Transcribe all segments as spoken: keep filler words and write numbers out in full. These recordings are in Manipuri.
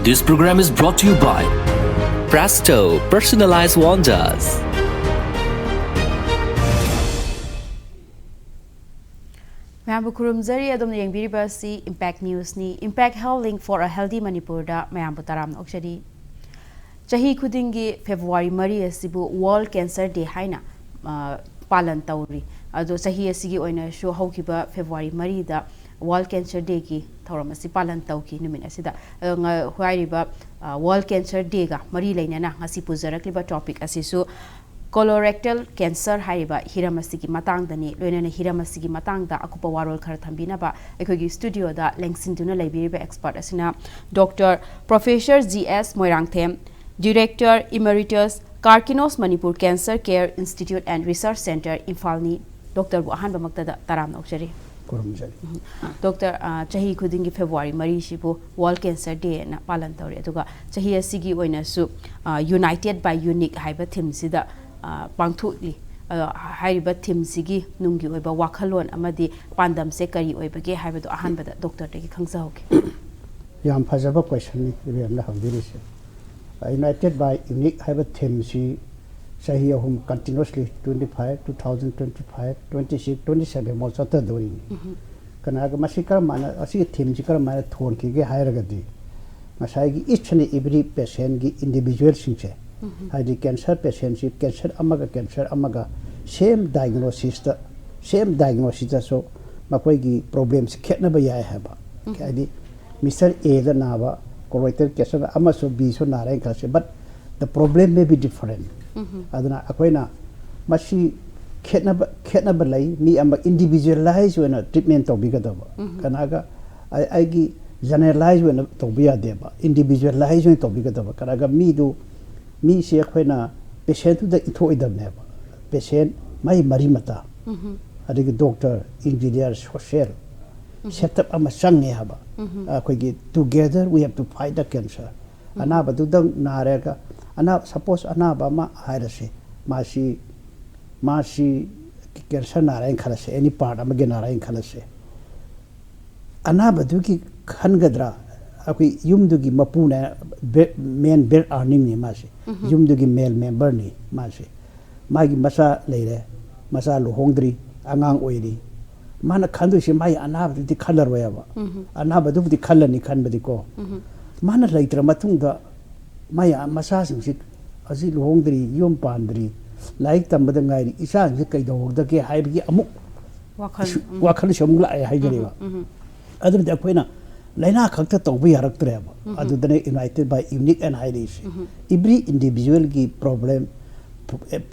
This program is brought to you by Presto Personalized Wonders. ꯃꯌꯥꯝꯕꯨ ꯈꯨꯔꯨꯝꯖꯔꯤ꯫ ꯑꯗꯣꯝꯅ ꯌꯦꯡꯕꯤꯔꯤꯕ ꯑꯁꯤ Impact Newsꯅꯤ꯫ Impact Health Link for a Healthy Manipurꯗ ꯃꯌꯥꯝꯕꯨ ꯇꯔꯥꯝꯅ ꯑꯣꯛꯆꯔꯤ꯫ ꯆꯍꯤ ꯈꯨꯗꯤꯡꯒꯤ February ꯃꯔꯤ ꯑꯁꯤꯕꯨ World Cancer Day ꯍꯥꯏꯅ, ꯑ, ꯄꯥꯂꯟ ꯇꯧꯔꯤ꯫ ꯑꯗꯣ ꯆꯍꯤ ꯑꯁꯤꯒꯤ ꯑꯣꯏꯅꯁꯨ ꯍꯧꯈꯤꯕ February ꯃꯔꯤꯗ World Cancer Dayꯒꯤ ꯊꯧꯔꯝ ꯑꯁꯤ ꯄꯥꯂꯟ ꯇꯧꯈꯤ ꯅꯨꯃꯤꯠ ꯑꯁꯤꯗ꯫ ꯑꯗꯣ ꯉ-, ꯍꯥꯏꯔꯤꯕ, ꯑ, World Cancer Dayꯒ ꯃꯔꯤ ꯂꯩꯅꯅ ꯉꯁꯤ ꯄꯨꯖꯔꯛꯂꯤꯕ topic ꯑꯁꯤꯁꯨ colorectal cancer ꯍꯥꯏꯔꯤꯕ ꯍꯤꯔꯝ ꯑꯁꯤꯒꯤ ꯃꯇꯥꯡꯗꯅꯤ꯫ ꯂꯣꯏꯅꯅ ꯍꯤꯔꯝ ꯑꯁꯤꯒꯤ ꯃꯇꯥꯡꯗ ꯑꯀꯨꯞꯄ ꯋꯥꯔꯣꯜ ꯈꯔ ꯊꯝꯕꯤꯅꯕ ꯑꯩꯈꯣꯏꯒꯤ studioꯗ ꯂꯦꯡꯁꯤꯟꯗꯨꯅ ꯂꯩꯕꯤꯔꯤꯕ expert ꯑꯁꯤꯅ Doctor Professor G S Moirangthem, Director Emeritus Karkinos Manipur Cancer Care Institute and Research Centre, ꯏꯝꯐꯥꯜꯅꯤ꯫ Doctorꯕꯨ ꯑꯍꯥꯟꯕꯃꯛꯇꯗ ꯇꯔꯥꯝꯅ ꯑꯣꯛꯆꯔꯤ꯫ ꯈꯨꯔꯨꯝꯖꯔꯤ꯫ Doctor, ꯑ, ꯆꯍꯤ ꯈꯨꯗꯤꯡꯒꯤ February ꯃꯔꯤꯁꯤꯕꯨ World Cancer Dayꯅ ꯄꯥꯂꯟ ꯇꯧꯔꯤ꯫ ꯑꯗꯨꯒ ꯆꯍꯤ ꯑꯁꯤꯒꯤ ꯑꯣꯏꯅꯁꯨ, ꯑ, United by Unique ꯍꯥꯏꯕ themeꯁꯤꯗ, ꯑ, ꯄꯥꯡꯊꯣꯛꯂꯤ꯫ ꯑꯗꯣ ꯍꯥꯏꯔꯤꯕ themeꯁꯤꯒꯤ ꯅꯨꯡꯒꯤ ꯑꯣꯏꯕ ꯋꯥꯈꯜꯂꯣꯟ ꯑꯃꯗꯤ ꯄꯥꯟꯗꯝꯁꯦ ꯀꯔꯤ ꯑꯣꯏꯕꯒꯦ ꯍꯥꯏꯕꯗꯣ ꯑꯍꯥꯟꯕꯗ doctorꯗꯒꯤ ꯈꯪꯖꯍꯧꯒꯦ꯫ ꯌꯥꯝ ꯐꯖꯕ questionꯅꯤ ꯏꯕꯦꯝꯅ ꯍꯪꯕꯤꯔꯤꯁꯦ꯫ United by Unique ꯍꯥꯏꯕ themeꯁꯤ ꯆꯍꯤ ꯑꯍꯨꯝ continuously, twenty five, two thousand twenty five, twenty six, twenty seven ꯐꯥꯎ ꯆꯠꯊꯗꯣꯔꯤꯅꯤ꯫ ꯀꯅꯥꯒ ꯃꯁꯤ ꯀꯔꯝ ꯍꯥꯏꯅ, ꯑꯁꯤꯒꯤ themeꯁꯤ ꯀꯔꯝ ꯍꯥꯏꯅ ꯊꯣꯟꯈꯤꯒꯦ ꯍꯥꯏꯔꯒꯗꯤ, ꯉꯁꯥꯏꯒꯤ each and every patientꯀꯤ individualꯁꯤꯡꯁꯦ, ꯍꯥꯏꯗꯤ cancer patientꯁꯤ cancer ꯑꯃꯒ cancer ꯑꯃꯒ same diagnosisꯇ, same diagnosisꯇꯁꯨ ꯃꯈꯣꯏꯒꯤ problemꯁꯤ ꯈꯦꯠꯅꯕ ꯌꯥꯏ ꯍꯥꯏꯕ꯫ ꯍꯥꯏꯗꯤ Mister Aꯗ ꯅꯥꯕ colorectal cancer ꯑꯃꯁꯨ Bꯁꯨ ꯅꯥꯔꯦꯅ ꯈꯜꯂꯁꯤ, but the problem may be different꯫ ꯑꯗꯨꯅ ꯑꯩꯈꯣꯏꯅ ꯃꯁꯤ ꯈꯦꯠꯅꯕ, ꯈꯦꯠꯅꯕ ꯂꯩ꯫ ꯃꯤ ꯑꯃ individualize ꯑꯣꯏꯅ treatment ꯇꯧꯕꯤꯒꯗꯕ꯫ ꯀꯅꯥꯒ ꯑꯩ-, ꯑꯩꯒꯤ generalize ꯑꯣꯏꯅ ꯇꯧꯕ ꯌꯥꯗꯦꯕ, individualize ꯑꯣꯏꯅ ꯇꯧꯕꯤꯒꯗꯕ꯫ ꯀꯅꯥꯒ ꯃꯤꯗꯨ, ꯃꯤꯁꯦ ꯑꯩꯈꯣꯏꯅ patientꯇꯨꯗ ꯏꯟꯊꯣꯛꯑꯣꯏꯗꯕꯅꯦꯕ꯫ Patient, ꯃꯥꯒꯤ ꯃꯔꯤ ꯃꯇꯥ, ꯑꯗꯒꯤ doctor, engineer, social setup ꯑꯃ ꯆꯪꯉꯦ ꯍꯥꯏꯕ꯫ ꯑꯩꯈꯣꯏꯒꯤ together we have to fight the cancer꯫ ꯑꯅꯥꯕꯗꯨꯗꯪ ꯅꯥꯔꯒ, ꯑꯅꯥ-, suppose ꯑꯅꯥꯕ ꯑꯃ ꯍꯥꯏꯔꯁꯤ, ꯃꯥꯁꯤ, ꯃꯥꯁꯤ cancer ꯅꯥꯔꯦꯅ ꯈꯜꯂꯁꯤ, any part ꯑꯃꯒꯤ ꯅꯥꯔꯦꯅ ꯈꯜꯂꯁꯤ꯫ ꯑꯅꯥꯕꯗꯨꯒꯤ ꯈꯟꯒꯗ꯭ꯔꯥ, ꯑꯩꯈꯣꯏ ꯌꯨꯝꯗꯨꯒꯤ ꯃꯄꯨꯅꯦ, ꯕꯦ-, main bed earningꯅꯤ ꯃꯥꯁꯦ꯫ ꯌꯨꯝꯗꯨꯒꯤ male memberꯅꯤ ꯃꯥꯁꯦ꯫ ꯃꯥꯒꯤ ꯃꯆꯥ ꯂꯩꯔꯦ, ꯃꯆꯥ ꯂꯨꯍꯣꯡꯗ꯭ꯔꯤ, ꯑꯉꯥꯡ ꯑꯣꯏꯔꯤ꯫ ꯃꯥꯅ ꯈꯟꯗꯣꯏꯁꯦ ꯃꯥꯒꯤ ꯑꯅꯥꯕꯗꯨꯗꯤ ꯈꯜꯂꯔꯣꯏꯕ꯫ ꯑꯅꯥꯕꯗꯨꯕꯨꯗꯤ ꯈꯜꯂꯅꯤ ꯈꯟꯕꯗꯤꯀꯣ꯫ ꯃꯥꯅ ꯂꯩꯇ꯭ꯔ ꯃꯇꯨꯡꯗ ꯃꯥꯒꯤ ꯃꯆꯥꯁꯤꯡꯁꯤ ꯍꯧꯖꯤꯛ ꯂꯨꯍꯣꯡꯗ꯭ꯔꯤ, ꯌꯨꯝ ꯄꯥꯟꯗ꯭ꯔꯤ, ꯂꯥꯏꯔꯤꯛ ꯇꯝꯕꯗ ꯉꯥꯏꯔꯤ, ꯏꯆꯥꯁꯤꯡꯁꯤ ꯀꯩꯗꯧꯍꯧꯗꯒꯦ ꯍꯥꯏꯕꯒꯤ ꯑꯃꯨꯛ ꯋꯥꯈꯜ, ꯎꯝ꯫ ꯋꯥꯈꯜꯁꯦ ꯑꯃꯨꯛ ꯂꯥꯛꯑꯦ ꯍꯥꯏꯖꯔꯤꯕ꯫ ꯎꯝ, ꯎꯝ꯫ ꯑꯗꯨꯕꯨꯗꯤ ꯑꯩꯈꯣꯏꯅ ꯂꯥꯏꯅꯥ ꯈꯛꯇ ꯇꯧꯕ ꯌꯥꯔꯛꯇ꯭ꯔꯦꯕ꯫ ꯎꯝ꯫ ꯑꯗꯨꯗꯅꯦ United by Unique ꯑꯅ ꯍꯥꯏꯔꯛꯏꯁꯦ꯫ ꯎꯝ꯫ Every individualꯒꯤ problem,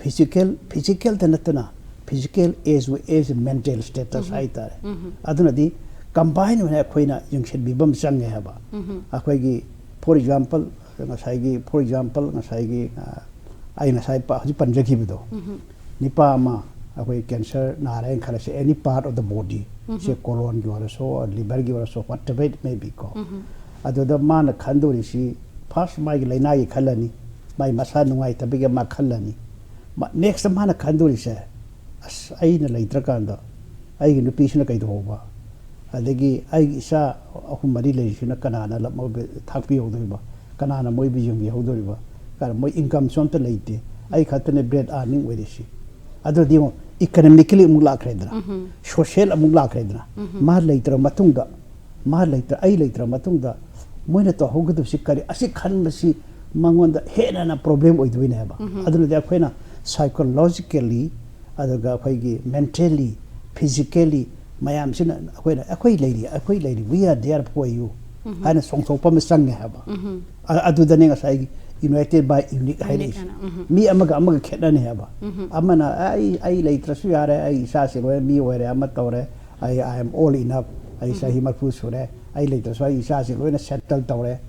physical, physicalꯗ ꯅꯠꯇꯅ physical as well as mental status ꯎꯝ꯫ ꯍꯥꯏꯇꯥꯔꯦ꯫ ꯎꯝ꯫ ꯑꯗꯨꯅꯗꯤ combine ꯑꯣꯏꯅ ꯑꯩꯈꯣꯏꯅ ꯌꯦꯡꯁꯤꯟꯕꯤꯕ ꯑꯃ ꯆꯪꯉꯦ ꯍꯥꯏꯕ꯫ ꯎꯝ꯫ ꯑꯩꯈꯣꯏꯒꯤ, for example, ꯉꯁꯥꯏꯒꯤ, for example, ꯉꯁꯥꯏꯒꯤ, ꯑ, ꯑꯩ ꯉꯁꯥꯏ ꯄ-, ꯍꯧꯖꯤꯛ ꯄꯟꯖꯈꯤꯕꯗꯣ, ꯎꯝ꯫ ꯅꯤꯄꯥ ꯑꯃ ꯑꯩꯈꯣꯏ cancer ꯅꯥꯔꯦꯅ ꯈꯜꯂꯁꯤ, any part of the body, ꯎꯝ꯫ ꯁꯦ colonꯒꯤ ꯑꯣꯏꯔꯁꯨ, liverꯒꯤ ꯑꯣꯏꯔꯁꯨ, whatever it may be ꯀꯣ꯫ ꯎꯝ꯫ ꯑꯗꯨꯗ ꯃꯥꯅ ꯈꯟꯗꯣꯔꯤꯁꯤ, first ꯃꯥꯒꯤ ꯂꯥꯏꯅꯥꯒꯤ ꯈꯜꯂꯅꯤ, ꯃꯥꯒꯤ ꯃꯁꯥ ꯅꯨꯡꯉꯥꯏꯇꯕꯒꯤ ꯃꯥ ꯈꯜꯂꯅꯤ꯫ ꯃꯥ-, next ꯃꯥꯅ ꯈꯟꯗꯣꯔꯤꯁꯦ, "ꯑꯁ, ꯑꯩꯅ ꯂꯩꯇ꯭ꯔꯀꯥꯟꯗ ꯑꯩꯒꯤ ꯅꯨꯄꯤꯁꯤꯅ ꯀꯩꯗꯧꯍꯧꯕ? ꯑꯗꯒꯤ ꯑꯩꯒꯤ ꯏꯆꯥ ꯑꯍꯨꯝ ꯃꯔꯤ ꯂꯩꯔꯤꯁꯤꯅ ꯀꯅꯥꯅ ꯂꯞ-, ꯃꯣꯏꯕꯨ ꯊꯥꯛꯄꯤꯍꯧꯗꯣꯔꯤꯕ? ꯀꯅꯥꯅ ꯃꯣꯏꯕꯨ ꯌꯦꯡꯕꯤꯍꯧꯗꯣꯔꯤꯕ? ꯀꯅꯥ-, ꯃꯣꯏ incomeꯁꯨ ꯑꯝꯇ ꯂꯩꯇꯦ꯫ ꯑꯩ ꯈꯛꯇꯅꯦ bed earning ꯑꯣꯏꯔꯤꯁꯤ"꯫ ꯑꯗꯨꯗꯤ ꯌꯦꯡꯉꯣ, economically ꯑꯃꯨꯛ ꯂꯥꯛꯈ꯭ꯔꯦꯗꯅ, ꯎꯝ꯫ Social ꯑꯃꯨꯛ ꯂꯥꯛꯈ꯭ꯔꯦꯗꯅ꯫ ꯎꯝ꯫ ꯃꯥ ꯂꯩꯇ꯭ꯔ ꯃꯇꯨꯡꯗ, ꯃꯥ ꯂꯩꯇ꯭ꯔ-, ꯑꯩ ꯂꯩꯇ꯭ꯔ ꯃꯇꯨꯡꯗ ꯃꯣꯏꯅ ꯇꯧꯍꯧꯒꯗꯕꯁꯤ ꯀꯔꯤ? ꯑꯁꯤ ꯈꯟꯕꯁꯤ ꯃꯉꯣꯟꯗ ꯍꯦꯟꯅ problem ꯑꯣꯏꯗꯣꯏꯅꯦꯕ꯫ ꯎꯝ꯫ ꯑꯗꯨꯅꯗꯤ ꯑꯩꯈꯣꯏꯅ psychologically, ꯑꯗꯨꯒ ꯑꯩꯈꯣꯏꯒꯤ mentally, physically, ꯃꯌꯥꯝꯁꯤꯅ ꯑꯩꯈꯣꯏꯅ, "ꯑꯩꯈꯣꯏ ꯂꯩꯔꯤ, ꯑꯩꯈꯣꯏ ꯂꯩꯔꯤ, we are there for you" ꯎꯝ꯫ ꯍꯥꯏꯅ ꯆꯣꯡꯊꯣꯛꯄ ꯑꯃ ꯆꯪꯉꯦ ꯍꯥꯏꯕ꯫ ꯎꯝ꯫ ꯑ-, ꯑꯗꯨꯗꯅꯦ ꯉꯁꯥꯏꯒꯤ United by Unique ꯍꯥꯏꯔꯛꯏꯁꯦ꯫ Unique ꯍꯥꯏꯅ, ꯎꯝ꯫ ꯃꯤ ꯑꯃꯒ ꯑꯃꯒ ꯈꯦꯠꯅꯅꯤ ꯍꯥꯏꯕ꯫ ꯎꯝ꯫ ꯑꯃꯅ, "ꯑꯩ, ꯑꯩ ꯂꯩꯇ꯭ꯔꯁꯨ ꯌꯥꯔꯦ, ꯑꯩ ꯏꯆꯥꯁꯤ ꯂꯣꯏꯅ ꯃꯤ ꯑꯣꯏꯔꯦ, ꯑꯃ ꯇꯧꯔꯦ, ꯑꯩ, I am old enough, ꯑꯩ ꯆꯍꯤ ꯎꯝ꯫ ꯃꯔꯤꯐꯨ ꯁꯨꯔꯦ, ꯑꯩ ꯂꯩꯇ꯭ꯔꯁꯨ ꯑꯩ ꯏꯆꯥꯁꯤ ꯂꯣꯏꯅ settle ꯇꯧꯔꯦ,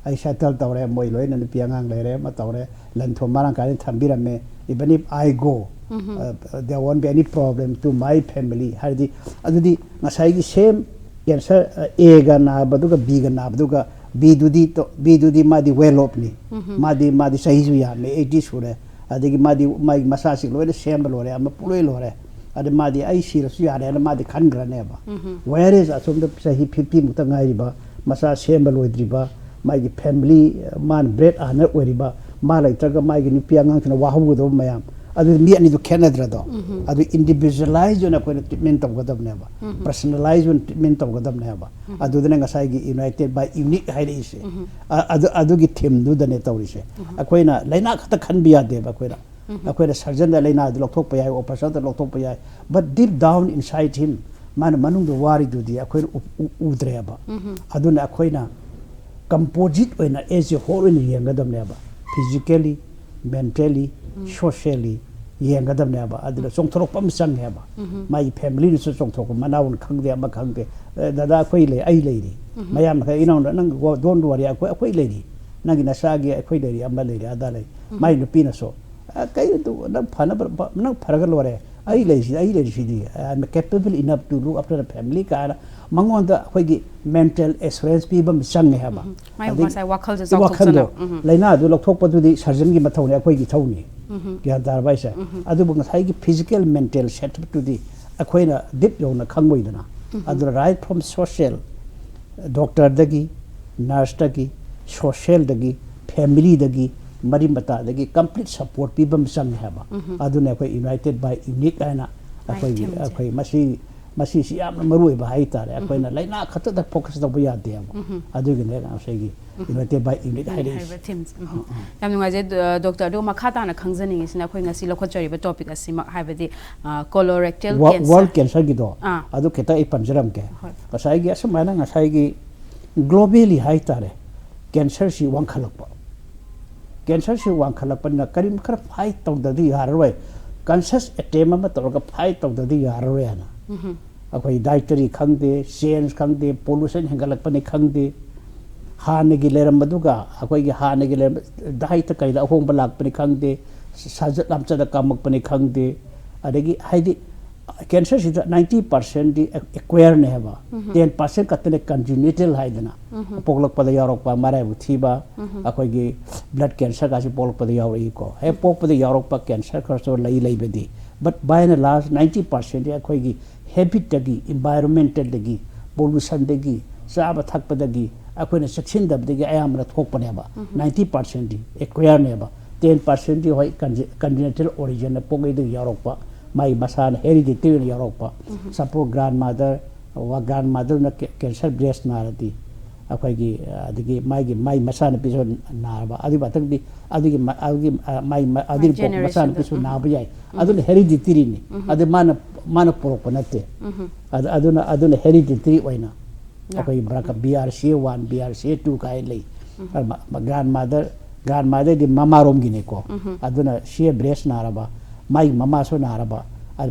ꯑꯩ settle ꯇꯧꯔꯦ, ꯃꯣꯏ ꯂꯣꯏꯅ ꯅꯨꯄꯤ ꯑꯉꯥꯡ ꯂꯩꯔꯦ, ꯑꯃ ꯇꯧꯔꯦ, ꯂꯟ ꯊꯨꯝ ꯃꯔꯥꯡ ꯀꯥꯏꯅ ꯊꯝꯕꯤꯔꯝꯃꯦ, even if I go, um. Uh, there won't be any problem to my family" ꯍꯥꯏꯔꯗꯤ, ꯑꯗꯨꯗꯤ ꯉꯁꯥꯏꯒꯤ same cancer, ꯑ, Aꯒ ꯅꯥꯕꯗꯨꯒ Bꯒ ꯅꯥꯕꯗꯨꯒ, Bꯗꯨꯗꯤ ꯇꯣ-, Bꯗꯨꯗꯤ ꯃꯥꯗꯤ well offꯅꯤ꯫ ꯎꯝ꯫ ꯃꯥꯗꯤ, ꯃꯥꯗꯤ ꯆꯍꯤꯁꯨ ꯌꯥꯝꯃꯦ, eighty ꯁꯨꯔꯦ꯫ ꯑꯗꯒꯤ ꯃꯥꯗꯤ ꯃꯥꯒꯤ ꯃꯆꯥꯁꯤꯡ ꯂꯣꯏꯅ ꯁꯦꯝꯕ ꯂꯣꯏꯔꯦ, ꯑꯃ ꯄꯨꯂꯣꯏ ꯂꯣꯏꯔꯦ꯫ ꯑꯗ ꯃꯥꯗꯤ "ꯑꯩ ꯁꯤꯔꯁꯨ ꯌꯥꯔꯦꯅ" ꯃꯥꯗꯤ ꯈꯟꯈ꯭ꯔꯅꯦꯕ꯫ ꯎꯝ꯫ Whereas ꯑꯁꯣꯝꯗ ꯆꯍꯤ fifty ꯃꯨꯛꯇ ꯉꯥꯏꯔꯤꯕ, ꯃꯆꯥ ꯁꯦꯝꯕ ꯂꯣꯏꯗ꯭ꯔꯤꯕ, ꯃꯥꯒꯤ ꯐꯦꯃꯤꯂꯤ, ꯃꯥꯅ ꯕ꯭ꯔꯦꯗ ꯑꯥꯔꯅꯔ ꯑꯣꯏꯔꯤꯕ, ꯃꯥ ꯂꯩꯇ꯭ꯔꯒ ꯃꯥꯒꯤ ꯅꯨꯄꯤ ꯑꯉꯥꯡꯁꯤꯅ ꯋꯥꯍꯧꯒꯗꯕ ꯃꯌꯥꯝ, ꯑꯗꯨ ꯃꯤ ꯑꯅꯤꯗꯨ ꯈꯦꯠꯅꯗ꯭ꯔꯗꯣ? ꯑꯗꯨ ꯏꯟꯗꯤꯚꯤꯖꯨꯋꯦꯂꯥꯏꯖ ꯑꯣꯏꯅ ꯑꯩꯈꯣꯏꯅ ꯇ꯭ꯔꯤꯠꯃꯦꯟ ꯇꯧꯒꯗꯕꯅꯦꯕ, ꯄꯔꯁꯅꯦꯂꯥꯏꯖ ꯑꯣꯏꯅ ꯇ꯭ꯔꯤꯠꯃꯦꯟ ꯇꯧꯒꯗꯕꯅꯦꯕ꯫ ꯑꯗꯨꯗꯅ ꯉꯁꯥꯏꯒꯤ ꯌꯨꯅꯥꯏꯇꯦꯗ ꯕꯥꯏ ꯌꯨꯅꯤꯛ ꯍꯥꯏꯔꯛꯏꯁꯦ꯫ ꯑ-, ꯑꯗꯨ, ꯑꯗꯨꯒꯤ ꯊꯤꯝꯗꯨꯗꯅꯦ ꯇꯧꯔꯤꯁꯦ꯫ ꯑꯩꯈꯣꯏꯅ ꯂꯥꯏꯅꯥ ꯈꯛꯇ ꯈꯟꯕ ꯌꯥꯗꯦꯕ꯫ ꯑꯩꯈꯣꯏꯅ, ꯑꯩꯈꯣꯏꯅ ꯁꯔꯖꯟꯗ ꯂꯥꯏꯅꯥꯗꯨ ꯂꯧꯊꯣꯛꯄ ꯌꯥꯏ, ꯑꯣꯄꯔꯦꯁꯟꯗ ꯂꯧꯊꯣꯛꯄ ꯌꯥꯏ, but deep down inside him, ꯃꯥꯅ ꯃꯅꯨꯡꯗ ꯋꯥꯔꯤꯗꯨꯗꯤ ꯑꯩꯈꯣꯏꯅ ꯎ-, ꯎ-, ꯎꯗ꯭ꯔꯦꯕ꯫ ꯑꯗꯨꯅ ꯑꯩꯈꯣꯏꯅ ꯀꯝꯄꯣꯖꯤꯠ ꯑꯣꯏꯅ, ꯑꯦꯁ ꯑꯦ ꯍꯣꯜ ꯑꯣꯏꯅ ꯌꯦꯡꯒꯗꯕꯅꯦꯕ꯫ Physically, mentally, ꯁꯣꯁꯤꯌꯦꯂꯤ ꯌꯦꯡꯒꯗꯕꯅꯦꯕ꯫ ꯑꯗꯨꯅ ꯆꯣꯡꯊꯣꯔꯛꯄ ꯑꯃ ꯆꯪꯉꯦꯕ꯫ ꯃꯥꯒꯤ ꯐꯦꯃꯤꯂꯤꯗꯨꯁꯨ ꯆꯣꯡꯊꯣꯔꯛꯄ, ꯃꯅꯥꯎꯅ ꯈꯪꯗꯦ, ꯑꯃ ꯈꯪꯗꯦ, "ꯑꯦ, ꯗꯗꯥ, ꯑꯩꯈꯣꯏ ꯂꯩ, ꯑꯩ ꯂꯩꯔꯤ"꯫ ꯃꯌꯥꯝꯅ ꯈꯔ, "ꯏꯅꯥꯎꯅ ꯅꯪ ꯗꯣꯟ ꯋꯥꯔꯤ, ꯑꯩꯈꯣꯏ, ꯑꯩꯈꯣꯏ ꯂꯩꯔꯤ, ꯅꯪꯒꯤ ꯅꯆꯥꯒꯤ ꯑꯩꯈꯣꯏ ꯂꯩꯔꯤ, ꯑꯃ ꯂꯩꯔꯤ, ꯑꯗꯥ ꯂꯩ"꯫ ꯃꯥꯏ ꯅꯨꯄꯤꯅꯁꯨ, "ꯑ, ꯀꯩ ꯑꯗꯨ, ꯅꯪ ꯐꯅꯕ, ꯅꯪ ꯐꯔꯒ ꯂꯣꯏꯔꯦ, ꯑꯩ ꯂꯩꯔꯤꯁꯤ, ꯑꯩ ꯂꯩꯔꯤꯁꯤꯗꯤ, I am capable enough to look after the family" ꯀꯥꯏꯅ ꯃꯉꯣꯟꯗ ꯑꯩꯈꯣꯏꯒꯤ ꯃꯦꯟꯇꯦꯜ ꯑꯦꯁꯨꯔꯦꯟꯁ ꯄꯤꯕ ꯑꯃ ꯆꯪꯉꯦ ꯍꯥꯏꯕ꯫ ꯃꯥꯏ ꯑꯗꯒꯤ ꯉꯁꯥꯏ ꯋꯥꯈꯜꯁꯦ ꯋꯥꯈꯜꯗꯣ, ꯆꯥꯎꯊꯣꯛꯆꯅꯕ꯫ ꯂꯥꯏꯅꯥꯗꯨ ꯂꯧꯊꯣꯛꯄꯗꯨꯗꯤ ꯁꯔꯖꯟꯒꯤ ꯃꯊꯧꯅꯤ, ꯑꯩꯈꯣꯏꯒꯤ ꯏꯊꯧꯅꯤ꯫ ꯒ꯭ꯌꯥꯟ ꯇꯥꯔꯕ ꯑꯩꯁꯦ? ꯑꯗꯨꯕꯨ ꯉꯁꯥꯏꯒꯤ ꯐꯤꯖꯤꯀꯦꯜ ꯃꯦꯟꯇꯦꯜ ꯁꯦꯠꯑꯞꯇꯨꯗꯤ ꯑꯩꯈꯣꯏꯅ ꯗꯤꯞ ꯌꯧꯅ ꯈꯪꯉꯣꯏꯗꯅ꯫ ꯑꯗꯨꯅ right from social, ꯗꯣꯛꯇꯔꯗꯒꯤ, ꯅꯔꯁꯇꯒꯤ, ꯁꯣꯁꯤꯌꯦꯜꯗꯒꯤ, ꯐꯦꯃꯤꯂꯤꯗꯒꯤ, ꯃꯔꯤ ꯃꯇꯥꯗꯒꯤ ꯀꯝꯄ꯭ꯂꯤꯠ ꯁꯄꯣꯔꯠ ꯄꯤꯕ ꯑꯃ ꯆꯪꯉꯦ ꯍꯥꯏꯕ꯫ ꯑꯗꯨꯅ ꯑꯩꯈꯣꯏ ꯌꯨꯅꯥꯏꯇꯦꯗ ꯕꯥꯏ ꯌꯨꯅꯤꯛ ꯍꯥꯏꯅ ꯑꯩꯈꯣꯏꯒꯤ, ꯊꯤꯝꯁꯦ꯫ ꯑꯩꯈꯣꯏ ꯃꯁꯤ, ꯃꯁꯤꯁꯤ ꯌꯥꯝꯅ ꯃꯔꯨ ꯑꯣꯏꯕ ꯍꯥꯏꯇꯥꯔꯦ꯫ ꯑꯩꯈꯣꯏꯅ ꯂꯥꯏꯅꯥ ꯈꯛꯇꯗ ꯐꯣꯀꯁ ꯇꯧꯕ ꯌꯥꯗꯦꯕ꯫ ꯑꯗꯨꯒꯤꯅꯦ ꯉꯁꯥꯏꯒꯤ ꯌꯨꯅꯥꯏꯇꯦꯗ ꯕꯥꯏ ꯌꯨꯅꯤꯛ ꯍꯥꯏꯔꯛꯏꯁꯦ꯫ ꯍꯥꯏꯕ ꯊꯤꯝꯁꯦ꯫ ꯎꯝ꯫ ꯌꯥꯝ ꯅꯨꯡꯉꯥꯏꯖꯩ, ꯗꯣ-, ꯗꯣꯛꯇꯔ꯫ ꯑꯗꯨꯒ ꯃꯈꯥ ꯇꯥꯅ ꯈꯪꯖꯅꯤꯡꯉꯤꯁꯤꯅ ꯑꯩꯈꯣꯏ ꯉꯁꯤ ꯂꯧꯈꯠꯆꯔꯤꯕ ꯇꯣꯄꯤꯛ ꯑꯁꯤꯃꯛ, ꯍꯥꯏꯕꯗꯤ, ꯑ, ꯀꯣꯂꯣꯔꯦꯛꯇꯦꯜ ꯋꯥ-, ꯀꯦꯟꯁꯔ꯫ ꯋꯥꯔꯜ ꯀꯦꯟꯁꯔꯒꯤꯗꯣ, ꯑꯥ꯫ ꯑꯗꯨ ꯈꯤꯇꯪ ꯑꯩ ꯄꯟꯖꯔꯝꯒꯦ꯫ ꯍꯣꯏ꯫ ꯉꯁꯥꯏꯒꯤ ꯑꯁꯨꯃꯥꯏꯅ ꯉꯁꯥꯏꯒꯤ ꯒ꯭ꯂꯣꯕꯦꯂꯤ ꯍꯥꯏꯇꯥꯔꯦ, ꯀꯦꯟꯁꯔꯁꯤ ꯋꯥꯡꯈꯠꯂꯛꯄ꯫ ꯀꯦꯟꯁꯔꯁꯤ ꯋꯥꯡꯈꯠꯂꯛꯄꯅꯤꯅ ꯀꯔꯤꯝ ꯈꯔ ꯐꯥꯏꯠ ꯇꯧꯗ꯭ꯔꯗꯤ ꯌꯥꯔꯔꯣꯏ, ꯀꯟꯁꯤꯌꯁ ꯑꯦꯇꯦꯝ ꯑꯃ ꯇꯧꯔꯒ ꯐꯥꯏꯠ ꯇꯧꯗ꯭ꯔꯗꯤ ꯌꯥꯔꯔꯣꯏ ꯍꯥꯏꯅ꯫ ꯑꯩꯈꯣꯏ ꯗꯥꯏꯇꯔꯤ ꯈꯪꯗꯦ, ꯆꯦꯟꯖ ꯈꯪꯗꯦ, ꯄꯣꯂꯨꯁꯟ ꯍꯦꯟꯒꯠꯂꯛꯄꯅꯤ ꯈꯪꯗꯦ, ꯍꯥꯟꯅꯒꯤ ꯂꯩꯔꯝꯕꯗꯨꯒ ꯑꯩꯈꯣꯏꯒꯤ ꯍꯥꯟꯅꯒꯤ ꯂꯩꯔꯝꯕ ꯗꯥꯏꯠꯇ ꯀꯩꯗ ꯑꯍꯣꯡꯕ ꯂꯥꯛꯄꯅꯤ ꯈꯪꯗꯦ, ꯁꯥꯖꯠ ꯂꯝꯆꯠꯇ ꯀꯥꯝꯃꯛꯄꯅꯤ ꯈꯪꯗꯦ, ꯑꯗꯒꯤ ꯍꯥꯏꯗꯤ ꯀꯦꯟꯁꯔꯁꯤꯗ ꯅꯥꯏꯟꯇꯤ ꯄꯥꯔꯁꯦꯟꯗꯤ ꯑꯦꯀ꯭ꯋꯦꯌꯔꯅꯦ ꯍꯥꯏꯕ, ꯇꯦꯟ ꯄꯥꯔꯁꯦꯟ ꯈꯛꯇꯅꯦ ꯀꯟꯖꯤꯅꯤꯇꯦꯜ ꯍꯥꯏꯗꯅ꯫ ꯄꯣꯛꯂꯛꯄꯗ ꯌꯥꯎꯔꯛꯄ ꯃꯔꯥꯏꯕꯛ ꯊꯤꯕ, ꯑꯩꯈꯣꯏꯒꯤ ꯕ꯭ꯂꯗ ꯀꯦꯟꯁꯔꯒꯁꯤ ꯄꯣꯛꯂꯛꯄꯗ ꯌꯥꯎꯔꯛꯏꯀꯣ꯫ ꯍꯦꯛ ꯄꯣꯛꯄꯗ ꯌꯥꯎꯔꯛꯄ ꯀꯦꯟꯁꯔ ꯈꯔꯁꯨ ꯂꯩ ꯂꯩꯕꯗꯤ, but by and large ninety percent ꯑꯩꯈꯣꯏꯒꯤ ꯍꯦꯕꯤꯠꯇꯒꯤ, ꯏꯟꯚꯥꯏꯔꯣꯟꯃꯦꯟꯇꯦꯜꯗꯒꯤ, ꯄꯣꯂꯨꯁꯟꯗꯒꯤ, ꯆꯥꯕ ꯊꯛꯄꯗꯒꯤ ꯑꯩꯈꯣꯏꯅ ꯆꯦꯛꯁꯤꯟꯗꯕꯗꯒꯤ ꯑꯌꯥꯝꯕꯅ ꯊꯣꯛꯄꯅꯦꯕ꯫ ꯅꯥꯏꯟꯇꯤ ꯄꯥꯔꯁꯦꯟꯗꯤ ꯑꯦꯀ꯭ꯋꯌꯔꯅꯦꯕ꯫ ꯇꯦꯟ ꯄꯥꯔꯁꯦꯟꯗꯤ ꯍꯣꯏ ꯀꯟꯖꯦꯅꯤꯇꯦꯜ ꯑꯣꯔꯤꯖꯟꯅ ꯄꯣꯛꯂꯩꯗꯒꯤ ꯌꯥꯎꯔꯛꯄ, ꯃꯥꯒꯤ ꯃꯁꯥꯅ ꯍꯦꯔꯤꯗꯤꯇꯤ ꯑꯣꯏꯅ ꯌꯥꯎꯔꯛꯄ꯫ ꯁꯄꯣꯁ ꯒ꯭ꯔꯥꯟ ꯃꯥꯗꯔ ꯒ꯭ꯔꯥꯟ ꯃꯥꯗꯔꯅ ꯀꯦꯟꯁꯔ ꯕ꯭ꯔꯦꯁ ꯅꯥꯔꯗꯤ, ꯑꯩꯈꯣꯏꯒꯤ ꯑꯗꯒꯤ ꯃꯥꯒꯤ ꯃꯥꯏ ꯃꯆꯥꯅꯨꯄꯤꯁꯨ ꯅꯥꯔꯕ, ꯑꯗꯨꯒꯤ ꯃꯊꯪꯗꯤ ꯑꯗꯨꯒꯤ ꯑꯗꯨꯒꯤ ꯃꯥꯏ ꯑꯗꯨꯒꯤ ꯃꯆꯥꯅꯨꯄꯤꯁꯨ ꯅꯥꯕ ꯌꯥꯏ꯫ ꯑꯗꯨꯅ ꯍꯦꯔꯤꯗꯤꯇꯤꯔꯤꯅꯤ꯫ ꯑꯗꯨ ꯃꯥꯅ ꯃꯥꯅ ꯄꯨꯔꯛꯄ ꯅꯠꯇꯦ꯫ ꯑꯗꯨꯅ ꯑꯗꯨꯅ ꯍꯦꯔꯤꯗꯤꯇꯤ ꯑꯣꯏꯅ ꯑꯩꯈꯣꯏ B R C A one, B R C A two ꯀꯥꯏꯅ ꯂꯩ꯫ ꯒ꯭ꯔꯥꯟ ꯃꯥꯗꯔ ꯒ꯭ꯔꯥꯟ ꯃꯥꯗꯔꯗꯤ ꯃꯃꯥꯔꯣꯝꯒꯤꯅꯤꯀꯣ꯫ ꯑꯗꯨꯅ ꯁꯤ ꯑꯦ ꯕ꯭ꯔꯦꯁ ꯅꯥꯔꯕ, ꯃꯥꯒꯤ ꯃꯃꯥꯁꯨ ꯅꯥꯔꯕ,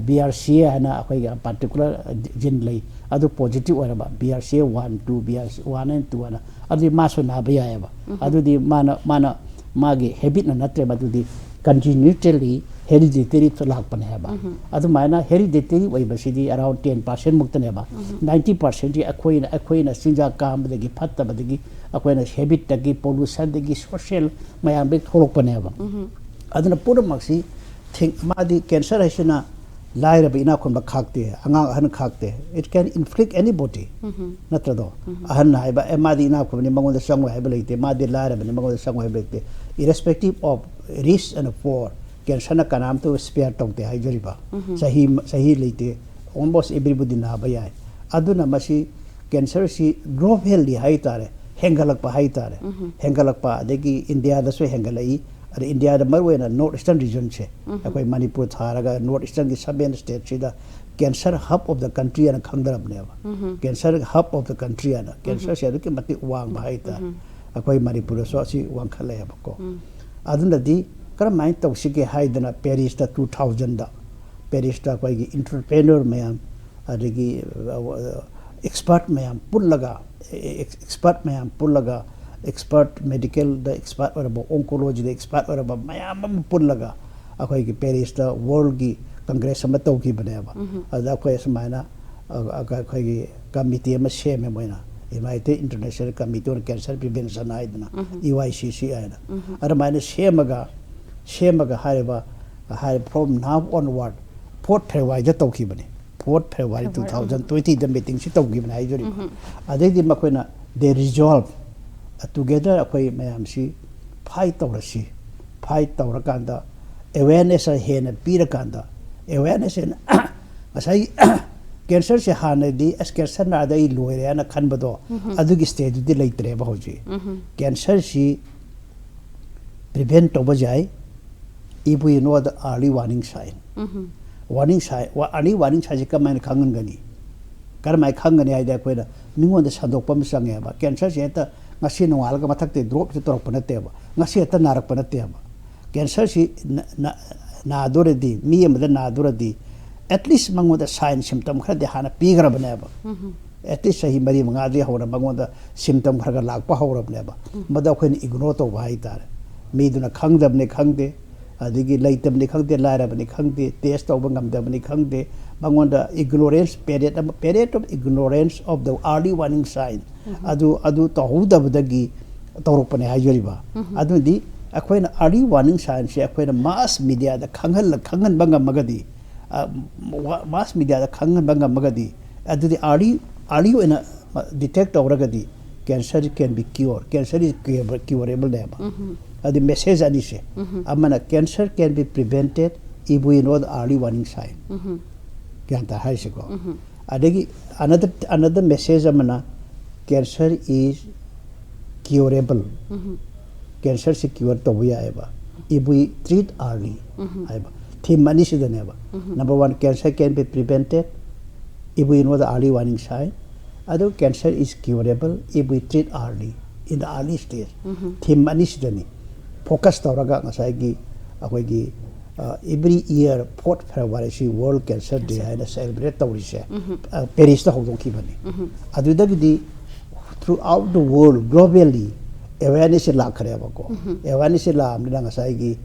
ꯕꯤ ꯑꯥꯔ ꯁꯤ ꯑꯦ ꯍꯥꯏꯅ ꯑꯩꯈꯣꯏꯒꯤ ꯄꯥꯔꯇꯤꯀꯨꯂꯔ ꯖꯤꯟ ꯂꯩ, ꯑꯗꯨ ꯄꯣꯖꯤꯇꯤꯚ ꯑꯣꯏꯔꯕ, B R C A one two, B R C one and two ꯍꯥꯏꯅ, ꯑꯗꯨꯗꯤ ꯃꯥꯁꯨ ꯅꯥꯕ ꯌꯥꯏꯑꯕ꯫ ꯑꯗꯨꯗꯤ ꯃꯥꯅ ꯃꯥꯅ ꯃꯥꯒꯤ ꯍꯦꯕꯤꯠꯅ ꯅꯠꯇ꯭ꯔꯦꯕ, ꯑꯗꯨꯗꯤ ꯀꯟꯇꯤꯅ꯭ꯌꯨꯇꯦꯜꯂꯤ ꯍꯦꯔꯤꯗꯤꯇꯦꯔꯤ ꯂꯥꯛꯄꯅꯦ ꯍꯥꯏꯕ꯫ ꯑꯗꯨꯃꯥꯏꯅ ꯍꯦꯔꯤꯗꯤꯇꯦꯔꯤ ꯑꯣꯏꯕꯁꯤꯗꯤ ꯑꯔꯥꯎꯟ ꯇꯦꯟ ꯄꯥꯔꯁꯦꯟ ꯃꯨꯛꯇꯅꯦꯕ꯫ ꯅꯥꯏꯟꯇꯤ ꯄꯥꯔꯁꯦꯟꯗꯤ ꯑꯩꯈꯣꯏꯅ ꯑꯩꯈꯣꯏꯅ ꯆꯤꯟꯖꯥꯛ ꯀꯥꯝꯕꯗꯒꯤ, ꯐꯠꯇꯕꯗꯒꯤ, ꯑꯩꯈꯣꯏꯅ ꯍꯦꯕꯤꯠꯇꯒꯤ, ꯄꯣꯂꯨꯁꯟꯗꯒꯤ, ꯁꯣꯁꯤꯌꯦꯜ ꯃꯌꯥꯝꯗꯒꯤ ꯊꯣꯛꯂꯛꯄꯅꯦꯕ꯫ ꯑꯗꯨꯅ ꯄꯨꯝꯅꯃꯛꯁꯤ ꯊꯦꯡ-, ꯃꯥꯗꯤ ꯀꯦꯟꯁꯔ ꯍꯥꯏꯁꯤꯅ ꯂꯥꯏꯔꯕ ꯏꯅꯥꯛ ꯈꯨꯟꯕ ꯈꯥꯛꯇꯦ, ꯑꯉꯥꯡ ꯑꯍꯟ ꯈꯥꯛꯇꯦ꯫ It can inflict anybody. ꯅꯠꯇ꯭ꯔꯗꯣ? ꯑꯍꯟ ꯍꯥꯏꯕ, "ꯑꯦ, ꯃꯥꯗꯤ ꯏꯅꯥꯛ ꯈꯨꯟꯕꯅꯤ, ꯃꯉꯣꯟꯗ ꯆꯪꯉꯣꯏ" ꯍꯥꯏꯕ ꯂꯩꯇꯦ, "ꯃꯥꯗꯤ ꯂꯥꯏꯔꯕꯅꯤ, ꯃꯉꯣꯟꯗ ꯆꯪꯉꯣꯏ" ꯍꯥꯏꯕ ꯂꯩꯇꯦ꯫ Irrespective of rich and poor, ꯀꯦꯟꯁꯔꯅ ꯀꯅꯥꯝꯇ ꯁ꯭ꯄꯦꯌꯔ ꯇꯧꯗꯦ ꯍꯥꯏꯖꯔꯤꯕ꯫ ꯆꯍꯤ ꯆꯍꯤ ꯂꯩꯇꯦ, almost everybody ꯅꯥꯕ ꯌꯥꯏ꯫ ꯑꯗꯨꯅ ꯃꯁꯤ ꯀꯦꯟꯁꯔꯁꯤ ꯒ꯭ꯂꯣꯕꯦꯜꯂꯤ ꯍꯥꯏꯇꯥꯔꯦ, ꯍꯦꯟꯒꯠꯂꯛꯄ ꯍꯥꯏꯇꯥꯔꯦ꯫ ꯍꯦꯟꯒꯠꯂꯛꯄ, ꯑꯗꯒꯤ ꯏꯟꯗꯤꯌꯥꯗꯁꯨ ꯍꯦꯟꯒꯠꯂꯛꯏ꯫ ꯑꯗ ꯏꯟꯗꯤꯌꯥꯗ ꯃꯔꯨꯑꯣꯏꯅ ꯅꯣꯔꯠ ꯏꯁꯇꯔꯟ ꯔꯤꯖꯟꯁꯦ, ꯑꯩꯈꯣꯏ ꯃꯅꯤꯄꯨꯔ ꯊꯥꯔꯒ ꯅꯣꯔꯠ ꯏꯁꯇꯔꯟꯒꯤ ꯁꯕꯦꯟ ꯁ꯭ꯇꯦꯠꯁꯤꯗ cancer hub of the country ꯍꯥꯏꯅ ꯈꯪꯅꯔꯕꯅꯦꯕ꯫ Cancer hub of the country ꯍꯥꯏꯅ꯫ ꯀꯦꯟꯁꯔꯁꯦ ꯑꯗꯨꯛꯀꯤ ꯃꯇꯤꯛ ꯋꯥꯡꯕ ꯍꯥꯏꯇꯥꯔꯦ꯫ ꯑꯩꯈꯣꯏ ꯃꯅꯤꯄꯨꯔꯗꯁꯨ ꯑꯁꯤ ꯋꯥꯡꯈꯠꯂꯛꯑꯦꯕꯀꯣ꯫ ꯑꯗꯨꯅꯗꯤ ꯀꯔꯝꯍꯥꯏꯅ ꯇꯧꯁꯤꯒꯦ ꯍꯥꯏꯗꯅ ꯄꯦꯔꯤꯁꯇ ꯇꯨ ꯊꯥꯎꯖꯟꯗ, ꯄꯦꯔꯤꯁꯇ ꯑꯩꯈꯣꯏꯒꯤ ꯏꯟꯇꯔꯄ꯭ꯔꯦꯅꯔ ꯃꯌꯥꯝ, ꯑꯗꯒꯤ ꯑꯦꯛꯁꯄꯔꯠ ꯃꯌꯥꯝ ꯄꯨꯜꯂꯒ, ꯑꯦꯛꯁꯄꯔꯠ ꯃꯌꯥꯝ ꯄꯨꯜꯂꯒ, ꯑꯦꯛꯁꯄꯔꯠ, ꯃꯦꯗꯤꯀꯦꯜꯗ ꯑꯦꯛꯁꯄꯔꯠ ꯑꯣꯏꯔꯕ, ꯑꯣꯟꯀꯣꯂꯣꯖꯤꯗ ꯑꯦꯛꯁꯄꯔꯠ ꯑꯣꯏꯔꯕ ꯃꯌꯥꯝ ꯑꯃ ꯄꯨꯜꯂꯒ ꯑꯩꯈꯣꯏꯒꯤ ꯄꯦꯔꯤꯁꯇ ꯋꯥꯔꯜꯒꯤ ꯀꯪꯒ꯭ꯔꯦꯁ ꯑꯃ ꯇꯧꯈꯤꯕꯅꯦꯕ꯫ ꯑꯗꯨꯗ ꯑꯩꯈꯣꯏ ꯑꯁꯨꯃꯥꯏꯅ, ꯑ, ꯑ, ꯑꯩꯈꯣꯏꯒꯤ ꯀꯃꯤꯇꯤ ꯑꯃ ꯁꯦꯝꯃꯦ ꯃꯣꯏꯅ, United International Committee on Cancer Prevention ꯍꯥꯏꯗꯅ, ꯏ ꯋꯥꯏ ꯁꯤ ꯁꯤ ꯍꯥꯏꯅ꯫ ꯑꯗꯨꯃꯥꯏꯅ ꯁꯦꯝꯃꯒ, ꯁꯦꯝꯃꯒ ꯍꯥꯏꯔꯤꯕ, ꯍꯥꯏꯔꯤꯕ from now onward, ꯐꯣꯔꯠ ꯐꯦꯕ꯭ꯔꯨꯋꯥꯔꯤꯗ ꯇꯧꯈꯤꯕꯅꯤ꯫ fourth February two thousand twenty-ꯗ meeting ꯁꯤ ꯇꯧꯈꯤꯕꯅꯦ ꯍꯥꯏꯖꯔꯤꯕ꯫ ꯑꯗꯩꯗꯤ ꯃꯈꯣꯏꯅ they resolve together ꯑꯩꯈꯣꯏ ꯃꯌꯥꯝꯁꯤ fight ꯇꯧꯔꯁꯤ, fight ꯇꯧꯔꯀꯥꯟꯗ awareness ꯍꯦꯟꯅ ꯄꯤꯔꯀꯥꯟꯗ, awareness ꯍꯦꯟꯅ ꯉꯁꯥꯏ cancer ꯁꯦ ꯍꯥꯟꯅꯗꯤ ꯑꯁ cancer ꯅꯥꯔꯗꯤ ꯑꯩ ꯂꯣꯏꯔꯦ ꯍꯥꯏꯅ ꯈꯟꯕꯗꯣ ꯑꯗꯨꯒꯤ stage ꯇꯨꯗꯤ ꯂꯩꯇ꯭ꯔꯦꯕ ꯍꯧꯖꯤꯛ꯫ Cancer ꯁꯤ prevent ꯇꯧꯕ ꯌꯥꯏ if we know the early warning sign꯫ Warning sign, early warning sign ꯁꯤ ꯀꯃꯥꯏꯅ ꯈꯪꯍꯟꯒꯅꯤ? ꯀꯔꯝꯍꯥꯏꯅ ꯈꯪꯒꯅꯤ ꯍꯥꯏꯗꯤ ꯑꯩꯈꯣꯏꯅ ꯃꯤꯉꯣꯟꯗ ꯁꯟꯗꯣꯛꯄ ꯑꯃ ꯆꯪꯉꯦꯕ꯫ Cancer ꯁꯤ ꯍꯦꯛꯇ ꯉꯁꯤ ꯅꯣꯡꯉꯥꯜꯂꯒ ꯃꯊꯛꯇ drop ꯁꯤ ꯇꯧꯔꯛꯄ ꯅꯠꯇꯦꯕ, ꯉꯁꯤ ꯍꯦꯛꯇ ꯅꯥꯔꯛꯄ ꯅꯠꯇꯦꯕ꯫ Cancer ꯁꯤ ꯅ- ꯅ- ꯅꯥꯗꯣꯔꯗꯤ, ꯃꯤ ꯑꯃꯗ ꯅꯥꯗꯣꯔꯗꯤ at least ꯃꯉꯣꯟꯗ sign symptom ꯈꯔꯗꯤ ꯍꯥꯟꯅ ꯄꯤꯈ꯭ꯔꯕꯅꯦꯕ꯫ At least ꯆꯍꯤ ꯃꯔꯤ ꯃꯉꯥꯗꯒꯤ ꯍꯧꯅ ꯃꯉꯣꯟꯗ symptom ꯈꯔ ꯈꯔ ꯂꯥꯛꯄ ꯍꯧꯔꯕꯅꯦꯕ꯫ ꯃꯗꯨ ꯑꯩꯈꯣꯏꯅ ignore ꯇꯧꯕ ꯍꯥꯏꯇꯥꯔꯦ꯫ ꯃꯤꯗꯨꯅ ꯈꯪꯗꯕꯅꯤ ꯈꯪꯗꯦ, ꯑꯗꯒꯤ ꯂꯩꯇꯕꯅꯤ ꯈꯪꯗꯦ, ꯂꯥꯏꯔꯕꯅꯤ ꯈꯪꯗꯦ, test ꯇꯧꯕ ꯉꯝꯗꯕꯅꯤ ꯈꯪꯗꯦ, ꯃꯉꯣꯟꯗ ignorance period ꯑꯃ, period of ignorance of the early warning sign, ꯑꯗꯨ ꯑꯗꯨ ꯇꯧꯍꯧꯗꯕꯗꯒꯤ ꯇꯧꯔꯛꯄꯅꯦ ꯍꯥꯏꯖꯔꯤꯕ꯫ ꯑꯗꯨꯗꯤ ꯑꯩꯈꯣꯏꯅ early warning sign ꯁꯦ ꯑꯩꯈꯣꯏꯅ mass media ꯗ ꯈꯪꯍꯜꯂ ꯈꯪꯍꯟꯕ ꯉꯝꯃꯒꯗꯤ, mass media ꯗ ꯈꯪꯍꯟꯕ ꯉꯝꯃꯒꯗꯤ, ꯑꯗꯨꯗꯤ early early ꯑꯣꯏꯅ detect ꯇꯧꯔꯒꯗꯤ cancer can be cure, cancer is curable ꯅꯦꯕ꯫ ꯑꯗꯨ message ꯑꯅꯤꯁꯦ, ꯑꯃꯅ cancer can be prevented if we know the early warning sign, ꯒ꯭ꯌꯥꯟ ꯇꯥ ꯍꯥꯏꯁꯤꯀꯣ꯫ ꯑꯗꯒꯤ another another message ꯑꯃꯅ cancer is curable, cancer ꯁꯤ cure ꯇꯧꯕ ꯌꯥꯏꯑꯕ if we treat early ꯍꯥꯏꯕ꯫ Theme ꯑꯅꯤꯁꯤꯗꯅꯦꯕ꯫ Number one, cancer can be prevented if we know the early warning sign. ꯑꯗꯨ cancer is curable if we treat early, in the early stage. Theme ꯑꯅꯤꯁꯤꯗꯅꯤ focus ꯇꯧꯔꯒ ꯉꯁꯥꯏꯒꯤ ꯑꯩꯈꯣꯏꯒꯤ every year fourth February ꯁꯤ World Cancer Day ꯍꯥꯏꯅ celebrate ꯇꯧꯔꯤꯁꯦ꯫ Paris ꯇ ꯍꯧꯗꯣꯛꯈꯤꯕꯅꯤ꯫ ꯑꯗꯨꯗꯒꯤꯗꯤ throughout the world, globally awareness say ꯂꯥꯛꯈ꯭ꯔꯦꯕꯀꯣ꯫ Awareness ꯁꯦ ꯂꯥꯛꯑꯕꯅꯤꯅ ꯉꯁꯥꯏꯒꯤ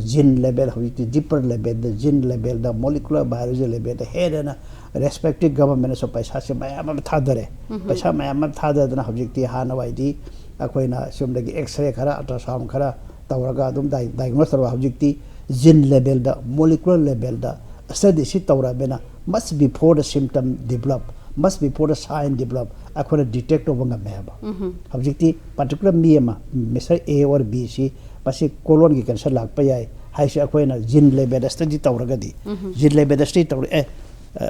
gene level, ꯍꯧꯖꯤꯛꯇꯤ deeper level ꯗ, gene level ꯗ, molecular biology level ꯗ ꯍꯦꯟꯅ respective government ꯅꯁꯨ ꯄꯩꯁꯥꯁꯦ ꯃꯌꯥꯝ ꯑꯃ ꯊꯥꯗꯔꯦ꯫ ꯄꯩꯁꯥ ꯃꯌꯥꯝ ꯑꯃ ꯊꯥꯗꯗꯅ ꯍꯧꯖꯤꯛꯇꯤ ꯍꯥꯟꯅꯋꯥꯏꯗꯤ ꯑꯩꯈꯣꯏꯅ ꯁꯨꯝꯗꯒꯤ X-ray ꯈꯔ, ultrasound ꯈꯔ ꯇꯧꯔꯒ ꯑꯗꯨꯝ diagnose ꯇꯧꯔꯒ, ꯍꯧꯖꯤꯛꯇꯤ gene level ꯗ, molecular level ꯗ study ꯁꯤ ꯇꯧꯔꯕꯅꯤꯅ much before the symptom develop, much before the sign develop, ꯑꯩꯈꯣꯏꯅ detect ꯇꯧꯕ ꯉꯝꯃꯦ ꯍꯥꯏꯕ꯫ ꯍꯧꯖꯤꯛꯇꯤ particular ꯃꯤ ꯑꯃ, Mister A or B ꯁꯤ, ꯃꯁꯤ colon ꯒꯤ cancer ꯂꯥꯛꯄ ꯌꯥꯏ ꯍꯥꯏꯁꯦ ꯑꯩꯈꯣꯏꯅ gene level study ꯇꯧꯔꯒꯗꯤ, gene level study ꯇꯧꯔꯦ, ꯑꯦ,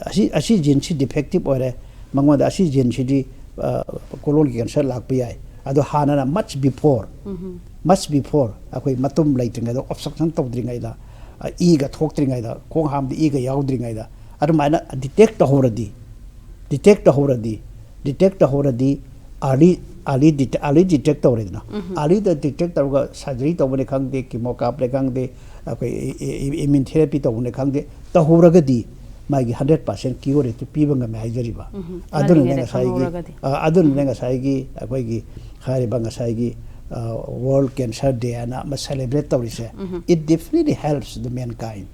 ꯑꯁꯤ, ꯑꯁꯤ gene ꯁꯤ defective ꯑꯣꯏꯔꯦ, ꯃꯉꯣꯟꯗ ꯑꯁꯤ gene ꯁꯤꯗꯤ, ꯑ, colon ꯒꯤ cancer ꯂꯥꯛꯄ ꯌꯥꯏ꯫ ꯑꯗꯣ ꯍꯥꯟꯅꯅ much before, much before, ꯑꯩꯈꯣꯏ ꯃꯇꯨꯝ ꯂꯩꯇ꯭ꯔꯤꯉꯩꯗ, obstruction ꯇꯧꯗ꯭ꯔꯤꯉꯩꯗ, ꯑ, ꯏꯒ ꯊꯣꯛꯇ꯭ꯔꯤꯉꯩꯗ, ꯈꯣꯡ ꯍꯥꯝꯕꯗ ꯏꯒ ꯌꯥꯎꯗ꯭ꯔꯤꯉꯩꯗ, ꯑꯗꯨꯃꯥꯏꯅ detect ꯇꯧꯍꯧꯔꯗꯤ, detect ꯇꯧꯍꯧꯔꯗꯤ, detect ꯇꯧꯍꯧꯔꯗꯤ, early, early detect, early detect ꯇꯧꯔꯦꯗꯅ, early ꯗ detect ꯇꯧꯔꯒ surgery ꯇꯧꯕꯅꯤ ꯈꯪꯗꯦ, chemo ꯀꯥꯞꯄꯅꯤ ꯈꯪꯗꯦ, ꯑꯩꯈꯣꯏ immunotherapy ꯇꯧꯕꯅꯤ ꯈꯪꯗꯦ, ꯇꯧꯍꯧꯔꯒꯗꯤ ꯃꯥꯒꯤ hundred percent cure rate two ꯄꯤꯕ ꯉꯝꯃꯦ ꯍꯥꯏꯖꯔꯤꯕ꯫ ꯑꯗꯨꯅꯅꯦ ꯉꯜꯂꯤꯉꯩꯗ ꯉꯁꯥꯏꯒꯤ, ꯈꯪꯍꯧꯔꯒꯗꯤ꯫ ꯑ, ꯑꯗꯨꯅꯅꯦ ꯉꯁꯥꯏꯒꯤ ꯑꯩꯈꯣꯏꯒꯤ ꯍꯥꯏꯔꯤꯕ ꯉꯁꯥꯏꯒꯤ, ꯑ, World Cancer Day ꯍꯥꯏꯅ ꯑꯃ celebrate ꯇꯧꯔꯤꯁꯦ꯫ It definitely helps the mankind꯫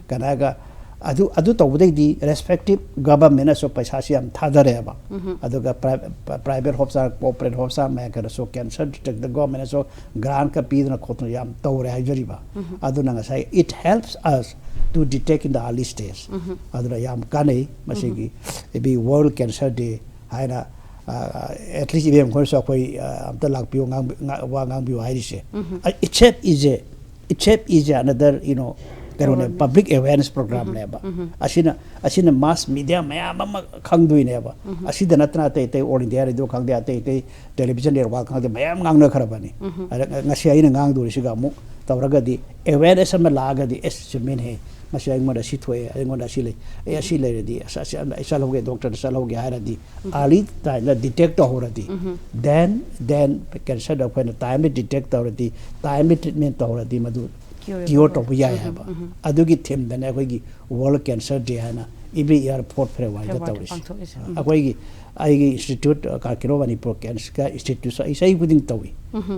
ꯀꯅꯥꯒ ꯑꯗꯨ, ꯑꯗꯨ ꯇꯧꯕꯗꯩꯗꯤ respective government ꯅꯁꯨ ꯄꯩꯁꯥꯁꯤ ꯌꯥꯝ ꯊꯥꯗꯔꯦꯕ꯫ ꯑꯗꯨꯒ pri-, private hospital, corporate hospital ꯃꯌꯥꯝ ꯈꯔꯁꯨ cancer detect government ꯅꯁꯨ grant ꯀ ꯄꯤꯗꯅ ꯈꯣꯠꯇꯅ ꯌꯥꯝ ꯇꯧꯔꯦ ꯍꯥꯏꯖꯔꯤꯕ꯫ ꯑꯗꯨꯅ ꯉꯁꯥꯏ it helps us to detect in the early stage꯫ ꯑꯗꯨꯅ ꯌꯥꯝ ꯀꯥꯟꯅꯩ ꯃꯁꯤꯒꯤ ꯏꯕꯤ World Cancer Day ꯍꯥꯏꯅ, ꯑ, at least ꯏꯕꯦꯝ ꯈꯣꯏꯅꯁꯨ ꯑꯩꯈꯣꯏ, ꯑ, ꯑꯝꯇ ꯂꯥꯛꯄꯤꯌꯨ, ꯉꯥꯡꯕꯤ-, ꯉꯥ-, ꯋꯥ ꯉꯥꯡꯕꯤꯌꯨ ꯍꯥꯏꯔꯤꯁꯦ꯫ ꯑ, itself is a, itself is another, you know, ꯀꯩꯅꯣꯅꯦ, Awareness꯫ Public awareness program ꯅꯦꯕ꯫ ꯑꯁꯤꯅ, ꯑꯁꯤꯅ mass media ꯃꯌꯥꯝ ꯑꯃ ꯈꯪꯗꯣꯏꯅꯦꯕ꯫ ꯑꯁꯤꯗ ꯅꯠꯇꯅ ꯑꯇꯩ ꯑꯇꯩ All India Radio ꯈꯪꯗꯦ, ꯑꯇꯩ ꯑꯇꯩ television network ꯈꯪꯗꯦ, ꯃꯌꯥꯝ ꯉꯥꯡꯅꯈ꯭ꯔꯕꯅꯤ꯫ ꯑꯗ ꯉ-, ꯉꯁꯤ ꯑꯩꯅ ꯉꯥꯡꯗꯣꯔꯤꯁꯤꯒ ꯑꯃꯨꯛ ꯇꯧꯔꯒꯗꯤ awareness ꯑꯃ ꯂꯥꯛꯑꯒꯗꯤ, ꯑꯦꯁ, ꯆꯨꯝꯃꯤꯅꯦꯍꯦ, ꯃꯁꯤ ꯑꯩꯉꯣꯟꯗ ꯁꯤ ꯊꯣꯛꯑꯦ, ꯑꯩꯉꯣꯟꯗ ꯁꯤ ꯂꯩ, ꯑꯦ, ꯑꯁꯤ ꯂꯩꯔꯗꯤ, ꯑꯁ, ꯑꯁꯤ ꯑꯩ ꯆꯠꯍꯧꯒꯦ, doctor ꯗ ꯆꯠꯍꯧꯒꯦ ꯍꯥꯏꯔꯗꯤ, early time ꯗ detect ꯇꯧꯍꯧꯔꯗꯤ, then, then cancer ꯗ ꯑꯩꯈꯣꯏꯅ timely detect ꯇꯧꯔꯗꯤ, timely treatment ꯇꯧꯍꯧꯔꯗꯤ, ꯃꯗꯨ Curable cure ꯑꯣꯏ꯫ ꯇꯧꯕ ꯌꯥꯏ ꯍꯥꯏꯕ꯫ ꯑꯗꯨꯒꯤ theme ꯗꯅꯦ ꯑꯩꯈꯣꯏꯒꯤ World Cancer Day ꯍꯥꯏꯅ every year fourth February ꯗ February ꯗ ꯇꯧꯔꯤꯁꯦ꯫ ꯄꯥꯡꯊꯣꯛꯏꯁꯦ꯫ ꯑꯩꯈꯣꯏꯒꯤ, ꯑꯩꯒꯤ institute, ꯑ, ꯀꯥꯔꯀꯤꯔꯣ ꯃꯅꯤꯄꯨꯔ cancer institute ꯁꯨ ꯑꯩ ꯆꯍꯤ ꯈꯨꯗꯤꯡ ꯇꯧꯏ꯫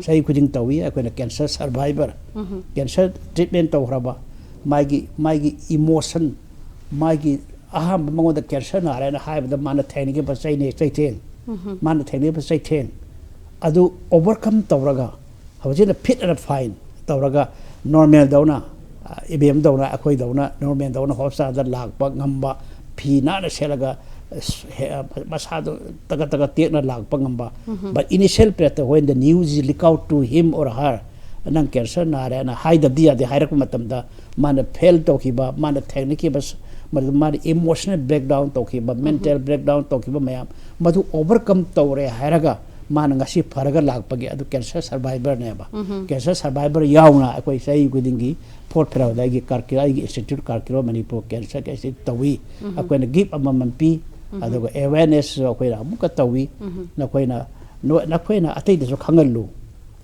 ꯆꯍꯤ ꯈꯨꯗꯤꯡ ꯇꯧꯏ꯫ ꯑꯩꯈꯣꯏꯅ cancer survivor, cancer treatment ꯇꯧꯈ꯭ꯔꯕ, ꯃꯥꯒꯤ, ꯃꯥꯒꯤ emotion, ꯃꯥꯒꯤ ꯑꯍꯥꯟꯕ ꯃꯉꯣꯟꯗ cancer ꯅꯥꯔꯦꯅ ꯍꯥꯏꯕꯗ ꯃꯥꯅ ꯊꯦꯡꯅꯈꯤꯕ ꯆꯩꯅ-, ꯆꯩꯊꯦꯡ, ꯃꯥꯅ ꯊꯦꯡꯅꯈꯤꯕ ꯆꯩꯊꯦꯡ ꯑꯗꯨ overcome ꯇꯧꯔꯒ, ꯍꯧꯖꯤꯛꯅ fit and fine ꯇꯧꯔꯒ, normal ꯗꯧꯅ, ꯑ, ꯏꯕꯦꯝꯗꯧꯅ, ꯑꯩꯈꯣꯏꯗꯧꯅ normal ꯗꯧꯅ hospital ꯗ ꯂꯥꯛꯄ ꯉꯝꯕ, ꯐꯤ ꯅꯥꯟꯅ ꯁꯦꯠꯂꯒ, ꯑꯁ, ꯍꯦ-, ꯃꯁꯥꯗꯣ ꯇꯒꯠ ꯇꯒꯠ ꯇꯦꯛꯅ ꯂꯥꯛꯄ ꯉꯝꯕ꯫ But initial periodꯇ, when the news is leak out to him or her, ꯅꯪ cancer ꯅꯥꯔꯦꯅ ꯍꯥꯏꯗꯕꯗꯤ ꯌꯥꯗꯦ, ꯍꯥꯏꯔꯛꯄ ꯃꯇꯝꯗ ꯃꯥꯅ fail ꯇꯧꯈꯤꯕ, ꯃꯥꯅ ꯊꯦꯡꯅꯈꯤꯕ, ꯃꯗꯨ ꯃꯥꯅ emotional breakdown ꯇꯧꯈꯤꯕ, mental breakdown ꯇꯧꯈꯤꯕ ꯃꯌꯥꯝ ꯃꯗꯨ overcome ꯇꯧꯔꯦ ꯍꯥꯏꯔꯒ ꯃꯥꯅ ꯉꯁꯤ ꯐꯔꯒ ꯂꯥꯛꯄꯒꯤ, ꯑꯗꯨ cancer survivorꯅꯦꯕ꯫ Cancer survivor ꯌꯥꯎꯅ ꯑꯩꯈꯣꯏ ꯆꯍꯤ ꯈꯨꯗꯤꯡꯒꯤ fourth Februaryꯗ ꯑꯩꯒꯤ ꯀꯥꯔꯀꯤꯔꯣ, ꯑꯩꯒꯤ institute, ꯀꯥꯔꯀꯤꯔꯣ ꯃꯅꯤꯄꯨꯔ cancerꯒꯤ institute ꯇꯧꯏ꯫ ꯑꯩꯈꯣꯏꯅ gift ꯑꯃꯃꯝ ꯄꯤ, ꯑꯗꯨꯒ awarenessꯁꯨ ꯑꯩꯈꯣꯏꯅ ꯑꯃꯨꯛꯀ ꯇꯧꯏ꯫ ꯅꯈꯣꯏꯅ, ꯅꯣ-, ꯅꯈꯣꯏꯅ ꯑꯇꯩꯗꯁꯨ ꯈꯪꯍꯜꯂꯨ꯫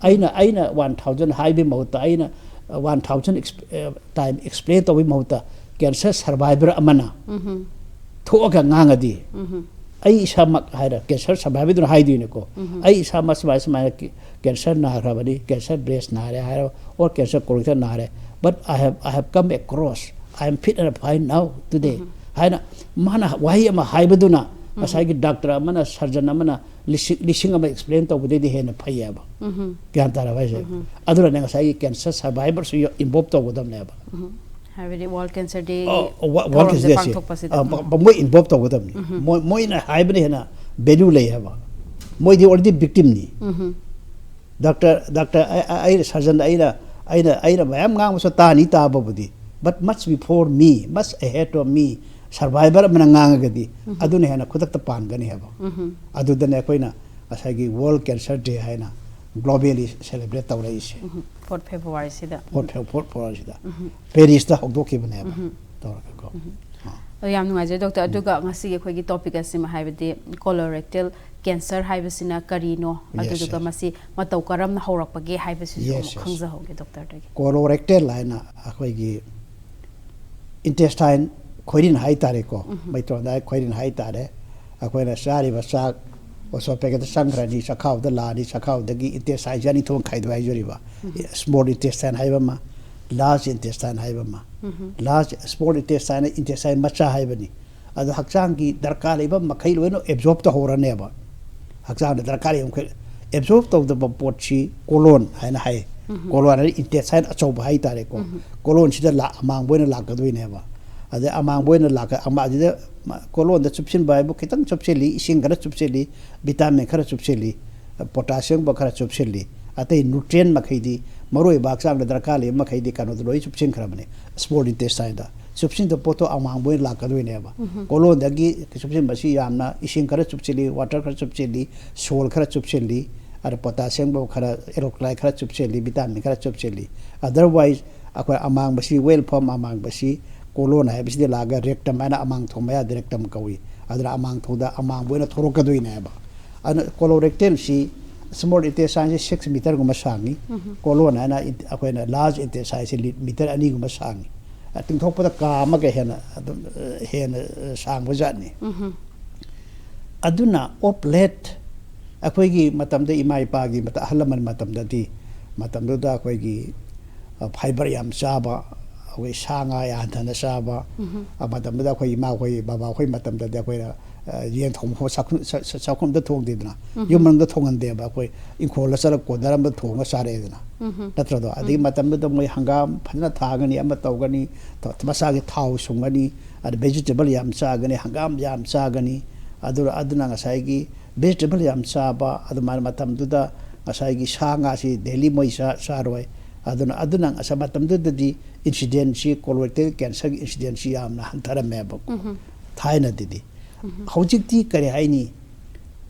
ꯑꯩꯅ, ꯑꯩꯅ one thousand ꯍꯥꯏꯕꯒꯤ ꯃꯍꯨꯠꯇ, ꯑꯩꯅ one thousand exp-, ꯑ, time explain ꯇꯧꯕꯒꯤ ꯃꯍꯨꯠꯇ, cancer survivor ꯑꯃꯅ ꯊꯣꯛꯑꯒ ꯉꯥꯡꯉꯗꯤ, ꯑꯩ ꯏꯁꯥꯃꯛ ꯍꯥꯏꯔ cancer survivorꯗꯨꯅ ꯍꯥꯏꯗꯣꯏꯅꯤꯀꯣ, "ꯑꯩ ꯏꯁꯥꯃꯛ ꯁꯨꯃꯥꯏ ꯁꯨꯃꯥꯏꯅ cancer ꯅꯥꯈ꯭ꯔꯕꯅꯤ, cancer breast ꯅꯥꯔꯦ ꯍꯥꯏꯔꯣ, or cancer colorectal ꯅꯥꯔꯦ, but I have, I have come across, I am fit and fine now today" ꯍꯥꯏꯅ ꯃꯥꯅ ꯋꯥꯍꯩ ꯑꯃ ꯍꯥꯏꯕꯗꯨꯅ ꯉꯁꯥꯏꯒꯤ doctor ꯑꯃꯅ, surgeon ꯑꯃꯅ ꯂꯤꯁꯤꯡ, ꯂꯤꯁꯤꯡ ꯑꯃ explain ꯇꯧꯕꯗꯩꯗꯤ ꯍꯦꯟꯅ ꯐꯩꯌꯦꯕ꯫ ꯒ꯭ꯌꯥꯟ ꯇꯥꯔꯕ ꯍꯥꯏꯁꯦ? ꯑꯗꯨꯅꯅꯦ ꯉꯁꯥꯏꯒꯤ cancer survivorꯁꯨ involve ꯇꯧꯒꯗꯕꯅꯦꯕ꯫ ꯍꯥꯏꯕꯗꯤ World Cancer Day ꯑ, ꯋꯥ-, World Cancer Dayꯁꯦ, ꯄꯥꯡꯊꯣꯛꯄꯁꯤꯗ꯫ ꯑ, ꯃ-, ꯃꯣꯏ involve ꯇꯧꯒꯗꯕꯅꯤ꯫ ꯃꯣꯏ, ꯃꯣꯏꯅ ꯍꯥꯏꯕꯅ ꯍꯦꯟꯅ value ꯂꯩ ꯍꯥꯏꯕ꯫ ꯃꯣꯏꯗꯤ already victimꯅꯤ꯫ Doctor, doctor, ꯑꯩ, ꯑꯩ, ꯑꯩꯅ surgeon, ꯑꯩꯅ, ꯑꯩꯅ, ꯑꯩꯅ ꯃꯌꯥꯝ ꯉꯥꯡꯕꯁꯨ ꯇꯥꯅꯤ, ꯇꯥꯕꯕꯨꯗꯤ, but much before me, much ahead of me, survivor ꯑꯃꯅ ꯉꯥꯡꯉꯒꯗꯤ ꯑꯗꯨꯅ ꯍꯦꯟꯅ ꯈꯨꯗꯛꯇ ꯄꯥꯟꯒꯅꯤ ꯍꯥꯏꯕ꯫ ꯑꯗꯨꯗꯅꯦ ꯑꯩꯈꯣꯏꯅ ꯉꯁꯥꯏꯒꯤ World Cancer Day ꯍꯥꯏꯅ globally celebrate ꯇꯧꯔꯛꯏꯁꯦ꯫ Fourth Februaryꯁꯤꯗ꯫ Fourth Feb-, fourth Februaryꯁꯤꯗ꯫ Parisꯇ ꯍꯧꯗꯣꯛꯈꯤꯕꯅꯦꯕ꯫ ꯇꯧꯔꯒꯀꯣ꯫ ꯑꯥ꯫ ꯑꯗꯣ ꯌꯥꯝ ꯅꯨꯡꯉꯥꯏꯖꯔꯦ doctor꯫ ꯑꯗꯨꯒ ꯉꯁꯤꯒꯤ ꯑꯩꯈꯣꯏꯒꯤ topic ꯑꯁꯤꯃ, ꯍꯥꯏꯕꯗꯤ colorectal cancer ꯍꯥꯏꯕꯁꯤꯅ ꯀꯔꯤꯅꯣ, Yes, ꯑꯗꯨꯗꯨꯒ yes. ꯃꯁꯤ ꯃꯇꯧ ꯀꯔꯝꯅ ꯍꯧꯔꯛꯄꯒꯦ ꯍꯥꯏꯕꯁꯤꯁꯨ Yes, ꯑꯃꯨꯛ yes. ꯈꯪꯖꯍꯧꯒꯦ doctorꯗꯒꯤ꯫ Colorectal ꯍꯥꯏꯅ ꯑꯩꯈꯣꯏꯒꯤ intestine, ꯈꯣꯏꯔꯤꯟ ꯍꯥꯏꯇꯥꯔꯦꯀꯣ, ꯃꯩꯇꯩꯂꯣꯟꯗ ꯍꯥꯏ ꯈꯣꯏꯔꯤꯟ ꯍꯥꯏꯇꯥꯔꯦ꯫ ꯑꯩꯈꯣꯏꯅ ꯆꯥꯔꯤꯕ ꯆꯥꯛ esophagus ꯆꯪꯈ꯭ꯔꯅꯤ, ꯆꯈꯥꯎꯗ ꯂꯥꯛꯑꯅꯤ, ꯆꯈꯥꯎꯗꯒꯤ intestine ꯑꯅꯤ ꯊꯣꯛꯅ ꯈꯥꯏꯗꯣꯛꯑꯦ ꯍꯥꯏꯖꯔꯤꯕ꯫ Small intestine ꯍꯥꯏꯕ ꯑꯃ, large intestine ꯍꯥꯏꯕ ꯑꯃ꯫ Large, small intestine, intestine ꯃꯆꯥ ꯍꯥꯏꯕꯅꯤ꯫ ꯑꯗꯣ ꯍꯛꯆꯥꯡꯒꯤ ꯗꯔꯀꯥꯔ ꯂꯩꯕ ꯃꯈꯩ ꯂꯣꯏꯅ absorb ꯇꯧꯍꯧꯔꯅꯦꯕ꯫ ꯍꯛꯆꯥꯡꯗ ꯗꯔꯀꯥꯔ ꯂꯩꯕ ꯃꯈꯩ absorb ꯇꯧꯗꯕ ꯄꯣꯠꯁꯤ colon ꯍꯥꯏꯅ ꯍꯥꯏ꯫ Colon ꯍꯥꯏꯗꯤ intestine ꯑꯆꯧꯕ ꯍꯥꯏꯇꯥꯔꯦꯀꯣ꯫ Colonꯁꯤꯗ ꯂꯥꯛ-, ꯑꯃꯥꯡꯕ ꯑꯣꯏꯅ ꯂꯥꯛꯀꯗꯣꯏꯅꯦꯕ꯫ ꯑꯗꯩ ꯑꯃꯥꯡꯕ ꯑꯣꯏꯅ ꯂꯥꯛꯀ ꯑꯃ ꯑꯗꯨꯗ ꯀꯣꯂꯣꯟꯗ ꯆꯨꯞꯁꯤꯟꯕ ꯍꯥꯏꯕꯨ ꯈꯤꯇꯪ ꯆꯨꯞꯁꯤꯜꯂꯤ, ꯏꯁꯤꯡ ꯈꯔ ꯆꯨꯞꯁꯤꯜꯂꯤ, ꯚꯤꯇꯥꯃꯤꯟ ꯈꯔ ꯆꯨꯞꯁꯤꯜꯂꯤ, ꯄꯣꯇꯥꯁꯤꯌꯝꯒꯨꯝꯕ ꯈꯔ ꯆꯨꯞꯁꯤꯜꯂꯤ꯫ ꯑꯇꯩ ꯅ꯭ꯌꯨꯇ꯭ꯔꯤꯌꯦꯟ ꯃꯈꯩꯗꯤ, ꯃꯔꯨ ꯑꯣꯏꯕ ꯍꯛꯆꯥꯡꯗ ꯗꯔꯀꯥꯔ ꯂꯩꯕ ꯃꯈꯩꯗꯤ ꯀꯩꯅꯣꯗ ꯂꯣꯏ ꯆꯨꯞꯁꯤꯟꯈ꯭ꯔꯕꯅꯤ, ꯁ꯭ꯃꯣꯜ ꯏꯟꯇꯦꯁꯇꯥꯏꯟꯗ꯫ ꯆꯨꯞꯁꯤꯟꯗ ꯄꯣꯠꯇꯣ ꯑꯃꯥꯡꯕ ꯑꯣꯏꯅ ꯂꯥꯛꯀꯗꯣꯏꯅꯦꯕ꯫ ꯀꯣꯂꯣꯟꯗꯒꯤ ꯆꯨꯞꯁꯤꯟꯕꯁꯤ ꯌꯥꯝꯅ ꯏꯁꯤꯡ ꯈꯔ ꯆꯨꯞꯁꯤꯜꯂꯤ, ꯋꯥꯇꯔ ꯈꯔ ꯆꯨꯞꯁꯤꯜꯂꯤ, ꯁꯣꯜ ꯈꯔ ꯆꯨꯞꯁꯤꯜꯂꯤ, ꯑꯗ ꯄꯣꯇꯥꯁꯤꯌꯝꯒꯨꯝꯕ ꯈꯔ, ꯑꯦꯂꯣꯀ꯭ꯔꯥꯏꯠ ꯈꯔ ꯆꯨꯞꯁꯤꯜꯂꯤ, ꯚꯤꯇꯥꯃꯤꯟ ꯈꯔ ꯆꯨꯞꯁꯤꯜꯂꯤ꯫ ꯑꯗꯔꯋꯥꯏꯁ ꯑꯩꯈꯣꯏ ꯑꯃꯥꯡꯕꯁꯤ, ꯋꯦꯜ ꯐꯣꯝ ꯑꯃꯥꯡꯕꯁꯤ, ꯀꯣꯂꯣꯟ ꯍꯥꯏꯕꯁꯤꯗ ꯂꯥꯛꯑꯒ ꯔꯦꯛꯇꯝ ꯍꯥꯏꯅ ꯑꯃꯥꯡ ꯊꯣꯡ ꯃꯌꯥꯗ ꯔꯦꯛꯇꯝ ꯀꯧꯏ꯫ ꯑꯗꯨꯅ ꯑꯃꯥꯡ ꯊꯣꯡꯗ ꯑꯃꯥꯡꯕ ꯑꯣꯏꯅ ꯊꯣꯔꯛꯀꯗꯣꯏꯅꯦꯕ꯫ ꯑꯗꯨꯅ ꯀꯣꯂꯣꯔꯦꯛꯇꯦꯜꯁꯤ ꯁ꯭ꯃꯣꯜ ꯏꯟꯇꯦꯁꯇꯥꯏꯟꯁꯤ ꯁꯤꯛꯁ ꯃꯤꯇꯔꯒꯨꯝꯕ ꯁꯥꯡꯉꯤ꯫ ꯀꯣꯂꯣꯟ ꯍꯥꯏꯅ ꯏꯟ-, ꯑꯩꯈꯣꯏꯅ ꯂꯥꯔꯖ ꯏꯟꯇꯦꯁꯇꯥꯏꯟꯁꯤ ꯂꯤ-, ꯃꯤꯇꯔ ꯑꯅꯤꯒꯨꯝꯕ ꯁꯥꯡꯉꯤ꯫ ꯑ, ꯇꯤꯡꯊꯣꯛꯄꯗ ꯀꯥ ꯑꯃꯒ ꯍꯦꯟꯅ ꯑꯗꯨꯝ, ꯑ, ꯍꯦꯟꯅ, ꯑ, ꯁꯥꯡꯕ ꯖꯥꯠꯅꯤ꯫ ꯑꯗꯨꯅ ꯑꯣꯞ ꯂꯦꯠ ꯑꯩꯈꯣꯏꯒꯤ ꯃꯇꯝꯗ, ꯏꯃꯥ ꯏꯄꯥꯒꯤ ꯃꯇ-, ꯑꯍꯜ ꯂꯃꯟ ꯃꯇꯝꯗꯗꯤ, ꯃꯇꯝꯗꯨꯗ ꯑꯩꯈꯣꯏꯒꯤ, ꯑ, ꯐꯥꯏꯕꯔ ꯌꯥꯝ ꯆꯥꯕ, ꯑꯩꯈꯣꯏ ꯁꯥ ꯉꯥ ꯌꯥꯝ ꯍꯟꯊꯅ ꯆꯥꯕ, ꯑ, ꯃꯇꯝꯗꯨꯗ ꯑꯩꯈꯣꯏ ꯏꯃꯥ ꯈꯣꯏ, ꯕꯕꯥ ꯈꯣꯏ ꯃꯇꯝꯗꯗꯤ ꯑꯩꯈꯣꯏꯅ, ꯑ, ꯌꯦꯟ ꯊꯣꯡꯕ ꯐꯥꯎ ꯆꯥꯛꯈꯨꯝ-, ꯆꯥ-, ꯆꯥ-, ꯆꯥꯛꯈꯨꯝꯗ ꯊꯣꯡꯗꯦꯗꯅ, ꯌꯨꯝ ꯃꯅꯨꯡꯗ ꯊꯣꯡꯍꯟꯗꯦꯕ꯫ ꯑꯩꯈꯣꯏ ꯏꯪꯈꯣꯜꯗ ꯆꯠꯂꯒ ꯀꯣꯟꯅꯔꯝꯕ ꯊꯣꯡꯉ ꯆꯥꯔꯛꯑꯦꯗꯅ꯫ ꯅꯠꯇ꯭ꯔꯗꯣ? ꯑꯗꯒꯤ ꯃꯇꯝꯗꯨꯗ ꯃꯣꯏ ꯍꯪꯒꯥꯝ ꯐꯖꯅ ꯊꯥꯒꯅꯤ, ꯑꯃ ꯇꯧꯒꯅꯤ, ꯊ-, ꯃꯁꯥꯒꯤ ꯊꯥꯎ ꯁꯨꯡꯒꯅꯤ, ꯑꯗ ꯚꯦꯖꯤꯇꯦꯕꯜ ꯌꯥꯝ ꯆꯥꯒꯅꯤ, ꯍꯪꯒꯥꯝ ꯌꯥꯝ ꯆꯥꯒꯅꯤ꯫ ꯑꯗꯨ, ꯑꯗꯨꯅ ꯉꯁꯥꯏꯒꯤ ꯚꯦꯖꯤꯇꯦꯕꯜ ꯌꯥꯝ ꯆꯥꯕ, ꯑꯗꯨꯃꯥꯏꯅ ꯃꯇꯝꯗꯨꯗ ꯉꯁꯥꯏꯒꯤ ꯁꯥ ꯉꯥꯁꯤ ꯗꯦꯂꯤ ꯃꯣꯏ ꯆꯥ-, ꯆꯥꯔꯣꯏ꯫ ꯑꯗꯨꯅ, ꯑꯗꯨꯅ ꯉꯁꯥꯏ ꯃꯇꯝꯗꯨꯗꯗꯤ ꯏꯟꯁꯤꯗꯦꯟꯁꯤ, ꯀꯣꯂꯣꯔꯦꯛꯇꯦꯜ ꯀꯦꯟꯁꯔꯒꯤ ꯏꯟꯁꯤꯗꯦꯟꯁꯤ ꯌꯥꯝꯅ ꯍꯟꯊꯔꯝꯃꯦꯕꯀꯣ, ꯊꯥꯏꯅꯗꯗꯤ꯫ ꯍꯧꯖꯤꯛꯇꯤ ꯀꯔꯤ ꯍꯥꯏꯅꯤ?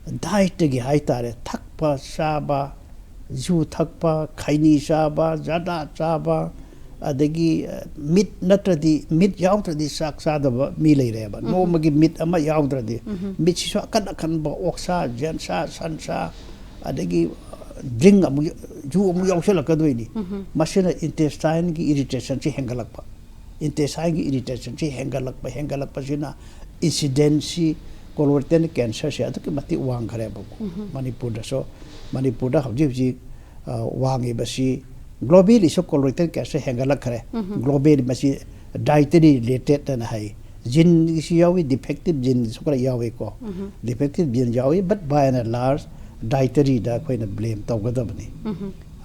ꯗꯥꯏꯠꯇꯒꯤ ꯍꯥꯏꯇꯥꯔꯦ, ꯊꯛꯄ ꯆꯥꯕ, ꯌꯨ ꯊꯛꯄ, ꯈꯩꯅꯤ ꯆꯥꯕ, ꯖꯔꯗꯥ ꯆꯥꯕ, ꯑꯗꯒꯤ, ꯑ, ꯃꯤꯠ ꯅꯠꯇ꯭ꯔꯗꯤ, ꯃꯤꯠ ꯌꯥꯎꯗ꯭ꯔꯗꯤ ꯆꯥꯛ ꯆꯥꯗꯕ ꯃꯤ ꯂꯩꯔꯦꯕ꯫ ꯅꯣꯡꯃꯒꯤ ꯃꯤꯠ ꯑꯃ ꯌꯥꯎꯗ꯭ꯔꯗꯤ, ꯃꯤꯠꯁꯤꯁꯨ ꯑꯀꯟ ꯑꯀꯟꯕ ꯑꯣꯛꯁꯥ, ꯌꯦꯟꯁꯥ, ꯁꯟꯁꯥ, ꯑꯗꯒꯤ, ꯑ, ꯗ꯭ꯔꯤꯡ ꯑꯃꯨꯛ, ꯌꯨ ꯑꯃꯨꯛ ꯌꯥꯎꯁꯜꯂꯛꯀꯗꯣꯏꯅꯤ꯫ ꯃꯁꯤꯅ ꯏꯟꯇꯦꯁꯇꯥꯏꯟꯒꯤ ꯏꯔꯤꯇꯦꯁꯟꯁꯤ ꯍꯦꯟꯒꯠꯂꯛꯄ꯫ ꯏꯟꯇꯦꯁꯇꯥꯏꯟꯒꯤ ꯏꯔꯤꯇꯦꯁꯟꯁꯤ ꯍꯦꯟꯒꯠꯂꯛꯄ, ꯍꯦꯟꯒꯠꯂꯛꯄꯁꯤꯅ ꯏꯟꯁꯤꯗꯦꯟꯁꯤ, ꯀꯣꯂꯣꯔꯦꯛꯇꯦꯜ ꯀꯦꯟꯁꯔꯁꯦ ꯑꯗꯨꯛꯀꯤ ꯃꯇꯤꯛ ꯋꯥꯡꯈ꯭ꯔꯦꯕꯀꯣ꯫ ꯃꯅꯤꯄꯨꯔꯗꯁꯨ, ꯃꯅꯤꯄꯨꯔꯗ ꯍꯧꯖꯤꯛ ꯍꯧꯖꯤꯛ, ꯑ, ꯋꯥꯡꯉꯤꯕꯁꯤ ꯒ꯭ꯂꯣꯕꯦꯜꯂꯤꯁꯨ ꯀꯣꯂꯣꯔꯦꯛꯇꯦꯜ ꯀꯦꯟꯁꯔ ꯍꯦꯟꯒꯠꯂꯛꯈ꯭ꯔꯦ꯫ ꯒ꯭ꯂꯣꯕꯦꯜ ꯃꯁꯤ ꯗꯥꯏꯇꯔꯤ ꯔꯤꯂꯦꯇꯦꯠ ꯑꯅ ꯍꯥꯏ꯫ ꯖꯤꯟꯒꯤꯁꯨ ꯌꯥꯎꯏ, ꯗꯤꯐꯦꯛꯇꯤꯞ ꯖꯤꯟꯒꯤꯁꯨ ꯈꯔ ꯌꯥꯎꯏꯀꯣ꯫ ꯗꯤꯐꯦꯛꯇꯤꯞ ꯖꯤꯟ ꯌꯥꯎꯏ, but by and large ꯗꯥꯏꯇꯔꯤꯗ ꯑꯩꯈꯣꯏꯅ ꯕ꯭ꯂꯦꯝ ꯇꯧꯒꯗꯕꯅꯤ꯫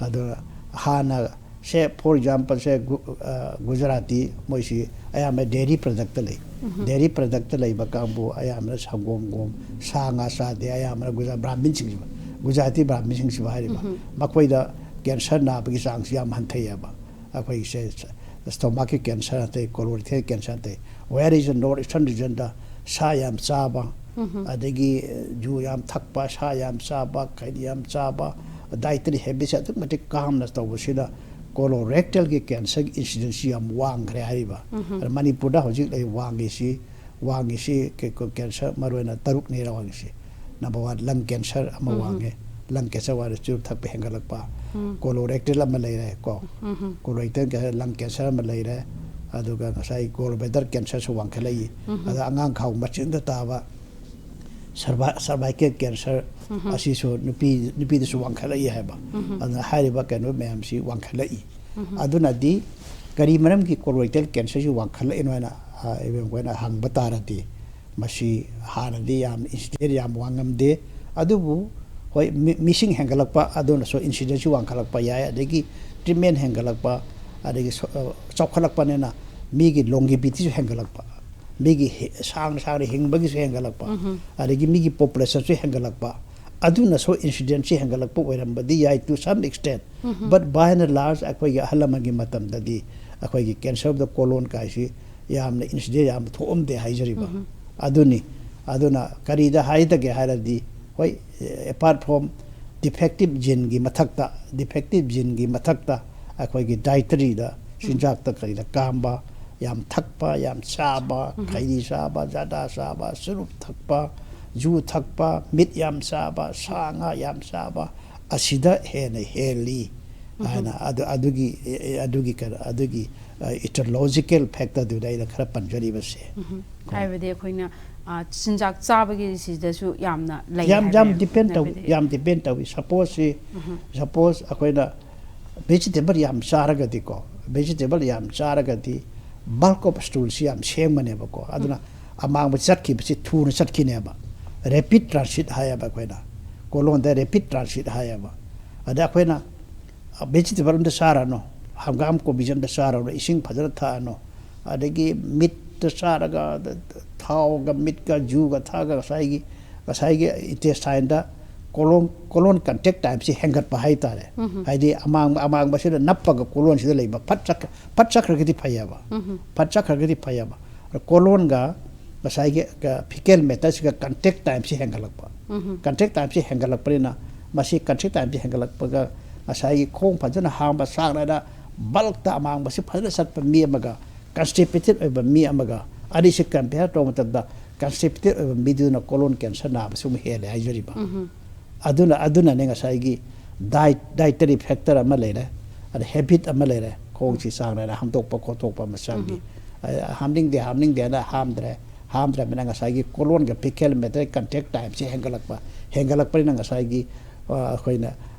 ꯑꯗꯣ ꯍꯥꯟꯅ ꯁꯦ, for example, ꯁꯦ, ꯒꯨ-, ꯑ, ꯒꯨꯖꯔꯥꯇꯤ ꯃꯣꯏꯁꯤ ꯑꯌꯥꯝꯕ dairy product ꯂꯩ꯫ Dairy product ꯂꯩꯕ ꯀꯥꯡꯕꯨ ꯑꯌꯥꯝꯕꯅ ꯁꯪꯒꯣꯝꯒꯨꯝ, ꯁꯥ ꯉꯥ ꯆꯥꯗꯦ, ꯑꯌꯥꯝꯕꯅ ꯒꯨꯖ-, ꯕ꯭ꯔꯥꯍꯃꯤꯟꯁꯤꯡꯁꯤꯕ, ꯒꯨꯖꯔꯥꯇꯤ ꯕ꯭ꯔꯥꯍꯃꯤꯟꯁꯤꯡꯁꯤꯕ ꯍꯥꯏꯔꯤꯕ, ꯃꯈꯣꯏꯗ cancer ꯅꯥꯕꯒꯤ ꯆꯥꯡꯁꯤ ꯌꯥꯝ ꯍꯟꯊꯩꯌꯦꯕ꯫ ꯑꯩꯈꯣꯏꯒꯤꯁꯦ stomachꯀꯤ cancer ꯍꯟꯊꯩ, colorectal cancer ꯍꯟꯊꯩ꯫ Where is the North Eastern regionꯗ ꯁꯥ ꯌꯥꯝ ꯆꯥꯕ, ꯑꯗꯒꯤ ꯖꯨ ꯌꯥꯝ ꯊꯛꯄ, ꯁꯥ ꯌꯥꯝ ꯆꯥꯕ, ꯈꯩꯅꯤ ꯌꯥꯝ ꯆꯥꯕ, dietary habitꯁꯦ ꯑꯗꯨꯛꯀꯤ ꯃꯇꯤꯛ calmꯅ ꯇꯧꯕꯁꯤꯅ colorectalꯒꯤ cancerꯒꯤ incidenceꯁꯤ ꯌꯥꯝ ꯋꯥꯡꯈ꯭ꯔꯦ ꯍꯥꯏꯔꯤꯕ꯫ ꯑꯗ ꯃꯅꯤꯄꯨꯔꯗ ꯍꯧꯖꯤꯛ ꯂꯩ ꯋꯥꯡꯉꯤꯁꯤ, ꯋꯥꯡꯉꯤꯁꯤ ꯀꯦ-, ꯀꯣ-, cancer ꯃꯔꯨꯑꯣꯏꯅ ꯇꯔꯨꯛꯅꯦ ꯋꯥꯡꯉꯤꯁꯤ꯫ Number one, lung cancer ꯑꯃ ꯋꯥꯡꯉꯦ꯫ Lung cancer ꯋꯥꯡꯉꯦ, ꯆꯨꯔꯨꯞ ꯊꯛꯄ ꯍꯦꯟꯒꯠꯂꯛꯄ꯫ Colorectal ꯑꯃ ꯂꯩꯔꯦ ꯀꯣ꯫ Colorectal cancer, lung cancer ꯑꯃ ꯂꯩꯔꯦ꯫ ꯑꯗꯨꯒ ꯉꯁꯥꯏ gallbladder cancerꯁꯨ ꯋꯥꯡꯈꯠꯂꯛꯏ꯫ ꯑꯗ ꯑꯉꯥꯡ ꯈꯥꯎ ꯃꯆꯤꯟꯗ ꯇꯥꯕ cervi-, cervical cancer ꯑꯁꯤꯁꯨ ꯅꯨꯄꯤ, ꯅꯨꯄꯤꯗꯁꯨ ꯋꯥꯡꯈꯠꯂꯛꯏ ꯍꯥꯏꯕ꯫ ꯑꯗꯨꯅ ꯍꯥꯏꯔꯤꯕ ꯀꯩꯅꯣ ꯃꯌꯥꯝꯁꯤ ꯋꯥꯡꯈꯠꯂꯛꯏ꯫ ꯑꯗꯨꯅꯗꯤ ꯀꯔꯤ ꯃꯔꯝꯒꯤ colorectal cancerꯁꯤ ꯋꯥꯡꯈꯠꯂꯛꯏꯅꯣ ꯍꯥꯏꯅ, ꯑ, ꯑꯩꯈꯣꯏꯅ ꯍꯪꯕ ꯇꯥꯔꯗꯤ, ꯃꯁꯤ ꯍꯥꯟꯅꯗꯤ ꯌꯥꯝ incidence ꯌꯥꯝ ꯋꯥꯡꯉꯝꯗꯦ, ꯑꯗꯨꯕꯨ ꯍꯣꯏ, ꯃꯤ-, ꯃꯤꯁꯤꯡ ꯍꯦꯟꯒꯠꯂꯛꯄ ꯑꯗꯨꯅꯁꯨ incidenceꯁꯤ ꯋꯥꯡꯈꯠꯂꯛꯄ ꯌꯥꯏ, ꯑꯗꯒꯤ treatment ꯍꯦꯟꯒꯠꯂꯛꯄ, ꯑꯗꯒꯤ ꯁꯣ-, ꯑ, ꯆꯥꯎꯈꯠꯂꯛꯄꯅꯤꯅ ꯃꯤꯒꯤ longevityꯁꯨ ꯍꯦꯟꯒꯠꯂꯛꯄ, ꯃꯤꯒꯤ ꯍꯤ-, ꯁꯥꯡꯅ ꯁꯥꯡꯅ ꯍꯤꯡꯕꯒꯤꯁꯨ ꯍꯦꯟꯒꯠꯂꯛꯄ, ꯑꯗꯒꯤ ꯃꯤꯒꯤ populationꯁꯨ ꯍꯦꯟꯒꯠꯂꯛꯄ, ꯑꯗꯨꯅꯁꯨ incidenceꯁꯤ ꯍꯦꯟꯒꯠꯂꯛꯄ ꯑꯣꯏꯔꯝꯕꯗꯤ ꯌꯥꯏ to some extent, but by and large ꯑꯩꯈꯣꯏꯒꯤ ꯑꯍꯜ ꯂꯃꯟꯒꯤ ꯃꯇꯝꯗꯗꯤ ꯑꯩꯈꯣꯏꯒꯤ cancer of the colon ꯀꯥꯏꯁꯤ ꯌꯥꯝꯅ incidence ꯌꯥꯝ ꯊꯣꯛꯑꯝꯗꯦ ꯍꯥꯏꯖꯔꯤꯕ꯫ ꯑꯗꯨꯅꯤ꯫ ꯑꯗꯨꯅ ꯀꯔꯤꯗ ꯍꯥꯏꯗꯒꯦ ꯍꯥꯏꯔꯗꯤ, ꯍꯣꯏ, apart from defective geneꯒꯤ ꯃꯊꯛꯇ, defective geneꯒꯤ ꯃꯊꯛꯇ ꯑꯩꯈꯣꯏꯒꯤ dietaryꯗ, ꯆꯤꯟꯖꯥꯛꯇ ꯀꯔꯤꯗ ꯀꯥꯝꯕ, ꯌꯥꯝ ꯊꯛꯄ, ꯌꯥꯝ ꯆꯥꯕ, ꯈꯩꯅꯤ ꯆꯥꯕ, ꯖꯔꯗꯥ ꯆꯥꯕ, ꯆꯨꯔꯨꯞ ꯊꯛꯄ, ꯖꯨ ꯊꯛꯄ, meat ꯌꯥꯝ ꯆꯥꯕ, ꯁꯥ ꯉꯥ ꯌꯥꯝ ꯆꯥꯕ, ꯑꯁꯤꯗ ꯍꯦꯟꯅ ꯍꯦꯜꯂꯤ ꯍꯥꯏꯅ ꯑꯗꯨ, ꯑꯗꯨꯒꯤ, ꯑꯦ, ꯑꯦ, ꯑꯗꯨꯒꯤ ꯀꯩꯅꯣ, ꯑꯗꯨꯒꯤ, ꯑ, etiological factorꯗꯨꯗ ꯑꯩꯅ ꯈꯔ ꯄꯟꯖꯔꯤꯕꯁꯦ꯫ ꯀꯣ꯫ ꯍꯥꯏꯕꯗꯤ ꯑꯩꯈꯣꯏꯅ, ꯑ, ꯆꯤꯟꯖꯥꯛ ꯆꯥꯕꯒꯤ ꯁꯤꯗꯁꯨ ꯌꯥꯝꯅ ꯂꯩ ꯌꯥꯝ, ꯍꯥꯏꯕ ꯌꯥꯝ depend ꯇꯧ-, ꯍꯥꯏꯕꯗꯤ ꯌꯥꯝ depend ꯇꯧꯏ꯫ Supposeꯁꯤ, suppose ꯑꯩꯈꯣꯏꯅ vegetable ꯌꯥꯝ ꯆꯥꯔꯒꯗꯤꯀꯣ, vegetable ꯌꯥꯝ ꯆꯥꯔꯒꯗꯤ bulk of stoolꯁꯤ ꯌꯥꯝ ꯁꯦꯝꯒꯅꯦꯕꯀꯣ꯫ ꯑꯗꯨꯅ ꯑꯃꯥꯡꯕ ꯆꯠꯈꯤꯕꯁꯤ ꯊꯨꯅ ꯆꯠꯈꯤꯅꯦꯕ꯫ Rapid transit ꯍꯥꯏꯌꯦꯕ ꯑꯩꯈꯣꯏꯅ꯫ Colonꯗ rapid transit ꯍꯥꯏꯌꯦꯕ꯫ ꯑꯗ ꯑꯩꯈꯣꯏꯅ, ꯚꯦꯖꯤꯇꯦꯕꯜ ꯑꯝꯇ ꯆꯥꯔꯅꯨ, ꯍꯪꯒꯥꯝ ꯀꯣꯕꯤꯁꯦ ꯑꯝꯇ ꯆꯥꯔꯅꯨ, ꯏꯁꯤꯡ ꯐꯖꯅ ꯊꯛꯑꯅꯨ, ꯑꯗꯒꯤ ꯃꯤꯠꯇ ꯆꯥꯔꯒ ꯊꯥꯎꯒ ꯃꯤꯠꯀ ꯖꯨꯒ ꯊꯛꯑꯒ ꯉꯁꯥꯏꯒꯤ ꯉꯁꯥꯏꯒꯤ ꯏꯟꯇꯦꯁꯇꯥꯏꯟꯗ ꯀꯣꯂꯣꯟ ꯀꯣꯂꯣꯟ ꯀꯟꯇꯦꯛ ꯇꯥꯏꯝꯁꯤ ꯍꯦꯟꯒꯠꯄ ꯍꯥꯏꯇꯥꯔꯦ꯫ ꯍꯥꯏꯗꯤ ꯑꯃꯥꯡꯕ ꯑꯃꯥꯡꯕꯁꯤꯗ ꯅꯞꯄꯒ ꯀꯣꯂꯣꯟꯁꯤꯗ ꯂꯩꯕ ꯐꯠ ꯆꯠꯈ꯭ꯔ- ꯐꯠ ꯆꯠꯈ꯭ꯔꯒꯗꯤ ꯐꯩꯌꯦꯕ꯫ ꯐꯠ ꯆꯠꯈ꯭ꯔꯒꯗꯤ ꯐꯩꯌꯦꯕ꯫ ꯑꯗ ꯀꯣꯂꯣꯟꯒ ꯉꯁꯥꯏꯒꯤ ꯐꯤꯀꯦꯜ ꯃꯦꯇꯔꯁꯤꯒ ꯀꯟꯇꯦꯛ ꯇꯥꯏꯝꯁꯤ ꯍꯦꯟꯒꯠꯂꯛꯄ꯫ ꯀꯟꯇꯦꯛ ꯇꯥꯏꯝꯁꯤ ꯍꯦꯟꯒꯠꯂꯛꯄꯅꯤꯅ ꯃꯁꯤ ꯀꯟꯇꯦꯛ ꯇꯥꯏꯝꯁꯤ ꯍꯦꯟꯒꯠꯂꯛꯄꯒ ꯉꯁꯥꯏꯒꯤ ꯈꯣꯡ ꯐꯖꯅ ꯍꯥꯝꯕ, ꯆꯥꯡ ꯅꯥꯏꯅ ꯕꯜꯛꯇ ꯑꯃꯥꯡꯕꯁꯤ ꯐꯖꯅ ꯆꯠꯄ ꯃꯤ ꯑꯃꯒ ꯀꯟꯁꯇꯤꯄꯦꯇꯦꯠ ꯑꯣꯏꯕ ꯃꯤ ꯑꯃꯒ ꯑꯅꯤꯁꯤ ꯀꯝꯄꯤꯌꯔ ꯇꯧꯕ ꯃꯇꯝꯗ ꯀꯟꯁꯇꯤꯄꯦꯇꯦꯠ ꯑꯣꯏꯕ ꯃꯤꯗꯨꯅ ꯀꯣꯂꯣꯟ ꯀꯦꯟꯁꯔ ꯅꯥꯕꯁꯤ ꯑꯃꯨꯛ ꯍꯦꯜꯂꯦ ꯍꯥꯏꯖꯔꯤꯕ꯫ ꯑꯗꯨꯅ ꯑꯗꯨꯅꯅꯦ ꯉꯁꯥꯏꯒꯤ ꯗꯥꯏꯠ ꯗꯥꯏꯇꯔꯤ ꯐꯦꯛꯇꯔ ꯑꯃ ꯂꯩꯔꯦ, ꯑꯗ ꯍꯦꯕꯤꯠ ꯑꯃ ꯂꯩꯔꯦ, ꯈꯣꯡꯁꯤ ꯆꯥꯡ ꯅꯥꯏꯅ ꯍꯥꯝꯗꯣꯛꯄ ꯈꯣꯠꯇꯣꯛꯄ ꯑꯃ ꯆꯪꯉꯤ꯫ ꯑ, ꯍꯥꯝꯅꯤꯡꯗꯦ ꯍꯥꯝꯅꯤꯡꯗꯦ ꯍꯥꯏꯅ ꯍꯥꯝꯗ꯭ꯔꯦ꯫ ꯍꯥꯝꯗ꯭ꯔꯕꯅꯤꯅ ꯉꯁꯥꯏꯒꯤ ꯀꯣꯂꯣꯟꯒ ꯐꯤꯀꯦꯜ ꯃꯦꯇꯔ ꯀꯟꯇꯦꯛ ꯇꯥꯏꯝꯁꯤ ꯍꯦꯟꯒꯠꯂꯛꯄ꯫ ꯍꯦꯟꯒꯠꯂꯛꯄꯅꯤꯅ ꯉꯁꯥꯏꯒꯤ, ꯑ, ꯑꯩꯈꯣꯏꯅ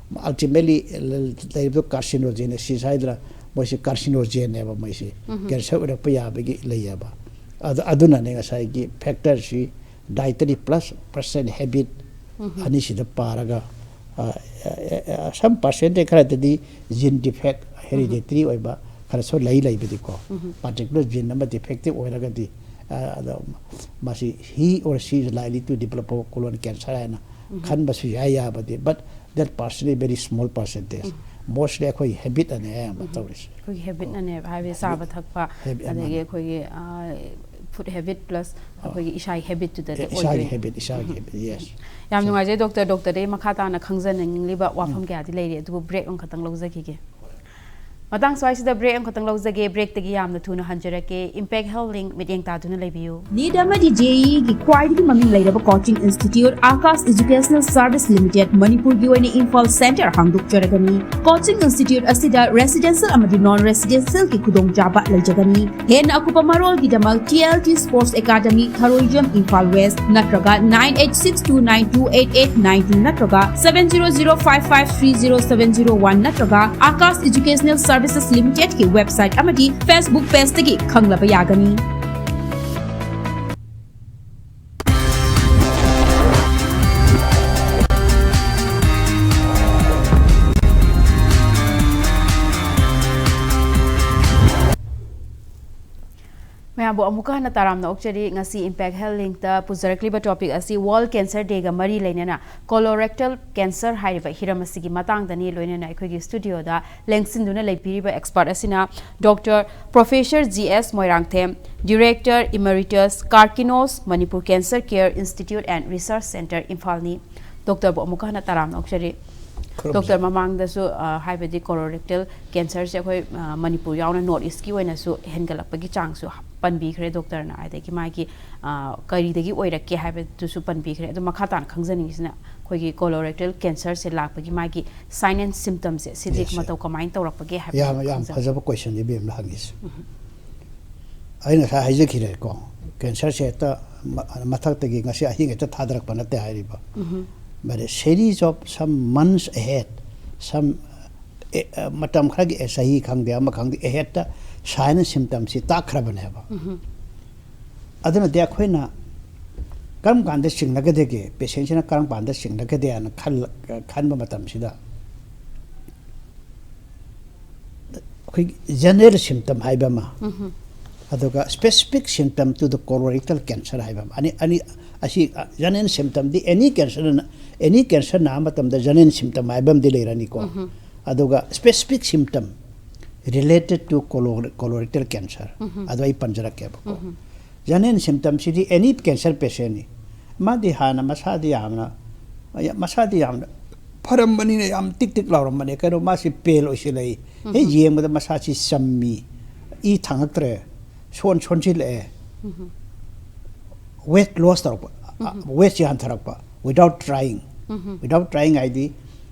ꯑꯜꯇꯤꯃꯦꯠꯂꯤ ꯂꯩꯔꯤꯕ ꯀꯥꯔꯁꯤꯅꯣꯖꯦꯅꯦꯁꯤꯁ ꯍꯥꯏꯗꯅ ꯃꯣꯏꯁꯤ ꯀꯥꯔꯁꯤꯅꯣꯖꯦꯟꯅꯦꯕ, ꯃꯣꯏꯁꯤ ꯀꯦꯟꯁꯔ ꯑꯣꯏꯔꯛꯄ ꯌꯥꯕꯒꯤ ꯂꯩꯌꯦꯕ꯫ ꯑꯗꯨ ꯑꯗꯨꯅꯅꯦ ꯉꯁꯥꯏꯒꯤ ꯐꯦꯛꯇꯔꯁꯤ ꯗꯥꯏꯇꯔꯤ ꯄ꯭ꯂꯁ ꯄꯔꯁꯦꯟ ꯍꯦꯕꯤꯠ ꯑꯅꯤꯁꯤꯗ ꯄꯥꯔꯒ, ꯑ, ꯑ, ꯑ, some percent ꯈꯔꯗꯗꯤ ꯖꯤꯟ ꯗꯤꯐꯦꯛ, ꯍꯦꯔꯤꯗꯤꯇꯔꯤ ꯑꯣꯏꯕ ꯈꯔꯁꯨ ꯂꯩ, ꯂꯩꯕꯗꯤꯀꯣ꯫ ꯄꯥꯔꯇꯤꯀꯨꯂꯔ ꯖꯤꯟ ꯑꯃ ꯗꯤꯐꯦꯛꯇꯤꯞ ꯑꯣꯏꯔꯒꯗꯤ, ꯑ, ꯑꯗꯣ ꯃꯁꯤ he or she is likely to develop colon cancer ꯍꯥꯏꯅ ꯈꯟꯕꯁꯨ ꯌꯥꯏ, ꯌꯥꯕꯗꯤ, but that percent is very small percentage. Mostly ꯑꯩꯈꯣꯏ ꯍꯦꯕꯤꯠ ꯑꯅꯦ ꯑꯌꯥꯝꯕ ꯇꯧꯔꯤꯁꯦ꯫ ꯑꯩꯈꯣꯏꯒꯤ ꯍꯦꯕꯤꯠꯅꯅꯦꯕ, ꯍꯥꯏꯕꯗꯤ ꯆꯥꯕ ꯊꯛꯄ, Habit ꯑꯗꯒꯤ ꯑꯃꯅꯤ꯫ ꯑꯩꯈꯣꯏꯒꯤ ꯐꯨꯗ ꯍꯦꯕꯤꯠ ꯄ꯭ꯂꯁ ꯑꯩꯈꯣꯏꯒꯤ ꯏꯁꯥꯒꯤ ꯍꯦꯕꯤꯠꯇꯨꯗꯗꯤ ꯏꯁꯥꯒꯤ ꯑꯣꯏꯗꯣꯏꯅꯦ꯫ ꯍꯦꯕꯤꯠ, ꯏꯁꯥꯒꯤ ꯍꯦꯕꯤꯠ, ꯌꯦꯁ꯫ ꯌꯥꯝ ꯅꯨꯡꯉꯥꯏꯖꯩ ꯗꯣꯛꯇꯔ꯫ ꯗꯣꯛꯇꯔꯗꯒꯤ ꯃꯈꯥ ꯇꯥꯅ ꯈꯪꯖꯅꯤꯡꯂꯤꯕ ꯋꯥꯐꯝ ꯀꯌꯥꯗꯤ ꯂꯩꯔꯤ, ꯑꯗꯨꯕꯨ ꯕ꯭ꯔꯦꯛ ꯑꯃꯈꯛꯇꯪ ꯂꯧꯖꯈꯤꯒꯦ꯫ ꯃꯇꯥꯡ ꯁ꯭ꯋꯥꯏꯁꯤꯗ ꯕ꯭ꯔꯦꯛ ꯑꯃꯈꯛꯇꯪ ꯂꯧꯖꯒꯦ꯫ ꯕ꯭ꯔꯦꯛꯇꯒꯤ ꯌꯥꯝꯅ ꯊꯨꯅ ꯍꯟꯖꯔꯛꯀꯦ꯫ ꯏꯝꯄꯦꯛ ꯍꯦꯜ ꯂꯤꯡ ꯃꯤꯠꯌꯦꯡ ꯇꯥꯗꯨꯅ ꯂꯩꯕꯤꯌꯨ꯫ ꯅꯤꯠ ꯑꯃꯗꯤ ꯖꯦꯏꯒꯤ ꯈ꯭ꯋꯥꯏꯗꯒꯤ ꯃꯃꯤꯡ ꯂꯩꯔꯕ coaching institute Aakash educational service limited ꯃꯅꯤꯄꯨꯔꯒꯤ ꯑꯣꯏꯅ ꯏꯝꯐꯥꯜ ꯁꯦꯟꯇꯔ ꯍꯥꯡꯗꯣꯛꯆꯔꯒꯅꯤ꯫ ꯀꯣꯆꯤꯡ ꯏꯟꯁꯇꯤꯇ꯭ꯌꯨꯠ ꯑꯁꯤꯗ ꯔꯦꯁꯤꯗꯦꯟꯁꯤꯌꯦꯜ ꯑꯃꯗꯤ ꯅꯣꯟ ꯔꯦꯁꯤꯗꯦꯟꯁꯤꯌꯦꯜꯒꯤ ꯈꯨꯗꯣꯡꯆꯥꯕ ꯂꯩꯖꯒꯅꯤ꯫ ꯍꯦꯟꯅ ꯑꯀꯨꯞꯄ ꯃꯔꯣꯜꯒꯤꯗꯃꯛ T L T sports academy, Tharoijam, Imphal west ꯅꯠꯇ꯭ꯔꯒ nine eight six two nine two eight eight nine two ꯅꯠꯇ꯭ꯔꯒ seven zero zero five five three zero seven zero one ꯅꯠꯇ꯭ꯔꯒ ꯑꯥꯀꯥꯁ ꯏꯖꯨꯀꯦꯁꯅꯦꯜ ꯁꯔꯚꯤꯁꯦꯁ ꯂꯤꯃꯤꯇꯦꯗꯀꯤ ꯋꯦꯕꯁꯥꯏꯠ ꯑꯃꯗꯤ ꯐꯦꯁꯕꯨꯛ ꯄꯦꯖꯇꯒꯤ ꯈꯪꯂꯕ ꯌꯥꯒꯅꯤ꯫ ꯕꯨ ꯑꯃꯨꯛꯀ ꯍꯟꯅ ꯇꯔꯥꯝꯅ ꯑꯣꯛꯆꯔꯤ꯫ ꯉꯁꯤ Impact Health Link ꯇ ꯄꯨꯖꯔꯛꯂꯤꯕ topic ꯑꯁꯤ World Cancer Day ꯒ ꯃꯔꯤ ꯂꯩꯅꯅ colorectal cancer ꯍꯥꯏꯔꯤꯕ ꯍꯤꯔꯝ ꯑꯁꯤꯒꯤ ꯃꯇꯥꯡꯗꯅꯤ꯫ ꯂꯣꯏꯅꯅ ꯑꯩꯈꯣꯏꯒꯤ studio ꯗ ꯂꯦꯡꯁꯤꯟꯗꯨꯅ ꯂꯩꯕꯤꯔꯤꯕ expert ꯑꯁꯤꯅ Doctor Professor G S Moirangthem, Director Emeritus, Karkinos, Manipur Cancer Care Institute and Research Centre, ꯏꯝꯐꯥꯜꯅꯤ꯫ Doctor ꯕꯨ ꯑꯃꯨꯛꯀ ꯍꯟꯅ ꯇꯔꯥꯝꯅ ꯑꯣꯛꯆꯔꯤ꯫ ꯈꯨꯔꯨꯝꯖꯔꯤ꯫ Doctor, ꯃꯃꯥꯡꯗꯁꯨ, ꯑ, ꯍꯥꯏꯕꯗꯤ colorectal cancer ꯁꯦ ꯑꯩꯈꯣꯏ, ꯑ, ꯃꯅꯤꯄꯨꯔ ꯌꯥꯎꯅ North East ꯀꯤ ꯑꯣꯏꯅꯁꯨ ꯍꯦꯟꯒꯠꯂꯛꯄꯒꯤ ꯆꯥꯡꯁꯨ ꯄꯟꯕꯤꯈ꯭ꯔꯦ doctor ꯅ, ꯑꯗꯒꯤ ꯃꯥꯒꯤ, ꯑ, ꯀꯔꯤꯗꯒꯤ ꯑꯣꯏꯔꯛꯀꯦ ꯍꯥꯏꯕꯗꯨꯁꯨ ꯄꯟꯕꯤꯈ꯭ꯔꯦ꯫ ꯑꯗꯣ ꯃꯈꯥ ꯇꯥꯅ ꯈꯪꯖꯅꯤꯡꯉꯤꯁꯤꯅ ꯑꯩꯈꯣꯏꯒꯤ colorectal cancer ꯁꯦ ꯂꯥꯛꯄꯒꯤ ꯃꯥꯒꯤ sign and symptom say, CD Yes, sir. ꯃꯇꯧ ꯀꯃꯥꯏꯅ ꯇꯧꯔꯛꯄꯒꯦ ꯍꯥꯏꯕꯗꯨ ꯌꯥꯝ, ꯌꯥꯝ ꯈꯪꯖ- ꯐꯖꯕ question ꯅꯤ ꯏꯕꯦꯝꯅ ꯍꯪꯉꯤꯁꯦ꯫ ꯎꯝ꯫ ꯑꯩ ꯉꯁꯥꯏ ꯍꯥꯏꯖꯈꯤꯔꯦꯀꯣ, cancer ꯁꯦ ꯍꯦꯛꯇ ꯃ-, ꯃꯊꯛꯇꯒꯤ ꯉꯁꯤ ꯑꯍꯤꯡ ꯍꯦꯛꯇ ꯊꯥꯗꯔꯛꯄ ꯅꯠꯇꯦ ꯍꯥꯏꯔꯤꯕ꯫ ꯎꯝ꯫ But a series of some months ahead, some, ꯑꯦ, ꯑ, ꯃꯇꯝ ꯈꯔꯒꯤ, ꯑꯦ, ꯆꯍꯤ ꯈꯪꯗꯦ, ꯑꯃ ꯈꯪꯗꯦ, ahead ꯇ sign and symptom ꯁꯤ ꯇꯥꯛꯈ꯭ꯔꯕꯅꯦꯕ꯫ ꯎꯝ꯫ ꯑꯗꯨꯅꯗꯤ ꯑꯩꯈꯣꯏꯅ ꯀꯔꯝ ꯀꯥꯟꯗ ꯆꯤꯡꯅꯒꯗꯒꯦ, patient ꯁꯤꯅ ꯀꯔꯝ ꯀꯥꯟꯗ ꯆꯤꯡꯅꯒꯗꯦ ꯍꯥꯏꯅ ꯈꯜ-, ꯈꯟꯕ ꯃꯇꯝꯁꯤꯗ, ꯑꯩꯈꯣꯏꯒꯤ general symptom ꯍꯥꯏꯕ ꯑꯃ, ꯎꯝꯍꯨꯝ꯫ ꯑꯗꯨꯒ specific symptom to the colorectal cancer ꯍꯥꯏꯕ ꯑꯃ꯫ ꯑꯅꯤ, ꯑꯅꯤ, ꯑꯁꯤ, ꯑ, general symptom ꯗꯤ any cancer ꯅ, any cancer ꯅꯥꯕ ꯃꯇꯝꯗ general symptom ꯍꯥꯏꯕ ꯑꯃꯗꯤ ꯂꯩꯔꯅꯤꯀꯣ꯫ ꯎꯝꯍꯨꯝ꯫ ꯑꯗꯨꯒ specific symptom related to colo-, colorectal cancer, ꯎꯝꯍꯨꯝ꯫ ꯑꯗꯨ ꯑꯩ ꯄꯟꯖꯔꯛꯀꯦꯕꯀꯣ꯫ ꯎꯝꯍꯨꯝ꯫ General symptom ꯁꯤꯗꯤ any cancer patient ꯅꯤ꯫ ꯃꯥꯗꯤ ꯍꯥꯟꯅ ꯃꯁꯥꯗꯤ ꯌꯥꯝꯅ, ꯃꯁꯥꯗꯤ ꯌꯥꯝꯅ ꯐꯔꯝꯕꯅꯤꯅ ꯌꯥꯝ ꯇꯤꯛ ꯇꯤꯛ ꯂꯥꯎꯔꯝꯕꯅꯦ꯫ ꯀꯩꯅꯣ, ꯃꯥꯁꯤ pale ꯑꯣꯏꯁꯤꯜꯂꯛꯏ꯫ ꯍꯦꯛ ꯎꯝꯍꯨꯝ꯫ ꯌꯦꯡꯕꯗ ꯃꯁꯥꯁꯤ ꯆꯝꯃꯤ, ꯏ ꯊꯥꯡꯉꯛꯇ꯭ꯔꯦ, ꯁꯣꯟ ꯁꯣꯟꯁꯤꯜꯂꯛꯑꯦ꯫ ꯎꯝꯍꯨꯝ꯫ Weight loss ꯇꯧꯔꯛꯄ, ꯑ, ꯎꯝꯍꯨꯝ꯫ Weight ꯁꯤ ꯍꯟꯊꯔꯛꯄ, without trying꯫ ꯎꯝꯍꯨꯝ꯫ Without trying ꯍꯥꯏꯗꯤ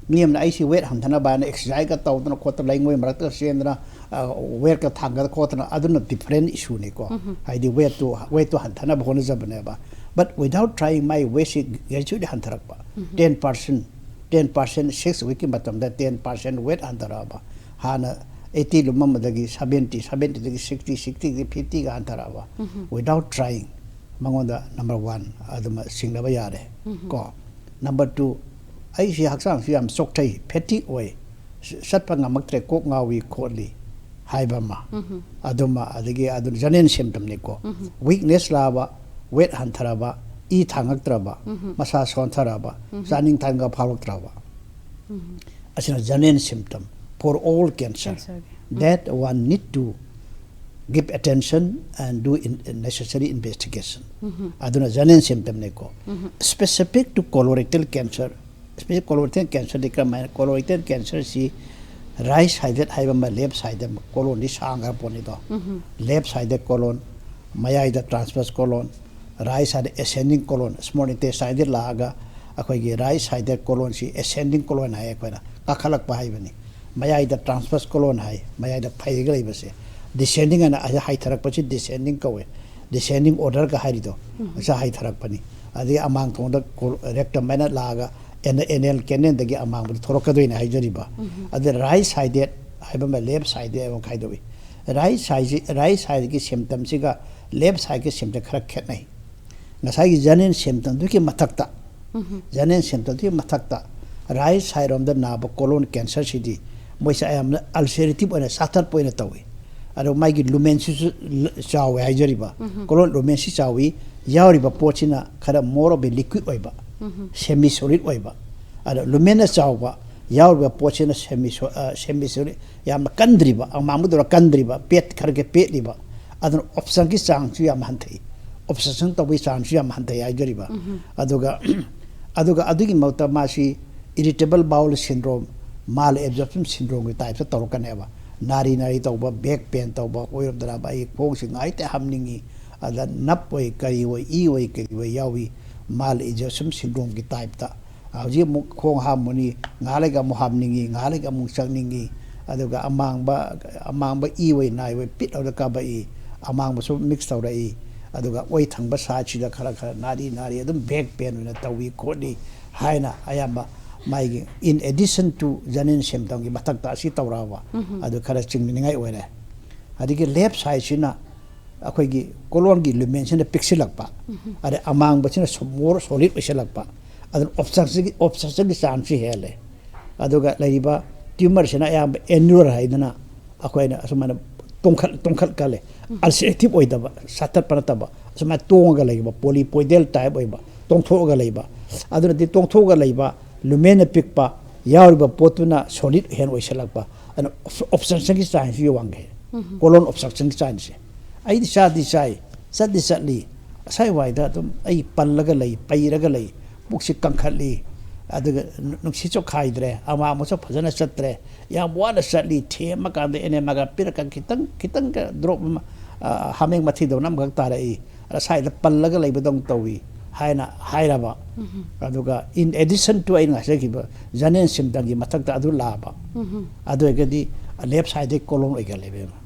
ꯃꯤ ꯑꯃꯅ ꯑꯩꯁꯤ weight ꯍꯟꯊꯅꯕ ꯍꯥꯏꯅ exercise ꯀ ꯇꯧꯗꯅ ꯈꯣꯠꯇꯅ, ꯂꯩꯉꯣꯏ ꯃꯔꯛꯇ ꯆꯦꯟꯗꯅ, ꯑ, weight ꯀ ꯊꯥꯡꯒꯠ ꯈꯣꯠꯇꯅ, ꯑꯗꯨꯅ different issue ꯅꯤꯀꯣ꯫ ꯎꯝꯍꯨꯝ꯫ ꯍꯥꯏꯗꯤ weight ꯇꯨ, weight ꯇꯨ ꯍꯟꯊꯅꯕ ꯍꯣꯠꯅꯖꯕꯅꯦꯕ꯫ But without trying, my weight ꯁꯤ gradually ꯍꯟꯊꯔꯛꯄ꯫ ꯎꯝꯍꯨꯝ꯫ Ten percent, ten percent six week ꯀꯤ ꯃꯇꯝꯗ ten percent weight ꯍꯟꯊꯔꯛꯑꯕ꯫ ꯍꯥꯟꯅ eighty ꯂꯨꯝꯃꯝꯕꯗꯒꯤ seventy, seventy ꯗꯒꯤ sixty, sixty ꯗꯒꯤ fifty ꯒ ꯍꯟꯊꯔꯛꯑꯕ꯫ ꯎꯝꯍꯨꯝ꯫ Without trying, ꯃꯉꯣꯟꯗ number one ꯑꯗꯨꯃ ꯆꯤꯡꯅꯕ ꯌꯥꯔꯦ꯫ ꯎꯝꯍꯨꯝ꯫ ꯀꯣ꯫ Number two, ꯑꯩꯁꯤ ꯍꯛꯆꯥꯡꯁꯤ ꯌꯥꯝ ꯆꯣꯛꯊꯩ, fatigue ꯑꯣꯏ, ꯆꯠꯄ ꯉꯝꯃꯛꯇ꯭ꯔꯦ, ꯀꯣꯛ ꯉꯥꯎꯏ ꯈꯣꯠꯂꯤ ꯍꯥꯏꯕ ꯑꯃ, ꯑꯗꯨꯃ, ꯑꯗꯒꯤ ꯑꯗꯨꯅ ꯖꯔꯅꯦꯜ ꯁꯤꯝꯇꯝꯅꯤꯀꯣ꯫ ꯋꯤꯛꯅꯦꯁ ꯂꯥꯛꯑꯕ, ꯋꯦꯠ ꯍꯟꯊꯔꯕ, ꯏ ꯊꯥꯡꯉꯛꯇ꯭ꯔꯕ, ꯃꯁꯥ ꯁꯣꯟꯊꯔꯕ, ꯆꯥꯅꯤꯡ ꯊꯛꯅꯤꯡꯕ ꯐꯥꯎꯔꯛꯇ꯭ꯔꯕ, ꯑꯁꯤꯅ journal ꯁꯤꯝꯇꯝ for all cancer. Cancer. That one need to give attention and do in, necessary investigation. ꯑꯗꯨꯅ ꯖꯔꯅꯦꯜ ꯁꯤꯝꯇꯝꯅꯤꯀꯣ꯫ Specific to colorectal cancer, specific colorectal cancer ꯗꯤ ꯀꯔꯝꯍꯥꯏꯅ? Colorectal cancer ꯁꯤ ꯔꯥꯏꯠ ꯁꯥꯏꯗꯦꯠ ꯍꯥꯏꯕ ꯑꯃ, ꯂꯦꯐ ꯁꯥꯏꯗꯦꯠ ꯑꯃ, ꯀꯣꯂꯣꯟꯗꯤ ꯁꯥꯡꯈ꯭ꯔ ꯄꯣꯠꯅꯤꯗꯣ꯫ ꯂꯦꯐ ꯁꯥꯏꯗꯦꯠ ꯀꯣꯂꯣꯟ, ꯃꯌꯥꯏꯗ transverse colon, right side ascending colon, small ꯏꯟꯇꯦꯁꯇꯥꯏꯟꯗ ꯂꯥꯛꯑꯒ ꯑꯩꯈꯣꯏꯒꯤ ꯔꯥꯏꯠ ꯁꯥꯏꯗꯦꯠ ꯀꯣꯂꯣꯟꯁꯤ ꯑꯦꯁꯦꯟꯗꯤꯡ ꯀꯣꯂꯣꯟ ꯍꯥꯏ, ꯑꯩꯈꯣꯏꯅ ꯀꯥꯈꯠꯂꯛꯄ ꯍꯥꯏꯕꯅꯤ꯫ ꯃꯌꯥꯏꯗ ꯇ꯭ꯔꯥꯟꯁꯚꯔꯁ ꯀꯣꯂꯣꯟ ꯍꯥꯏ, ꯃꯌꯥꯏꯗ ꯐꯩꯔꯒ ꯂꯩꯕꯁꯦ꯫ ꯗꯤꯁꯦꯟꯗꯤꯡ ꯍꯥꯏꯅ ꯍꯥꯏ-, ꯍꯥꯏꯊꯔꯛꯄꯁꯤ ꯗꯤꯁꯦꯟꯗꯤꯡ ꯀꯧꯋꯦ꯫ ꯗꯤꯁꯦꯟꯗꯤꯡ ꯑꯣꯔꯗꯔꯒ ꯍꯥꯏꯔꯤꯗꯣ, ꯑꯁꯤ ꯍꯥꯏꯊꯔꯛꯄꯅꯤ꯫ ꯑꯗꯒꯤ ꯑꯃꯥꯡ ꯊꯣꯡꯗ ꯀꯣ-, ꯔꯦꯛꯇꯝ ꯍꯥꯏꯅ ꯂꯥꯛꯑꯒ ꯑꯦꯅꯦ-, ꯑꯦꯅꯦꯜ ꯀꯦꯅꯦꯜꯗꯒꯤ ꯑꯃꯥꯡꯕꯗ ꯊꯣꯔꯛꯀꯗꯣꯏꯅꯦ ꯍꯥꯏꯖꯔꯤꯕ꯫ ꯑꯗ ꯔꯥꯏꯠ ꯁꯥꯏꯗꯦꯠ ꯍꯥꯏꯕ ꯑꯃ, ꯂꯦꯐ ꯁꯥꯏꯗꯦꯠ ꯍꯥꯏꯕ ꯑꯃ ꯈꯥꯏꯗꯣꯛꯏ꯫ ꯔꯥꯏꯠ ꯁꯥꯏꯗꯁꯤ, ꯔꯥꯏꯠ ꯁꯥꯏꯗꯀꯤ ꯁꯤꯝꯇꯝꯁꯤꯒ ꯂꯦꯐ ꯁꯥꯏꯗꯀꯤ ꯁꯤꯝꯇꯝ ꯈꯔ ꯈꯦꯠꯅꯩ꯫ ꯉꯁꯥꯏꯒꯤ ꯖꯔꯅꯦꯜ ꯁꯤꯝꯇꯝꯗꯨꯒꯤ ꯃꯊꯛꯇ, ꯖꯔꯅꯦꯜ ꯁꯤꯝꯇꯝꯗꯨꯒꯤ ꯃꯊꯛꯇ ꯔꯥꯏꯠ ꯁꯥꯏꯗ ꯔꯣꯝꯗ ꯅꯥꯕ ꯀꯣꯂꯣꯟ ꯀꯦꯟꯁꯔꯁꯤꯗꯤ ꯃꯣꯏꯁꯦ ꯑꯌꯥꯝꯕꯅ ꯑꯜꯁꯔꯦꯇꯤꯚ ꯑꯣꯏꯅ ꯁꯥꯊꯠꯄ ꯑꯣꯏꯅ ꯇꯧꯏ꯫ ꯑꯗꯣ ꯃꯥꯒꯤ ꯂꯨꯃꯦꯟꯁꯤꯁꯨ ꯆꯥꯎꯋꯦ ꯍꯥꯏꯖꯔꯤꯕ꯫ ꯀꯣꯂꯣꯟ ꯂꯨꯃꯦꯟꯁꯤ ꯆꯥꯎꯏ, ꯌꯥꯎꯔꯤꯕ ꯄꯣꯠꯁꯤꯅ ꯈꯔ more of a liquid ꯑꯣꯏꯕ, ꯁꯦꯃꯤ ꯁꯣꯂꯤꯗ ꯑꯣꯏꯕ꯫ ꯑꯗꯣ ꯂꯨꯃꯦꯟꯅ ꯆꯥꯎꯕ, ꯌꯥꯎꯔꯤꯕ ꯄꯣꯠꯁꯤꯅ ꯁꯦꯃꯤ ꯁꯣ-, ꯑ, ꯁꯦꯃꯤ ꯁꯣꯂꯤꯗ, ꯌꯥꯝꯅ ꯀꯟꯗ꯭ꯔꯤꯕ, ꯑꯃꯥꯡꯕꯗꯧꯅ ꯀꯟꯗ꯭ꯔꯤꯕ, ꯄꯦꯠ-, ꯈꯔ ꯈꯔ ꯄꯦꯠꯂꯤꯕ꯫ ꯑꯗꯨꯅ ꯑꯣꯞꯁꯟꯒꯤ ꯆꯥꯡꯁꯨ ꯌꯥꯝ ꯍꯟꯊꯩ, ꯑꯣꯞꯁꯟ ꯇꯧꯕꯒꯤ ꯆꯥꯡꯁꯨ ꯌꯥꯝ ꯍꯟꯊꯩ ꯍꯥꯏꯖꯔꯤꯕ꯫ ꯑꯗꯨꯒ, ꯑꯗꯨꯒ ꯑꯗꯨꯒꯤ ꯃꯍꯨꯠꯇ ꯃꯥꯁꯤ ꯏꯔꯤꯇꯦꯕꯜ ꯕꯥꯎꯜ ꯁꯤꯟꯗ꯭ꯔꯣꯝ, ꯃꯥꯜ ꯑꯦꯕꯖꯣꯔꯞꯁꯟ ꯁꯤꯟꯗ꯭ꯔꯣꯝꯒꯤ ꯇꯥꯏꯞꯇ ꯇꯧꯔꯛꯀꯅꯦꯕ꯫ ꯅꯥꯔꯤ ꯅꯥꯔꯤ ꯇꯧꯕ, ꯕꯦꯛ ꯄꯦꯟ ꯇꯧꯕ, ꯑꯣꯏꯔꯝꯗꯅꯕ ꯑꯩ ꯈꯣꯡꯁꯤ ꯉꯥꯏꯇ ꯍꯥꯝꯅꯤꯡꯉꯤ, ꯑꯗ ꯅꯞ ꯑꯣꯏ ꯀꯔꯤ ꯑꯣꯏ, ꯏ ꯑꯣꯏ ꯀꯔꯤ ꯑꯣꯏ ꯌꯥꯎꯏ, ꯃꯥꯜ ꯑꯦꯕꯖꯣꯔꯞꯁꯟ ꯁꯤꯟꯗ꯭ꯔꯣꯝꯒꯤ ꯇꯥꯏꯞꯇ꯫ ꯍꯧꯖꯤꯛ ꯑꯃꯨꯛ ꯈꯣꯡ ꯍꯥꯝꯃꯨꯅꯤ, ꯉꯥꯏꯍꯥꯛ ꯂꯩꯒ ꯑꯃꯨꯛ ꯍꯥꯝꯅꯤꯡꯉꯤ, ꯉꯥꯏꯍꯥꯛ ꯂꯩꯒ ꯑꯃꯨꯛ ꯆꯪꯅꯤꯡꯉꯤ, ꯑꯗꯨꯒ ꯑꯃꯥꯡꯕ, ꯑꯃꯥꯡꯕ ꯏ ꯑꯣꯏ ꯅꯥꯏ ꯑꯣꯏ ꯄꯤꯠ ꯍꯧꯗ ꯀꯥꯕꯛꯏ, ꯑꯃꯥꯡꯕꯁꯨ ꯃꯤꯛꯁ ꯇꯧꯔꯛꯏ, ꯑꯗꯨꯒ ꯑꯣꯏ ꯊꯪꯕ ꯁꯥꯏꯗꯁꯤꯗ ꯈꯔ ꯈꯔ ꯅꯥꯔꯤ ꯅꯥꯔꯤ ꯑꯗꯨꯝ ꯕꯦꯛ ꯄꯦꯟ ꯑꯣꯏꯅ ꯇꯧꯏ ꯈꯣꯠꯂꯤ ꯍꯥꯏꯅ ꯑꯌꯥꯝꯕ ꯃꯥꯒꯤ in addition to ꯖꯔꯅꯦꯜ ꯁꯤꯝꯇꯝꯒꯤ ꯃꯊꯛꯇ ꯑꯁꯤ ꯇꯧꯔꯛꯑꯕ, ꯑꯗꯨ ꯈꯔ ꯆꯤꯡꯅꯅꯤꯡꯉꯥꯏ ꯑꯣꯏꯔꯦ꯫ ꯑꯗꯒꯤ ꯂꯦꯐ ꯁꯥꯏꯗꯁꯤꯅ ꯑꯩꯈꯣꯏꯒꯤ ꯀꯣꯂꯣꯟꯒꯤ ꯂꯨꯃꯦꯟꯁꯤꯅ ꯄꯤꯛꯁꯤꯜꯂꯛꯄ, ꯑꯗꯩ ꯑꯃꯥꯡꯕꯁꯤꯅ ꯁꯣ-, more solid ꯑꯣꯏꯁꯤꯜꯂꯛꯄ, ꯑꯗꯨꯅ ꯑꯣꯞꯁꯇ꯭ꯔꯛꯁꯟꯒꯤ, ꯑꯣꯞꯁꯇ꯭ꯔꯛꯁꯟꯒꯤ ꯆꯥꯡꯁꯤ ꯍꯦꯜꯂꯦ꯫ ꯑꯗꯨꯒ ꯂꯩꯔꯤꯕ ꯇ꯭ꯌꯨꯃꯔꯁꯤꯅ ꯑꯌꯥꯝꯕ ꯑꯦꯅꯨꯂꯔ ꯍꯥꯏꯗꯅ ꯑꯩꯈꯣꯏꯅ ꯑꯁꯨꯃꯥꯏꯅ ꯇꯣꯡꯈꯠ ꯇꯣꯡꯈꯠꯀꯜꯂꯦ꯫ ꯑꯜꯁꯔꯦꯇꯤꯞ ꯑꯣꯏꯗꯕ, ꯁꯥꯇꯠꯄ ꯅꯠꯇꯕ, ꯑꯁꯨꯃꯥꯏꯅ ꯇꯣꯡꯉꯒ ꯂꯩꯕ, ꯄꯣꯂꯤꯄꯣꯏꯗꯦꯜ ꯇꯥꯏꯞ ꯑꯣꯏꯕ, ꯇꯣꯡꯊꯣꯛꯑꯒ ꯂꯩꯕ꯫ ꯑꯗꯨꯅꯗꯤ ꯇꯣꯡꯊꯣꯛꯑꯒ ꯂꯩꯕ, ꯂꯨꯃꯦꯟꯅ ꯄꯤꯛꯄ, ꯌꯥꯎꯔꯤꯕ ꯄꯣꯠꯇꯨꯅ ꯁꯣꯂꯤꯠ ꯍꯦꯟꯅ ꯑꯣꯏꯁꯜꯂꯛꯄ꯫ ꯑꯗꯨꯅ ꯑꯣꯕꯁꯇ꯭ꯔꯛꯁꯟꯒꯤ ꯆꯥꯡꯁꯤ ꯋꯥꯡꯈꯩ꯫ ꯀꯣꯂꯣꯟ ꯑꯣꯕꯁꯇ꯭ꯔꯛꯁꯟꯒꯤ ꯆꯥꯡꯁꯦ꯫ ꯑꯩꯗꯤ ꯆꯥꯗꯤ ꯆꯥꯏ, ꯆꯠꯗꯤ ꯆꯠꯂꯤ, ꯉꯁꯥꯏ ꯋꯥꯏꯗ ꯑꯗꯨꯝ ꯑꯩ ꯄꯜꯂꯒ ꯂꯩ, ꯄꯩꯔꯒ ꯂꯩ, ꯄꯨꯛꯁꯤ ꯀꯟꯈꯠꯂꯤ, ꯑꯗꯨꯒ ꯅꯨꯡꯁꯤꯠꯁꯨ ꯈꯥꯏꯗ꯭ꯔꯦ, ꯑꯃꯥꯡꯕꯁꯨ ꯐꯖꯅ ꯆꯠꯇ꯭ꯔꯦ, ꯌꯥꯝ ꯋꯥꯅ ꯆꯠꯂꯤ, ꯊꯦꯝꯃꯀꯥꯟꯗ ꯑꯦꯅꯦꯃꯥꯒ ꯄꯤꯔꯛꯀꯥꯟ ꯈꯤꯇꯪ ꯈꯤꯇꯪꯒ ꯗ꯭ꯔꯣꯞ ꯑꯃ, ꯍꯥꯃꯦꯡ ꯃꯊꯤꯗꯧꯅ ꯑꯃꯈꯛ ꯇꯥꯔꯛꯏ꯫ ꯉꯁꯥꯏꯗ ꯄꯜꯂꯒ ꯂꯩꯕꯗꯧꯅ ꯇꯧꯏ ꯍꯥꯏꯅ ꯍꯥꯏꯔꯕ꯫ ꯑꯗꯨꯒ in addition to ꯑꯩꯅ ꯉꯁꯥꯏꯒꯤ ꯖꯅꯦꯟ ꯁꯤꯝꯇꯝꯒꯤ ꯃꯊꯛꯇ ꯑꯗꯨ ꯂꯥꯛꯑꯕ꯫ ꯑꯗꯨ ꯑꯣꯏꯔꯒꯗꯤ ꯂꯦꯐ ꯁꯥꯏꯗꯇꯩ ꯀꯣꯂꯣꯟ ꯑꯣꯏꯒꯜꯂꯦꯕ꯫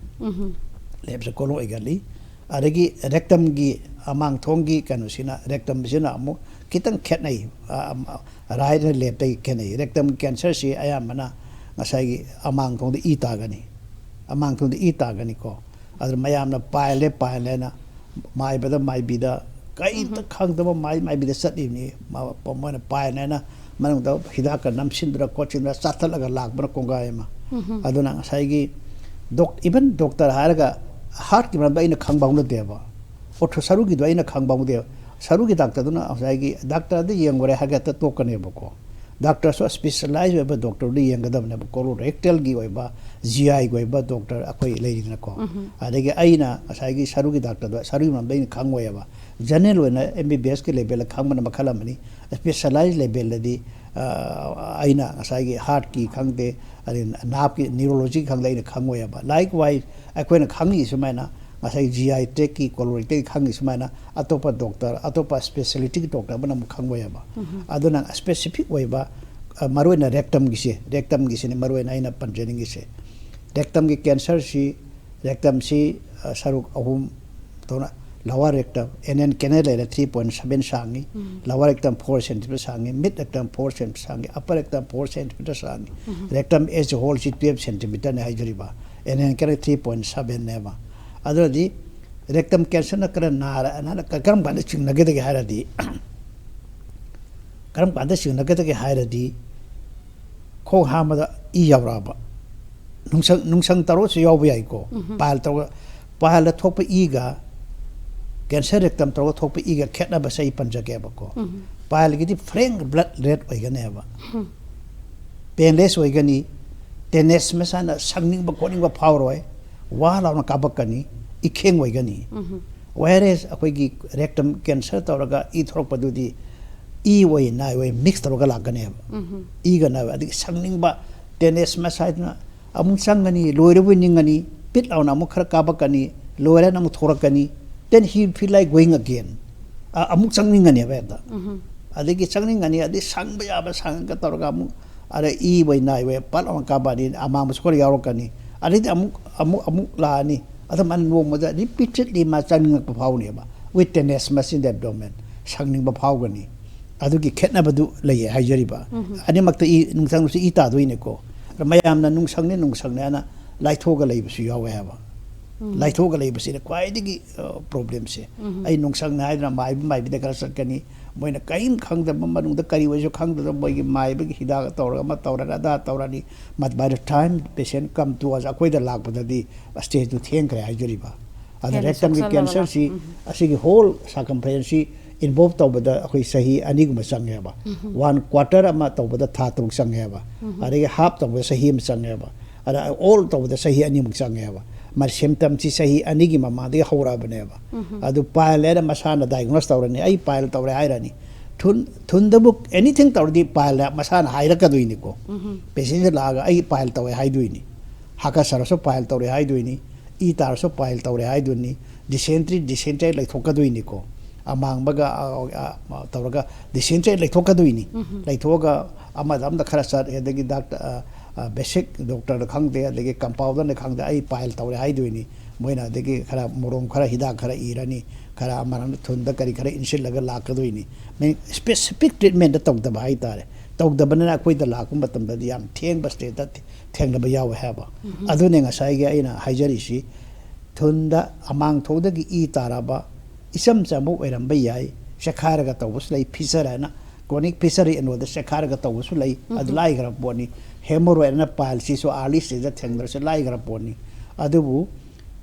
ꯂꯦꯐꯁꯦ ꯀꯣꯂꯣꯟ ꯑꯣꯏꯒꯜꯂꯤ꯫ ꯑꯗꯒꯤ ꯔꯦꯛꯇꯝꯒꯤ, ꯑꯃꯥꯡ ꯊꯣꯡꯒꯤ ꯀꯩꯅꯣꯁꯤꯅ, ꯔꯦꯛꯇꯝꯁꯤꯅ ꯑꯃꯨꯛ ꯈꯤꯇꯪ ꯈꯦꯠꯅꯩ꯫ ꯔꯥꯏꯠꯅ ꯂꯦꯐꯇꯒꯤ ꯈꯦꯠꯅꯩ꯫ ꯔꯦꯛꯇꯝ ꯀꯦꯟꯁꯔꯁꯤ ꯑꯌꯥꯝꯕꯅ ꯉꯁꯥꯏꯒꯤ ꯑꯃꯥꯡ ꯊꯣꯡꯗ ꯏ ꯇꯥꯒꯅꯤ꯫ ꯑꯃꯥꯡ ꯊꯣꯡꯗ ꯏ ꯇꯥꯒꯅꯤꯀꯣ꯫ ꯑꯗꯨ ꯃꯌꯥꯝꯅ ꯄꯥꯏꯜꯂꯦ, ꯄꯥꯏꯜꯂꯦꯅ ꯃꯥꯏꯕꯗ, ꯃꯥꯏꯕꯤꯗ ꯀꯔꯤꯝꯇ ꯈꯪꯗꯕ ꯃꯥꯏ ꯃꯥꯏꯕꯤꯗ ꯆꯠꯂꯤꯕꯅꯤ꯫ ꯃ-, ꯃꯣꯏꯅ ꯄꯥꯏꯜꯂꯦꯅ ꯃꯅꯨꯡꯗ ꯍꯤꯗꯥꯛꯀ ꯅꯝꯁꯤꯟꯗꯅ ꯈꯣꯠꯆꯤꯟꯗꯅ ꯆꯥꯊꯠꯂꯒ ꯂꯥꯛꯄꯅ ꯀꯣꯡꯒꯥꯏ ꯑꯃ꯫ ꯑꯗꯨꯅ ꯉꯁꯥꯏꯒꯤ ꯗꯣꯛ-, ꯏꯚꯟ ꯗꯣꯛꯇꯔ ꯍꯥꯏꯔꯒ ꯍꯥꯔꯠꯀꯤ ꯃꯔꯝꯗ ꯑꯩꯅ ꯈꯪꯕ ꯍꯧꯅꯗꯦꯕ꯫ ꯑꯣꯊꯣ ꯁꯔꯨꯒꯤꯗꯣ ꯑꯩꯅ ꯈꯪꯕ ꯍꯧꯅꯗꯦꯕ꯫ ꯁꯔꯨꯒꯤ ꯗꯥꯛꯇꯔꯗꯨꯅ ꯉꯁꯥꯏꯒꯤ ꯗꯥꯛꯇꯔꯗ ꯌꯦꯡꯉꯨꯔꯦ ꯍꯥꯏꯔꯒ ꯍꯦꯛꯇ ꯇꯣꯛꯀꯅꯦꯕꯀꯣ꯫ ꯗꯥꯛꯇꯔꯁꯨ ꯁ꯭ꯄꯦꯁꯤꯌꯦꯂꯥꯏꯖ ꯑꯣꯏꯕ ꯗꯣꯛꯇꯔꯗ ꯌꯦꯡꯒꯗꯕꯅꯦꯕ꯫ ꯀꯣꯂꯣꯔꯦꯛꯇꯦꯜꯒꯤ ꯑꯣꯏꯕ, ꯖꯤ ꯑꯥꯏꯒꯤ ꯑꯣꯏꯕ ꯗꯣꯛꯇꯔ ꯑꯩꯈꯣꯏ ꯂꯩꯔꯤꯗꯅꯀꯣ꯫ ꯑꯗꯒꯤ ꯑꯩꯅ ꯉꯁꯥꯏꯒꯤ ꯁꯔꯨꯒꯤ ꯗꯥꯛꯇꯔꯗꯣ ꯁꯔꯨꯒꯤ ꯃꯔꯝꯗ ꯑꯩꯅ ꯈꯪꯉꯣꯏꯕ꯫ ꯖꯦꯅꯔꯦꯜ ꯑꯣꯏꯅ ꯑꯦꯝ ꯕꯤ ꯕꯤ ꯑꯦꯁꯀꯤ ꯂꯦꯕꯦꯜꯗ ꯈꯪꯕꯅ ꯃꯈꯜ ꯑꯃꯅꯤ꯫ ꯁ꯭ꯄꯦꯁꯤꯌꯦꯂꯥꯏꯖ ꯂꯦꯕꯦꯜꯗꯗꯤ, ꯑ, ꯑꯩꯅ ꯉꯁꯥꯏꯒꯤ ꯍꯥꯔꯠꯀꯤ ꯈꯪꯗꯦ, ꯑꯗꯩ ꯅꯥꯞꯀꯤ, ꯅ꯭ꯌꯨꯔꯣꯂꯣꯖꯤ ꯈꯪꯗꯦ, ꯑꯩꯅ ꯈꯪꯉꯣꯏꯕ꯫ ꯂꯥꯏꯛ ꯋꯥꯏꯁ ꯑꯩꯈꯣꯏꯅ ꯈꯪꯉꯤ ꯁꯨꯃꯥꯏꯅ, ꯉꯁꯥꯏ ꯖꯤ ꯑꯥꯏ ꯇ꯭ꯔꯦꯛꯀꯤ, ꯀꯣꯂꯣꯔꯦꯛꯇꯦꯜꯒꯤ ꯈꯪꯉꯤ ꯁꯨꯃꯥꯏꯅ, ꯑꯇꯣꯞꯄ ꯗꯣꯛꯇꯔ, ꯑꯇꯣꯞꯄ ꯁ꯭ꯄꯦꯁꯤꯌꯦꯂꯤꯇꯤꯒꯤ ꯗꯣꯛꯇꯔ ꯑꯃꯅ ꯑꯃꯨꯛ ꯈꯪꯉꯣꯏꯕ꯫ ꯑꯗꯨꯅ ꯁ꯭ꯄꯦꯁꯤꯐꯤꯛ ꯑꯣꯏꯕ, ꯑ, ꯃꯔꯨꯑꯣꯏꯅ ꯔꯦꯛꯇꯝꯒꯤꯁꯦ, ꯔꯦꯛꯇꯝꯒꯤꯁꯤꯅꯤ ꯃꯔꯨꯑꯣꯏꯅ ꯑꯩꯅ ꯄꯟꯖꯅꯤꯡꯉꯤꯁꯦ꯫ ꯔꯦꯛꯇꯝꯒꯤ ꯀꯦꯟꯁꯔꯁꯤ, ꯔꯦꯛꯇꯝꯁꯤ, ꯑ, ꯁꯔꯨꯛ ꯑꯍꯨꯝ ꯊꯣꯛꯅ, lower rectum, anal canal ꯂꯩꯔꯦ, ꯊ꯭ꯔꯤ ꯄꯣꯏꯟ ꯁꯚꯦꯟ ꯁꯥꯡꯉꯤ, ꯂꯋꯥꯔ ꯔꯦꯛꯇꯝ ꯐꯣꯔ ꯁꯦꯟꯇꯤꯃꯤꯇꯔ ꯁꯥꯡꯉꯤ, ꯃꯤꯗ ꯔꯦꯛꯇꯝ ꯐꯣꯔ ꯁꯦꯟꯇꯤꯃꯤꯇꯔ ꯁꯥꯡꯉꯤ, ꯑꯄꯔ ꯔꯦꯛꯇꯝ ꯐꯣꯔ ꯁꯦꯟꯇꯤꯃꯤꯇꯔ ꯁꯥꯡꯉꯤ, ꯔꯦꯛꯇꯝ ꯑꯦꯁ ꯍꯣꯜꯁꯤ ꯇꯨꯌꯦꯜꯞ ꯁꯦꯟꯇꯤꯃꯤꯇꯔꯅꯤ ꯍꯥꯏꯖꯔꯤꯕ, anal canal three point ꯁꯚꯦꯟꯅꯦꯕ꯫ ꯑꯗꯨꯅꯗꯤ ꯔꯦꯛꯇꯝ ꯀꯦꯟꯁꯔꯅ ꯀꯔꯝ ꯅꯥꯔ-, ꯅꯥꯔ-, ꯀꯔꯝ ꯀꯥꯟꯗ ꯆꯤꯡꯅꯒꯗꯒꯦ ꯍꯥꯏꯔꯗꯤ, ꯀꯔꯝ ꯀꯥꯟꯗ ꯆꯤꯡꯅꯒꯗꯒꯦ ꯍꯥꯏꯔꯗꯤ, ꯈꯣꯡ ꯍꯥꯝꯕꯗ ꯏ ꯌꯥꯎꯔꯛꯑꯕ, ꯅꯨꯡꯁꯪ ꯅꯨꯡꯁꯪ ꯇꯧꯔꯒꯁꯨ ꯌꯥꯎꯕ ꯌꯥꯏꯀꯣ꯫ ꯎꯝ꯫ Pile ꯇꯧꯔꯒ, pile ꯗ ꯊꯣꯛꯄ ꯏꯒ cancer rectum ꯇꯧꯔꯒ ꯊꯣꯛꯄ ꯏꯒ ꯈꯦꯠꯅꯕꯁꯦ ꯑꯩ ꯄꯟꯖꯒꯦꯕꯀꯣ꯫ ꯎꯝ꯫ Pile ꯒꯤꯗꯤ frank blood red ꯑꯣꯏꯒꯅꯦꯕ꯫ ꯎꯝ꯫ Painless ꯑꯣꯏꯒꯅꯤ꯫ Tenesmus ꯍꯥꯏꯅ ꯁꯪꯅꯤꯡꯕ ꯈꯣꯠꯅꯤꯡꯕ ꯐꯥꯎꯔꯣꯏ꯫ ꯋꯥ ꯂꯥꯎꯅ ꯀꯥꯕꯛꯀꯅꯤ꯫ ꯏꯈꯦꯡ ꯑꯣꯏꯒꯅꯤ꯫ ꯎꯝ꯫ Whereas ꯑꯩꯈꯣꯏꯒꯤ rectum cancer ꯇꯧꯔꯒ ꯏ ꯊꯣꯛꯂꯛꯄꯗꯨꯗꯤ ꯏ ꯑꯣꯏ ꯅꯥꯏ ꯑꯣꯏ mix ꯇꯧꯔꯒ ꯂꯥꯛꯀꯅꯦꯕ꯫ ꯎꯝ꯫ ꯏꯒ ꯅꯥꯏ ꯑꯣꯏ꯫ ꯑꯗꯒꯤ ꯁꯪꯅꯤꯡꯕ, tenesmus ꯍꯥꯏꯗꯅ ꯑꯃꯨꯛ ꯆꯪꯒꯅꯤ, ꯂꯣꯏꯔꯕꯣꯏ ꯅꯤꯡꯒꯅꯤ, ꯄꯤꯠ ꯂꯥꯎꯅ ꯑꯃꯨꯛ ꯈꯔ ꯀꯥꯕꯛꯀꯅꯤ, ꯂꯣꯏꯔꯦꯅ ꯑꯃꯨꯛ ꯊꯣꯔꯛꯀꯅꯤ, then he feel like going again꯫ ꯑ-, ꯑꯃꯨꯛ ꯆꯪꯅꯤꯡꯒꯅꯦꯕ ꯍꯦꯛꯇ꯫ ꯎꯝ꯫ ꯑꯗꯒꯤ ꯆꯪꯅꯤꯡꯒꯅꯤ, ꯑꯗꯩ ꯁꯪꯕ ꯌꯥꯕ ꯁꯪꯉꯒ ꯇꯧꯔꯒ ꯑꯃꯨꯛ, ꯑꯗ ꯏ ꯑꯣꯏ ꯅꯥꯏ ꯑꯣꯏ ꯄꯠ ꯂꯥꯎꯅ ꯀꯥꯕꯛꯑꯅꯤ, ꯑꯃꯥꯡꯕꯁꯨ ꯈꯔ ꯌꯥꯎꯔꯛꯀꯅꯤ, ꯑꯗꯩꯗꯤ ꯑꯃꯨꯛ, ꯑꯃꯨꯛ, ꯑꯃꯨꯛ ꯂꯥꯛꯑꯅꯤ꯫ ꯑꯗꯨꯃꯥꯏꯅ ꯅꯣꯡꯃꯗ repeatedly ꯃꯥ ꯆꯪꯅꯤꯡꯉꯛꯄ ꯐꯥꯎꯅꯦꯕ꯫ With tenesmus in the abdomen, ꯁꯪꯅꯤꯡꯕ ꯐꯥꯎꯒꯅꯤ꯫ ꯑꯗꯨꯒꯤ ꯈꯦꯠꯅꯕꯗꯨ ꯂꯩꯌꯦ ꯍꯥꯏꯖꯔꯤꯕ꯫ ꯎꯝ꯫ ꯑꯅꯤꯃꯛꯇ ꯏ, ꯅꯨꯡꯁꯪꯁꯨ ꯏ ꯇꯥꯗꯣꯏꯅꯤꯀꯣ꯫ ꯑꯗ ꯃꯌꯥꯝꯅ ꯅꯨꯡꯁꯪꯅꯤ, ꯅꯨꯡꯁꯪꯅꯤ ꯍꯥꯏꯅ ꯂꯥꯏꯊꯣꯛꯑꯒ ꯂꯩꯕꯁꯨ ꯌꯥꯎꯋꯦ ꯍꯥꯏꯕ꯫ ꯎꯝ꯫ ꯂꯥꯏꯊꯣꯛꯑꯒ ꯂꯩꯕꯁꯤꯅ ꯈ꯭ꯋꯥꯏꯗꯒꯤ, ꯑ, problem ꯁꯦ꯫ ꯎꯝ꯫ ꯑꯩ ꯅꯨꯡꯁꯪꯅꯤ ꯍꯥꯏꯗꯅ ꯃꯥꯏꯕ ꯃꯥꯏꯕꯤꯗ ꯈꯔ ꯆꯠꯀꯅꯤ꯫ ꯃꯣꯏꯅ ꯀꯔꯤꯝ ꯈꯪꯗꯕ ꯃꯅꯨꯡꯗ ꯀꯔꯤ ꯑꯣꯏꯁꯨ ꯈꯪꯗꯕ ꯃꯣꯏꯒꯤ ꯃꯥꯏꯕꯒꯤ ꯍꯤꯗꯥꯛ ꯇꯧꯔꯒ ꯑꯃ ꯇꯧꯔꯅꯤ, ꯑꯗꯥ ꯇꯧꯔꯅꯤ꯫ But by the time patient come to us, ꯑꯩꯈꯣꯏꯗ ꯂꯥꯛꯄꯗꯗꯤ stage ꯇꯨ ꯊꯦꯡꯈ꯭ꯔꯦ ꯍꯥꯏꯖꯔꯤꯕ꯫ ꯑꯗ ꯍꯦꯟꯅ rectum ꯒꯤ ꯁꯣꯛꯆꯜꯂꯕ꯫ Cancer ꯁꯤ, ꯎꯝ꯫ ꯑꯁꯤꯒꯤ whole circumference ꯁꯤ involve ꯇꯧꯕꯗ ꯑꯩꯈꯣꯏ ꯆꯍꯤ ꯑꯅꯤꯒꯨꯝꯕ ꯆꯪꯉꯦꯕ꯫ ꯎꯝ꯫ One quarter ꯑꯃ ꯇꯧꯕꯗ ꯊꯥ ꯇꯔꯨꯛ ꯆꯪꯉꯦꯕ꯫ ꯎꯝ꯫ ꯑꯗꯒꯤ half ꯇꯧꯕꯗ ꯆꯍꯤ ꯑꯃ ꯆꯪꯉꯦꯕ꯫ ꯑꯗ all ꯇꯧꯕꯗ ꯆꯍꯤ ꯑꯅꯤꯃꯨꯛ ꯆꯪꯉꯦꯕ꯫ ꯃꯥ symptom ꯁꯤ ꯆꯍꯤ ꯑꯅꯤꯒꯤ ꯃꯃꯥꯡꯗꯒꯤ ꯍꯧꯔꯛꯑꯕꯅꯦꯕ꯫ ꯎꯝ꯫ ꯑꯗꯨ pile ꯍꯥꯏꯅ ꯃꯁꯥꯅ diagnose ꯇꯧꯔꯅꯤ, "ꯑꯩ pile ꯇꯧꯔꯦ" ꯍꯥꯏꯔꯅꯤ꯫ ꯊꯨꯟ-, ꯊꯨꯟꯗꯕꯨ anything ꯇꯧꯔꯗꯤ pile ꯃꯁꯥꯅ ꯍꯥꯏꯔꯛꯀꯗꯣꯏꯅꯤꯀꯣ꯫ ꯎꯝ꯫ Patient ꯁꯦ ꯂꯥꯛꯑꯒ "ꯑꯩ pile ꯇꯧꯔꯦ" ꯍꯥꯏꯗꯣꯏꯅꯤ꯫ ꯍꯥꯀꯠꯆꯔꯁꯨ pile ꯇꯧꯔꯦ ꯍꯥꯏꯗꯣꯏꯅꯤ꯫ ꯏ ꯇꯥꯔꯁꯨ pile ꯇꯧꯔꯦ ꯍꯥꯏꯗꯣꯏꯅꯤ꯫ Dysentery, dysentery ꯂꯩꯊꯣꯛꯀꯗꯣꯏꯅꯤꯀꯣ꯫ ꯑꯃꯥꯡꯕꯒ, ꯑ, ꯑ, ꯇꯧꯔꯒ dysentery ꯂꯩꯊꯣꯛꯀꯗꯣꯏꯅꯤ꯫ ꯎꯝ꯫ ꯂꯩꯊꯣꯛꯑꯒ ꯑꯃꯗ ꯑꯃꯗ ꯈꯔ ꯆꯠ, ꯑꯗꯒꯤ ꯗꯥꯛꯇ-, ꯑ, ꯑ, basic doctor ꯗ ꯈꯪꯗꯦ, ꯑꯗꯒꯤ compounder ꯅ ꯈꯪꯗꯦ, "ꯑꯩ pile ꯇꯧꯔꯦ" ꯍꯥꯏꯗꯣꯏꯅꯤ꯫ ꯃꯣꯏꯅ ꯑꯗꯒꯤ ꯈꯔ ꯃꯣꯔꯣꯝ ꯈꯔ ꯍꯤꯗꯥꯛ ꯈꯔ ꯏꯔꯅꯤ, ꯈꯔ ꯑꯃꯅ ꯊꯨꯟꯗ ꯀꯔꯤ ꯈꯔ ꯏꯟꯁꯤꯜꯂꯒ ꯂꯥꯛꯀꯗꯣꯏꯅꯤ꯫ ꯃꯤ specific treatment ꯇꯧꯗꯕ ꯍꯥꯏꯇꯥꯔꯦ꯫ ꯇꯧꯗꯕꯅꯤꯅ ꯑꯩꯈꯣꯏꯗ ꯂꯥꯛꯄ ꯃꯇꯝꯗꯗꯤ ꯌꯥꯝ ꯊꯦꯡꯕ stage ꯇ ꯊꯦꯡꯅꯕ ꯌꯥꯎꯋꯦ ꯍꯥꯏꯕ꯫ ꯎꯝ꯫ ꯑꯗꯨꯅꯦ ꯉꯁꯥꯏꯒꯤ ꯑꯩꯅ ꯍꯥꯏꯖꯔꯤꯁꯤ, ꯊꯨꯟꯗ ꯑꯃꯥꯡꯊꯣꯡꯗꯒꯤ ꯏ ꯇꯥꯔꯕ ꯏꯆꯝ ꯆꯝꯕ ꯑꯣꯏꯔꯝꯕ ꯌꯥꯏ, ꯆꯦꯈꯥꯏꯔꯒ ꯇꯧꯕꯁꯨ ꯂꯩ, fissure ꯍꯥꯏꯅ Chronic fissure ꯏꯟꯋꯥꯔꯗ ꯆꯦꯈꯥꯏꯔꯒ ꯇꯧꯕꯁꯨ ꯂꯩ, ꯑꯗꯨ ꯂꯥꯏꯈ꯭ꯔ ꯄꯣꯠꯅꯤ꯫ Hemorrhoid ꯅ pileꯁꯤꯁꯨ early stageꯇ ꯊꯦꯡꯅꯔꯁꯨ ꯂꯥꯏꯈ꯭ꯔ ꯄꯣꯠꯅꯤ꯫ ꯑꯗꯨꯕꯨ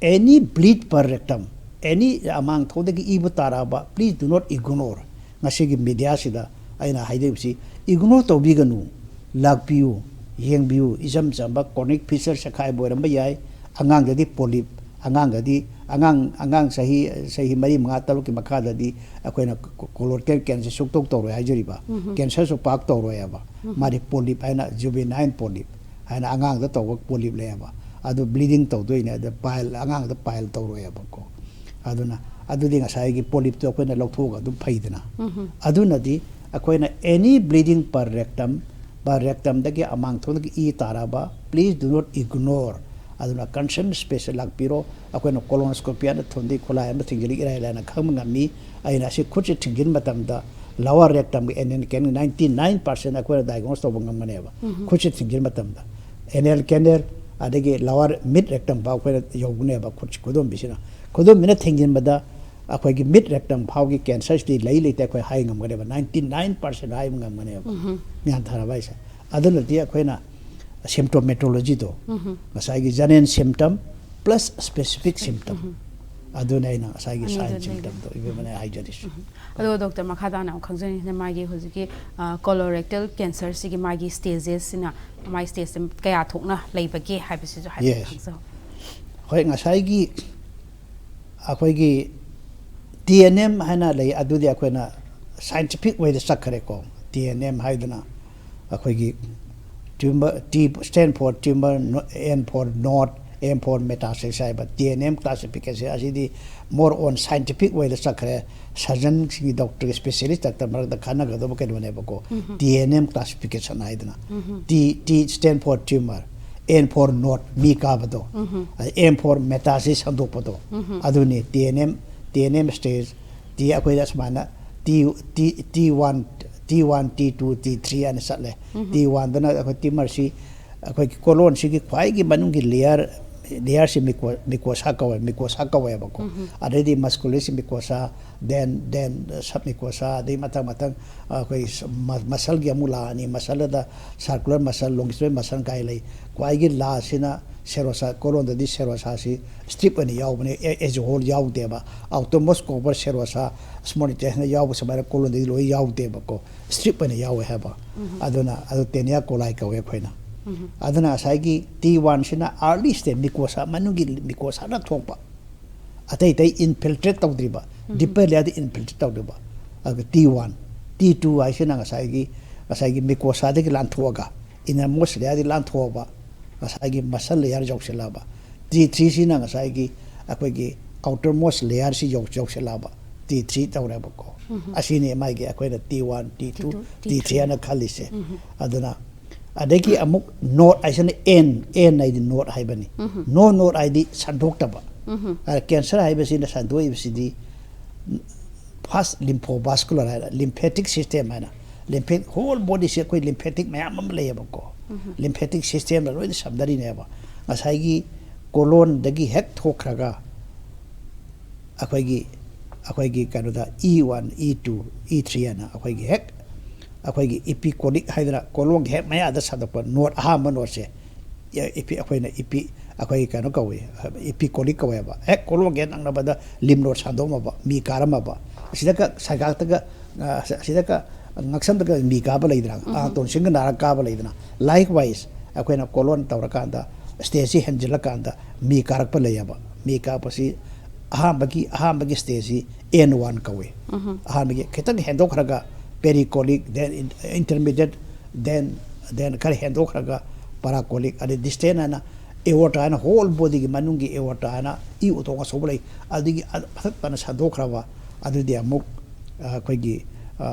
any bleed per rectum, any ꯑꯃꯥꯡꯊꯣꯡꯗꯒꯤ ꯏꯕꯨ ꯇꯥꯔꯛꯑꯕ, please do not ignore꯫ ꯉꯁꯤꯒꯤ mediaꯁꯤꯗ ꯑꯩꯅ ꯍꯥꯏꯖꯔꯤꯕꯁꯤ ignore ꯇꯧꯕꯤꯒꯅꯨ꯫ ꯂꯥꯛꯄꯤꯌꯨ, ꯌꯦꯡꯕꯤꯌꯨ꯫ ꯏꯆꯝ ꯆꯝꯕ chronic fissure ꯆꯦꯈꯥꯏꯕ ꯑꯣꯏꯔꯝꯕ ꯌꯥꯏ꯫ ꯑꯉꯥꯡꯗꯗꯤ polyp, ꯑꯉꯥꯡꯗꯗꯤ, ꯑꯉꯥꯡ, ꯑꯉꯥꯡ ꯆꯍꯤ, ꯆꯍꯤ ꯃꯔꯤ, ꯃꯉꯥ, ꯇꯔꯨꯛꯀꯤ ꯃꯈꯥꯗꯗꯤ ꯑꯩꯈꯣꯏꯅ colorectal cancer ꯁꯨꯛꯇꯧ ꯇꯧꯔꯣꯏ ꯍꯥꯏꯖꯔꯤꯕ꯫ Cancerꯁꯨ ꯄꯥꯛ ꯇꯧꯔꯣꯏ ꯍꯥꯏꯕ꯫ ꯃꯥꯗꯤ polyp ꯍꯥꯏꯅ, juvenile polyp ꯍꯥꯏꯅ ꯑꯉꯥꯡꯗ ꯇꯧꯕ polyp ꯂꯩꯌꯦꯕ꯫ ꯑꯗꯨ bleeding ꯇꯧꯗꯣꯏꯅꯦ, ꯑꯗ pile, ꯑꯉꯥꯡꯗ pile ꯇꯧꯔꯣꯏ ꯍꯥꯏꯕꯀꯣ꯫ ꯑꯗꯨꯅ ꯑꯗꯨꯗꯤ ꯉꯁꯥꯏꯒꯤ polypꯇꯣ ꯑꯩꯈꯣꯏꯅ ꯂꯧꯊꯣꯛꯑꯒ ꯑꯗꯨꯝ ꯐꯩꯗꯅ꯫ ꯑꯗꯨꯅꯗꯤ ꯑꯩꯈꯣꯏꯅ any bleeding per rectum, per rectumꯗꯒꯤ ꯑꯃꯥꯡꯊꯣꯡꯗꯒꯤ E ꯇꯥꯔꯕ, please do not ignore꯫ ꯑꯗꯨꯅ concern specialist ꯂꯥꯛꯄꯤꯔꯣ꯫ ꯑꯩꯈꯣꯏꯅ colonoscopy ꯍꯥꯏꯅ ꯊꯣꯟꯗꯤ ꯈꯨꯠꯂꯥꯏ ꯑꯃ ꯊꯤꯡꯖꯤꯜꯂꯤ, ꯏꯔꯥꯏ ꯂꯥꯏꯅ ꯈꯪꯕ ꯉꯝꯃꯤ꯫ ꯑꯩꯅ ꯑꯁꯤ ꯈꯨꯠꯁꯦ ꯊꯤꯡꯖꯤꯟ ꯃꯇꯝꯗ lower rectumꯒꯤ anal canal ninety nine percent ꯑꯩꯈꯣꯏꯅ diagnose ꯇꯧꯕ ꯉꯝꯒꯅꯦꯕ꯫ ꯈꯨꯠꯁꯦ ꯊꯤꯡꯖꯤꯟ ꯃꯇꯝꯗ anal canal, ꯑꯗꯒꯤ lower mid rectum ꯐꯥꯎ ꯑꯩꯈꯣꯏꯅ ꯌꯧꯒꯅꯦꯕ ꯈꯨꯠ, ꯈꯨꯗꯣꯝꯕꯤꯁꯤꯅ꯫ ꯈꯨꯗꯣꯝꯕꯤꯅ ꯊꯤꯡꯖꯤꯟꯕꯗ ꯑꯩꯈꯣꯏꯒꯤ mid rectum ꯐꯥꯎꯒꯤ cancerꯁꯤꯗꯤ ꯂꯩ ꯂꯩꯇꯦ ꯑꯩꯈꯣꯏ ꯍꯥꯏ ꯉꯝꯒꯅꯦꯕ, ninety nine percent ꯍꯥꯏꯕ ꯉꯝꯒꯅꯦꯕ꯫ ꯒ꯭ꯌꯥꯟ ꯇꯥꯔꯕ ꯍꯥꯏꯁꯦ? ꯑꯗꯨꯅꯗꯤ ꯑꯩꯈꯣꯏꯅ symptomatologyꯗꯣ, ꯉꯁꯥꯏꯒꯤ general symptom plus specific symptom, ꯑꯗꯨꯅ ꯑꯩꯅ ꯉꯁꯥꯏꯒꯤ ꯑꯅꯤꯗꯣ sign ꯂꯩꯔꯦ꯫ Symptomꯗꯣ ꯏꯕꯦꯝꯃꯅ ꯍꯥꯏꯖꯔꯤꯁꯦ꯫ ꯑꯗꯣ doctor, ꯃꯈꯥ ꯇꯥꯅ ꯑꯃꯨꯛ ꯈꯪꯖꯅꯤꯡꯉꯤꯁꯤꯅ ꯃꯥꯒꯤ ꯍꯧꯖꯤꯛꯀꯤ, ꯑ, colorectal cancerꯁꯤꯒꯤ ꯃꯥꯒꯤ stagesꯁꯤꯅ, ꯃꯥꯒꯤ stageꯁꯦ ꯀꯌꯥ ꯊꯣꯛꯅ ꯂꯩꯕꯒꯦ ꯍꯥꯏꯕꯁꯤꯁꯨ ꯍꯥꯏꯐꯦꯠ Yes. ꯈꯪꯖꯍꯧ꯫ ꯍꯣꯏ, ꯉꯁꯥꯏꯒꯤ ꯑꯩꯈꯣꯏꯒꯤ T N M ꯍꯥꯏꯅ ꯂꯩ, ꯑꯗꯨꯗꯤ ꯑꯩꯈꯣꯏꯅ scientific wayꯗ ꯆꯠꯈ꯭ꯔꯦꯀꯣ꯫ T N M ꯍꯥꯏꯗꯅ ꯑꯩꯈꯣꯏꯒꯤ tumor, T stand for tumor, no-, N for node, M for metastasis ꯍꯥꯏꯕ T N M classification ꯑꯁꯤꯗꯤ more on scientific wayꯗ ꯆꯠꯈ꯭ꯔꯦ꯫ Surgeonꯁꯤꯡꯒꯤ, doctorꯒꯤ, specialist doctor ꯃꯔꯛꯇ ꯈꯟꯅꯒꯗꯕ ꯀꯩꯅꯣꯅꯦꯕꯀꯣ꯫ T N M classification ꯍꯥꯏꯗꯅ꯫ T, T stand for tumor, N for node, ꯃꯤ ꯀꯥꯕꯗꯣ, ꯑꯗ M for metastasis ꯁꯟꯗꯣꯛꯄꯗꯣ, ꯑꯗꯨꯅꯤ T N M, T N M stage꯫ T ꯑꯩꯈꯣꯏꯗ ꯁꯨꯃꯥꯏꯅ T, T, T one, T one, T two, T three ꯍꯥꯏꯅ ꯆꯠꯂꯦ꯫ T oneꯗꯅ ꯑꯩꯈꯣꯏ tumorꯁꯤ, ꯑꯩꯈꯣꯏꯒꯤ colonꯁꯤꯒꯤ ꯈ꯭ꯋꯥꯏꯒꯤ ꯃꯅꯨꯡꯒꯤ layer, ꯂꯦꯌꯔꯁꯤ ꯃꯤꯀꯣ ꯃꯤꯀꯣꯁꯥ ꯀꯧꯋꯦ ꯃꯤꯀꯣꯁꯥ ꯀꯧꯋꯦꯕꯀꯣ꯫ ꯑꯗꯩꯗꯤ ꯃꯁꯀꯨꯂꯔꯁꯤ ꯃꯤꯀꯣꯁꯥ, ꯗꯦꯟ ꯗꯦꯟ ꯁꯕ ꯃꯤꯀꯣꯁꯥ, ꯑꯗꯩ ꯃꯊꯪ ꯃꯊꯪ ꯑꯩꯈꯣꯏ ꯃꯁꯜꯒꯤ ꯑꯃꯨꯛ ꯂꯥꯛꯑꯅꯤ꯫ ꯃꯁꯜꯗ ꯁꯥꯔꯀꯨꯂꯔ ꯃꯁꯜ, ꯂꯣꯡꯒꯤꯆꯨꯋꯦꯜ ꯃꯁꯜ ꯀꯥꯏ ꯂꯩ꯫ ꯈ꯭ꯋꯥꯏꯒꯤ ꯂꯥꯁꯁꯤꯅ ꯁꯦꯔꯣꯁꯥ, ꯀꯣꯂꯣꯟꯗꯗꯤ ꯁꯦꯔꯣꯁꯥꯁꯤ ꯁ꯭ꯇꯔꯤꯞ ꯑꯣꯏꯅ ꯌꯥꯎꯕꯅꯦ꯫ ꯑꯦ ꯑꯦꯖ ꯍꯣꯜ ꯌꯥꯎꯗꯦꯕ꯫ ꯑꯥꯎꯇꯔꯃꯣꯁ ꯀꯣꯕꯔ ꯁꯦꯔꯣꯁꯥ, ꯁ꯭ꯃꯣꯜ ꯏꯟꯇꯦꯁꯇꯤꯟꯗ ꯌꯥꯎꯕ ꯁꯨꯃꯥꯏꯅ ꯀꯣꯂꯣꯟꯗꯗꯤ ꯂꯣꯏ ꯌꯥꯎꯗꯦꯕꯀꯣ꯫ ꯁ꯭ꯇꯔꯤꯞ ꯑꯣꯏꯅ ꯌꯥꯎꯋꯦ ꯍꯥꯏꯕ꯫ ꯑꯗꯨꯅ ꯑꯗꯨ ꯇꯦꯅꯤꯌꯥ ꯀꯣꯂꯥꯏ ꯀꯧꯋꯦ ꯑꯩꯈꯣꯏꯅ꯫ ꯑꯗꯨꯅ ꯉꯁꯥꯏꯒꯤ ꯇꯤ ꯋꯥꯟꯁꯤꯅ ꯑꯥꯔꯂꯤ ꯁ꯭ꯇꯦꯖ, ꯃꯤꯀꯣꯁꯥ ꯃꯅꯨꯡꯒꯤ ꯃꯤꯀꯣꯁꯥꯅ ꯊꯣꯛꯄ, ꯑꯇꯩ ꯑꯇꯩ ꯏꯟꯐꯤꯜꯇ꯭ꯔꯦꯠ ꯇꯧꯗ꯭ꯔꯤꯕ, ꯗꯤꯄꯔ ꯂꯦꯌꯔꯗ ꯏꯟꯐꯤꯜꯇ꯭ꯔꯦꯠ ꯇꯧꯗ꯭ꯔꯤꯕ꯫ ꯑꯗꯨꯒ ꯇꯤ ꯋꯥꯟ, ꯇꯤ ꯇꯨ ꯍꯥꯏꯁꯤꯅ ꯉꯁꯥꯏꯒꯤ ꯉꯁꯥꯏꯒꯤ ꯃꯤꯀꯣꯁꯥꯗꯒꯤ ꯂꯥꯟꯊꯣꯛꯑꯒ, ꯏꯅꯔꯃꯣꯁ ꯂꯦꯌꯔꯗꯒꯤ ꯂꯥꯟꯊꯣꯛꯑꯕ, ꯉꯁꯥꯏꯒꯤ ꯃꯁꯜ ꯂꯦꯌꯔ ꯌꯧꯁꯤꯜꯂꯛꯑꯕ꯫ ꯇꯤ ꯊ꯭ꯔꯤꯁꯤꯅ ꯉꯁꯥꯏꯒꯤ ꯑꯩꯈꯣꯏꯒꯤ ꯑꯥꯎꯇꯔꯃꯣꯁ ꯂꯦꯌꯔꯁꯤ ꯌꯧ ꯌꯧꯁꯤꯜꯂꯛꯑꯕ꯫ T three ꯇꯧꯔꯦꯕꯀꯣ꯫ ꯑꯁꯤꯅꯤ ꯃꯥꯒꯤ ꯑꯩꯈꯣꯏꯅ T one, T two, T three ꯍꯥꯏꯅ ꯈꯜꯂꯤꯁꯦ꯫ ꯑꯗꯨꯅ ꯑꯗꯒꯤ ꯑꯃꯨꯛ ꯅꯣꯗ ꯍꯥꯏꯁꯤꯅ ꯑꯦꯟ, ꯑꯦꯟ ꯍꯥꯏꯗꯤ ꯅꯣꯗ ꯍꯥꯏꯕꯅꯤ꯫ ꯅꯣ ꯅꯣꯗ ꯍꯥꯏꯗꯤ ꯁꯟꯗꯣꯛꯇꯕ꯫ ꯑ, ꯀꯦꯟꯁꯔ ꯍꯥꯏꯕꯁꯤꯅ ꯁꯟꯗꯣꯛꯏꯕꯁꯤꯗꯤ ꯐꯥꯁ ꯂꯤꯝꯐꯣꯚꯥꯁꯀꯨꯂꯔ ꯍꯥꯏꯅ, ꯂꯤꯝꯐꯦꯇꯤꯛ ꯁꯤꯁꯇꯦꯝ ꯍꯥꯏꯅ, ꯂꯤꯝꯐꯦ ꯍꯣꯜ ꯕꯣꯗꯤꯁꯦ ꯑꯩꯈꯣꯏ ꯂꯤꯝꯐꯦꯇꯤꯛ ꯃꯌꯥꯝ ꯑꯃ ꯂꯩꯌꯦꯕꯀꯣ꯫ ꯂꯤꯝꯐꯦꯇꯤꯛ ꯁꯤꯁꯇꯦꯝꯗ ꯂꯣꯏꯅ ꯁꯝꯅꯔꯤꯅꯦꯕ꯫ ꯉꯁꯥꯏꯒꯤ ꯀꯣꯂꯣꯟꯗꯒꯤ ꯍꯦꯛ ꯊꯣꯛꯈ꯭ꯔꯒ ꯑꯩꯈꯣꯏꯒꯤ ꯑꯩꯈꯣꯏꯒꯤ ꯀꯩꯅꯣꯗ E one, E two, E three ꯍꯥꯏꯅ ꯑꯩꯈꯣꯏꯒꯤ ꯍꯦꯛ ꯑꯩꯈꯣꯏꯒꯤ ꯏꯄꯤꯀꯣꯂꯤꯛ ꯍꯥꯏꯗꯅ ꯀꯣꯂꯣꯟꯒꯤ ꯍꯦꯛ ꯃꯌꯥꯗ ꯁꯟꯗꯣꯛꯄ ꯅꯣꯗ, ꯑꯍꯥꯟꯕ ꯅꯣꯗꯁꯦ꯫ ꯏ- ꯏꯄꯤ ꯑꯩꯈꯣꯏꯅ ꯏꯄꯤ ꯑꯩꯈꯣꯏ ꯀꯩꯅꯣ ꯀꯧꯏ, ꯏꯄꯤꯀꯣꯂꯤꯛ ꯀꯧꯋꯦꯕ꯫ ꯍꯦꯛ ꯀꯣꯂꯣꯟꯒꯤ ꯍꯦꯛ ꯅꯛꯅꯕꯗ ꯂꯤꯝꯐ ꯅꯣꯗ ꯁꯟꯗꯣꯛꯑꯝꯃꯕ, ꯃꯤ ꯀꯥꯔꯝꯃꯕ, ꯑꯁꯤꯗꯒ ꯁꯥꯏꯒꯥꯛꯇꯒ, ꯑ, ꯑꯁꯤꯗꯒ ꯉꯛꯁꯝꯗꯒ ꯃꯤ ꯀꯥꯕ ꯂꯩꯗꯅ, ꯑ, ꯇꯣꯟꯁꯤꯟꯒ ꯅꯥꯔꯒ ꯀꯥꯕ ꯂꯩꯗꯅ꯫ ꯂꯥꯏꯛꯋꯥꯏꯁ ꯑꯩꯈꯣꯏꯅ ꯀꯣꯂꯣꯟ ꯇꯧꯔꯀꯥꯟꯗ ꯁ꯭ꯇꯦꯖꯁꯤ ꯍꯦꯟꯖꯤꯜꯂꯀꯥꯟꯗ ꯃꯤ ꯀꯥꯔꯛꯄ ꯂꯩꯌꯦꯕ꯫ ꯃꯤ ꯀꯥꯔꯛꯄꯁꯤ ꯑꯍꯥꯟꯕꯒꯤ ꯑꯍꯥꯟꯕꯒꯤ ꯁ꯭ꯇꯦꯖꯁꯤ ꯑꯦꯟ ꯋꯥꯟ ꯀꯧꯏ꯫ ꯑꯍꯥꯟꯕꯒꯤ ꯈꯤꯇꯪ ꯍꯦꯟꯗꯣꯛꯈ꯭ꯔꯒ ꯄꯦꯔꯤꯀꯣꯂꯤꯛ, ꯗꯦꯟ ꯏꯟꯇꯔꯃꯤꯗꯤꯌꯦꯠ, ꯗꯦꯟ ꯗꯦꯟ ꯈꯔ ꯍꯦꯟꯗꯣꯛꯈ꯭ꯔꯒ ꯄꯔꯥꯀꯣꯂꯤꯛ, ꯑꯗꯩ ꯗꯤꯁꯇꯦꯟ ꯍꯥꯏꯅ ꯑꯦꯑꯣꯔꯇꯥ ꯍꯥꯏꯅ ꯍꯣꯜ ꯕꯣꯗꯤꯒꯤ ꯃꯅꯨꯡꯒꯤ ꯑꯦꯑꯣꯔꯇꯥ ꯍꯥꯏꯅ ꯏ ꯎꯇꯣꯡ ꯑꯆꯧꯕ ꯂꯩ꯫ ꯑꯗꯨꯗꯒꯤ ꯑ- ꯃꯊꯛ ꯇꯥꯅ ꯁꯟꯗꯣꯛꯈ꯭ꯔꯕ, ꯑꯗꯨꯗꯤ ꯑꯃꯨꯛ, ꯑ, ꯑꯩꯈꯣꯏꯒꯤ, ꯑ,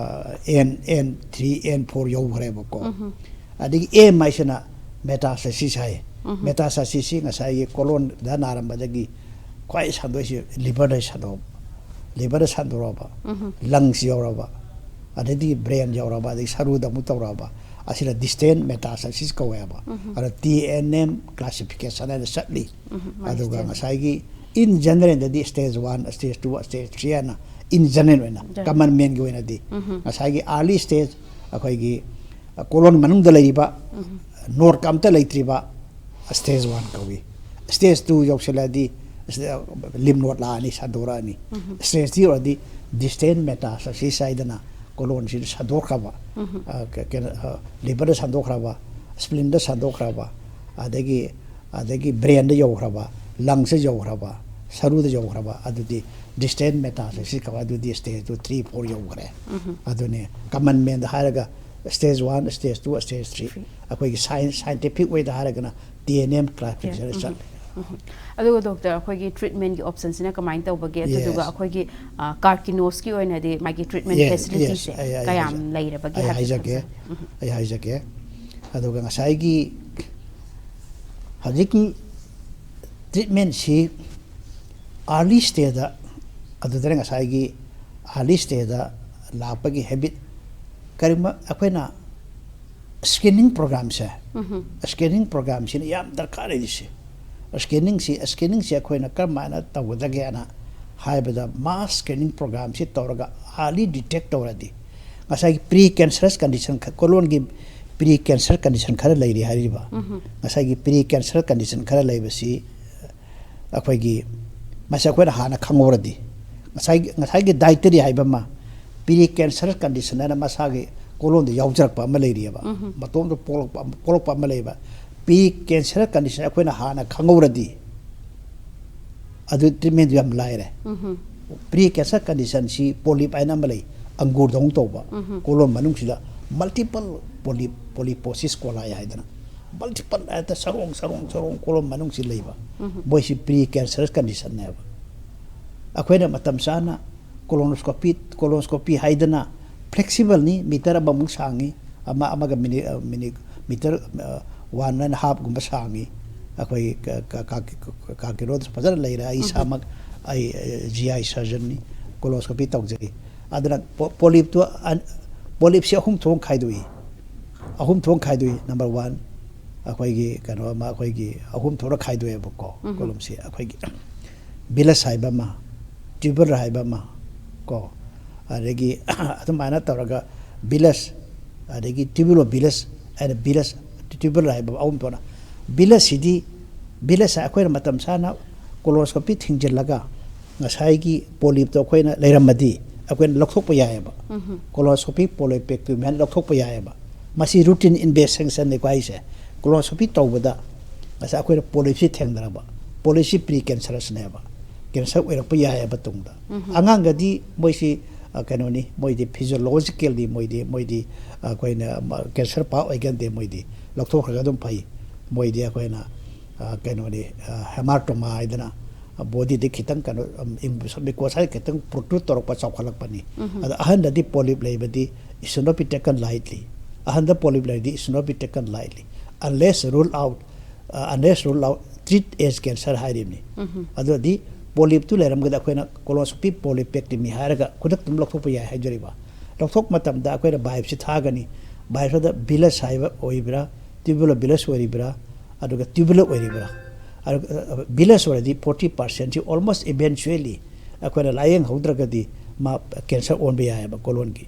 N, N three, N four ꯌꯧꯈ꯭ꯔꯦꯕꯀꯣ꯫ ꯑꯗꯒꯤ ꯑꯦꯝ ꯍꯥꯏꯁꯤꯅ ꯃꯦꯇꯥꯁꯇꯥꯁꯤꯁ ꯍꯥꯏ꯫ ꯃꯦꯇꯥꯁꯇꯥꯁꯤꯁꯁꯤ ꯉꯁꯥꯏꯒꯤ ꯀꯣꯂꯣꯟꯗ ꯅꯥꯔꯝꯕꯗꯒꯤ ꯈ꯭ꯋꯥꯏ ꯁꯟꯗꯣꯛꯏꯁꯤ ꯂꯤꯚꯔꯗ ꯁꯟꯗꯣꯛ, ꯂꯤꯚꯔꯗ ꯁꯟꯗꯣꯔꯛꯑꯕ, ꯂꯪꯁ ꯌꯧꯔꯕ, ꯑꯗꯩꯗꯤ brain ꯌꯧꯔꯕ, ꯑꯗꯩ ꯁꯔꯨꯗ ꯑꯃꯨꯛ ꯇꯧꯔꯛꯑꯕ, ꯑꯁꯤꯅ distant metastasis ꯀꯧꯋꯦꯕ꯫ ꯑꯗꯣ T N M classification ꯍꯥꯏꯅ ꯆꯠꯂꯤ꯫ ꯑꯗꯨꯒ ꯉꯁꯥꯏꯒꯤ in generalꯗꯗꯤ stage one, stage two, stage three ꯍꯥꯏꯅ in general ꯑꯣꯏꯅ, common manꯒꯤ ꯑꯣꯏꯅꯗꯤ, ꯉꯁꯥꯏꯒꯤ early stage, ꯑꯩꯈꯣꯏꯒꯤ colon ꯃꯅꯨꯡꯗ ꯂꯩꯔꯤꯕ, nodeꯀ ꯑꯝꯇ ꯂꯩꯇ꯭ꯔꯤꯕ, stage one ꯀꯧꯏ꯫ Stage two ꯌꯧꯁꯤꯜꯂꯛꯑꯗꯤ lymph node ꯂꯥꯛꯑꯅꯤ, ꯁꯟꯗꯣꯔꯛꯑꯅꯤ꯫ Stage three ꯌꯧꯔꯗꯤ distant metastasis ꯍꯥꯏꯗꯅ colonꯁꯤꯗ ꯁꯟꯗꯣꯛꯈ꯭ꯔꯕ, ꯑ, ꯀ-, ꯀꯩꯅꯣ, ꯑ, liverꯗ ꯁꯟꯗꯣꯛꯈ꯭ꯔꯕ, spleenꯗ ꯁꯟꯗꯣꯛꯈ꯭ꯔꯕ, ꯑꯗꯒꯤ, ꯑꯗꯒꯤ brainꯗ ꯌꯧꯈ꯭ꯔꯕ, lungsꯇ ꯌꯧꯈ꯭ꯔꯕ, ꯁꯔꯨꯗ ꯌꯧꯈ꯭ꯔꯕ, ꯑꯗꯨꯗꯤ distant metastasis ꯀꯧꯏ꯫ ꯑꯗꯨꯗꯤ stage two, three, four ꯌꯧꯈ꯭ꯔꯦ꯫ ꯑꯗꯨꯅꯤ common manꯗ ꯍꯥꯏꯔꯒ stage one, stage two, stage three꯫ ꯑꯩꯈꯣꯏꯒꯤ science, scientific wayꯗ ꯍꯥꯏꯔꯒꯅ T N M classification ꯆꯠꯂꯦ꯫ ꯑꯗꯨꯒ doctor, ꯑꯩꯈꯣꯏꯒꯤ treatmentꯀꯤ optionꯁꯤꯅ ꯀꯃꯥꯏꯅ ꯇꯧꯕꯒꯦ? ꯑꯗꯨꯗꯨꯒ ꯑꯩꯈꯣꯏꯒꯤ, ꯑ, carcinoseꯀꯤ ꯑꯣꯏꯅꯗꯤ ꯃꯥꯒꯤ treatment facilityꯁꯦ ꯀꯌꯥꯝ ꯂꯩꯔꯕꯒꯦ ꯍꯥꯏꯕꯗꯣ ꯈꯪꯖꯅꯤꯡꯉꯤ꯫ ꯑꯩ ꯍꯥꯏꯖꯒꯦ꯫ ꯑꯗꯨꯒ ꯉꯁꯥꯏꯒꯤ ꯍꯧꯖꯤꯛꯀꯤ treatmentꯁꯤ early stageꯗ, ꯑꯗꯨꯗꯅ ꯉꯁꯥꯏꯒꯤ early stageꯗ ꯂꯥꯛꯄꯒꯤ habit, ꯀꯔꯤꯒꯨꯝꯕ ꯑꯩꯈꯣꯏꯅ screening programꯁꯦ, screening programꯁꯤꯅ ꯌꯥꯝ ꯗꯔꯀꯥꯔ ꯂꯩꯔꯤꯁꯦ꯫ Screeningꯁꯤ, screeningꯁꯤ ꯑꯩꯈꯣꯏꯅ ꯀꯔꯝꯍꯥꯏꯅ ꯇꯧꯒꯗꯒꯦꯅ ꯍꯥꯏꯕꯗ, mass screening programꯁꯤ ꯇꯧꯔꯒ early detect ꯇꯧꯔꯗꯤ, ꯉꯁꯥꯏꯒꯤ pre cancerous condition ꯈ-, colonꯒꯤ pre cancer condition ꯈꯔ ꯂꯩꯔꯤ ꯍꯥꯏꯔꯤꯕ, ꯉꯁꯥꯏꯒꯤ pre cancer condition ꯈꯔ ꯂꯩꯕꯁꯤ ꯑꯩꯈꯣꯏꯒꯤ, ꯃꯁꯤ ꯑꯩꯈꯣꯏꯅ ꯍꯥꯟꯅ ꯈꯪꯍꯧꯔꯗꯤ, ꯉꯁꯥꯏꯒꯤ, ꯉꯁꯥꯏꯒꯤ dietary ꯍꯥꯏꯕ ꯑꯃ, pre cancer condition ꯍꯥꯏꯅ ꯃꯁꯥꯒꯤ colonꯗ ꯌꯥꯎꯖꯔꯛꯄ ꯑꯃ ꯂꯩꯔꯤꯑꯕ, ꯃꯇꯣꯝꯇ ꯄꯣꯛꯂꯛꯄ, ꯄꯣꯛꯂꯛꯄ ꯑꯃ ꯂꯩꯕ꯫ Pre cancer condition ꯑꯩꯈꯣꯏꯅ ꯍꯥꯟꯅ ꯈꯪꯍꯧꯔꯗꯤ, ꯑꯗꯨ treatmentꯗꯨ ꯌꯥꯝ ꯂꯥꯏꯔꯦ꯫ Pre cancer conditionꯁꯤ polyp ꯍꯥꯏꯅ ꯑꯃ ꯂꯩ, ꯑꯪꯒꯨꯔꯗꯧꯅ ꯇꯧꯕ꯫ Colon ꯃꯅꯨꯡꯁꯤꯗ multiple polyp, polyposis coli ꯍꯥꯏꯗꯅ, multiple ꯍꯦꯛꯇ ꯁꯔꯣꯡ, ꯁꯔꯣꯡ, ꯁꯔꯣꯡ colon ꯃꯅꯨꯡꯁꯤ ꯂꯩꯕ꯫ ꯃꯣꯏꯁꯤ pre cancerous conditionꯅꯦꯕ꯫ ꯑꯩꯈꯣꯏꯅ ꯃꯇꯝ ꯆꯥꯅ colonoscopy, colonoscopy ꯍꯥꯏꯗꯅ flexibleꯅꯤ, meter ꯑꯃꯃꯨꯛ ꯁꯥꯡꯉꯤ, ꯑꯃ, ꯑꯃꯒ minute, ꯑ, minute, meter, ꯑ, one and halfꯒꯨꯝꯕ ꯁꯥꯡꯉꯤ꯫ ꯑꯩꯈꯣꯏ ꯀ-, ꯀ-, ꯀ-, ꯀ-, carcinologist ꯐꯖꯅ ꯂꯩꯔꯦ꯫ ꯑꯩ ꯏꯁꯥꯃꯛ, ꯑꯩ, ꯑ, G I surgeonꯅꯤ, colonoscopy ꯇꯧꯖꯩ꯫ ꯑꯗꯨꯅ ꯄꯣ- ꯄꯣꯂꯤꯞꯇꯨ ꯑꯟ- ꯄꯣꯂꯤꯞꯁꯤ ꯑꯍꯨꯝ ꯊꯣꯛꯅ ꯈꯥꯏꯗꯣꯛꯏ꯫ ꯑꯍꯨꯝ ꯊꯣꯛꯅ ꯈꯥꯏꯗꯣꯛꯏ꯫ ꯅꯝꯕꯔ ꯋꯥꯟ, ꯑꯩꯈꯣꯏꯒꯤ ꯀꯩꯅꯣ ꯑꯃ, ꯑꯩꯈꯣꯏꯒꯤ ꯑꯍꯨꯝ ꯊꯣꯛꯅ ꯈꯥꯏꯗꯣꯛꯑꯦꯕꯀꯣ꯫ ꯀꯣꯂꯣꯝꯁꯤ ꯑꯩꯈꯣꯏꯒꯤ ꯕꯤꯂꯁ ꯍꯥꯏꯕ ꯑꯃ, ꯇ꯭ꯌꯨꯕꯔ ꯍꯥꯏꯕ ꯑꯃ ꯀꯣ, ꯑꯗꯒꯤ ꯑꯗꯨꯃꯥꯏꯅ ꯇꯧꯔꯒ ꯕꯤꯂꯁ, ꯑꯗꯒꯤ ꯇ꯭ꯌꯨꯕꯨꯂꯣ ꯕꯤꯂꯁ ꯍꯥꯏꯅ ꯕꯤꯂꯁ, ꯇ꯭ꯌꯨꯕꯨꯂꯔ ꯍꯥꯏꯕ ꯑꯍꯨꯝ ꯊꯣꯛꯅ꯫ ꯕꯤꯂꯁꯁꯤꯗꯤ, ꯕꯤꯂꯁ ꯑꯩꯈꯣꯏꯅ ꯃꯇꯝ ꯆꯥꯅ ꯀꯣꯂꯣꯅꯣꯁꯀꯣꯄꯤ ꯊꯤꯡꯖꯤꯜꯂꯒ ꯉꯁꯥꯏꯒꯤ ꯄꯣꯂꯤꯞꯇꯣ ꯑꯩꯈꯣꯏꯅ ꯂꯩꯔꯝꯃꯗꯤ ꯑꯩꯈꯣꯏꯅ ꯂꯧꯊꯣꯛꯄ ꯌꯥꯏꯑꯕ꯫ ꯀꯣꯂꯣꯅꯣꯁꯀꯣꯄꯤ ꯄꯣꯂꯤꯄꯦꯛꯇꯣꯃꯤ ꯍꯥꯏꯅ ꯂꯧꯊꯣꯛꯄ ꯌꯥꯏꯑꯕ꯫ ꯃꯁꯤ ꯔꯨꯇꯤꯟ ꯏꯟꯚꯦꯁꯇꯤꯒꯦꯁꯟꯅꯤꯀꯣ ꯍꯥꯏꯁꯦ꯫ ꯀꯣꯂꯣꯅꯣꯁꯀꯣꯄꯤ ꯇꯧꯕꯗ ꯉꯁꯥꯏ ꯑꯩꯈꯣꯏꯅ ꯄꯣꯂꯤꯞꯁꯤ ꯊꯦꯡꯅꯔꯕ, ꯄꯣꯂꯤꯞꯁꯤ ꯄ꯭ꯔꯤ ꯀꯦꯟꯁꯔꯁꯅꯦꯕ, ꯀꯦꯟꯁꯔ ꯑꯣꯏꯔꯛꯄ ꯌꯥꯏꯑꯕ ꯇꯨꯡꯗ꯫ ꯑꯉꯥꯡꯗꯗꯤ ꯃꯣꯏꯁꯤ ꯑ, ꯀꯩꯅꯣꯅꯤ, ꯃꯣꯏꯗꯤ ꯐꯤꯖꯤꯌꯣꯂꯣꯖꯤꯀꯦꯜꯂꯤ ꯃꯣꯏꯗꯤ, ꯃꯣꯏꯗꯤ ꯑ, ꯑꯩꯈꯣꯏꯅ ꯀꯦꯟꯁꯔ ꯄꯥꯛ ꯑꯣꯏꯒꯟꯗꯦ꯫ ꯃꯣꯏꯗꯤ ꯂꯧꯊꯣꯛꯈ꯭ꯔꯒ ꯑꯗꯨꯝ ꯐꯩ꯫ ꯃꯣꯏꯗꯤ ꯑꯩꯈꯣꯏꯅ ꯑ, ꯀꯩꯅꯣꯅꯤ, ꯍꯦꯃꯥꯇꯣꯃꯥ ꯍꯥꯏꯗꯅ ꯕꯣꯗꯤꯗ ꯈꯤꯇꯪ ꯀꯩꯅꯣ, ꯁꯕꯃ꯭ꯌꯨꯀꯣꯁꯥ ꯈꯤꯇꯪ ꯄ꯭ꯔꯣꯇ꯭ꯔꯨꯠ ꯇꯧꯔꯛꯄ, ꯆꯥꯎꯈꯠꯂꯛꯄꯅꯤ꯫ ꯑꯗꯣ ꯑꯍꯟꯗꯗꯤ ꯄꯣꯂꯤꯞ ꯂꯩꯕꯗꯤ it should not be taken lightly꯫ ꯑꯍꯟꯗ ꯄꯣꯂꯤꯞ ꯂꯩꯔꯗꯤ it should not be taken lightly unless rule out, unless rule out treat as cancer ꯍꯥꯏꯔꯤꯕꯅꯤ꯫ ꯑꯗꯨꯗꯤ ꯄꯣꯂꯤꯞꯇꯨ ꯂꯩꯔꯝꯒꯗꯤ ꯑꯩꯈꯣꯏꯅ ꯀꯣꯂꯣꯅꯣꯁꯀꯣꯄꯤ ꯄꯣꯂꯤꯄꯦꯛꯇꯃꯤ ꯍꯥꯏꯔꯒ ꯈꯨꯗꯛꯇ ꯑꯗꯨꯝ ꯂꯧꯊꯣꯛꯄ ꯌꯥꯏ ꯍꯥꯏꯖꯔꯤꯕ꯫ ꯂꯧꯊꯣꯛꯄ ꯃꯇꯝꯗ ꯑꯩꯈꯣꯏꯅ ꯕꯥꯏꯞꯁꯤ ꯊꯥꯒꯅꯤ꯫ ꯕꯥꯏꯞꯁꯤꯗ ꯕꯤꯂꯁ ꯍꯥꯏꯕ ꯑꯣꯏꯔꯤꯕ꯭ꯔꯥ, ꯇ꯭ꯌꯨꯕꯨꯂꯔ ꯕꯤꯂꯁ ꯑꯣꯏꯔꯤꯕ꯭ꯔꯥ, ꯑꯗꯨꯒ ꯇ꯭ꯌꯨꯕꯨꯂꯔ ꯑꯣꯏꯔꯤꯕ꯭ꯔꯥ? ꯑꯗꯨꯒ, ꯑ, ꯕꯤꯂꯁ ꯑꯣꯏꯔꯗꯤ ꯐꯣꯔꯇꯤ ꯄꯥꯔꯁꯦꯟꯁꯤ almost eventually ꯑꯩꯈꯣꯏꯅ ꯂꯥꯏꯌꯦꯡꯍꯧꯗ꯭ꯔꯒꯗꯤ ꯃꯥ ꯀꯦꯟꯁꯔ ꯑꯣꯟꯕ ꯌꯥꯏꯑꯕ ꯀꯣꯂꯣꯟꯒꯤ꯫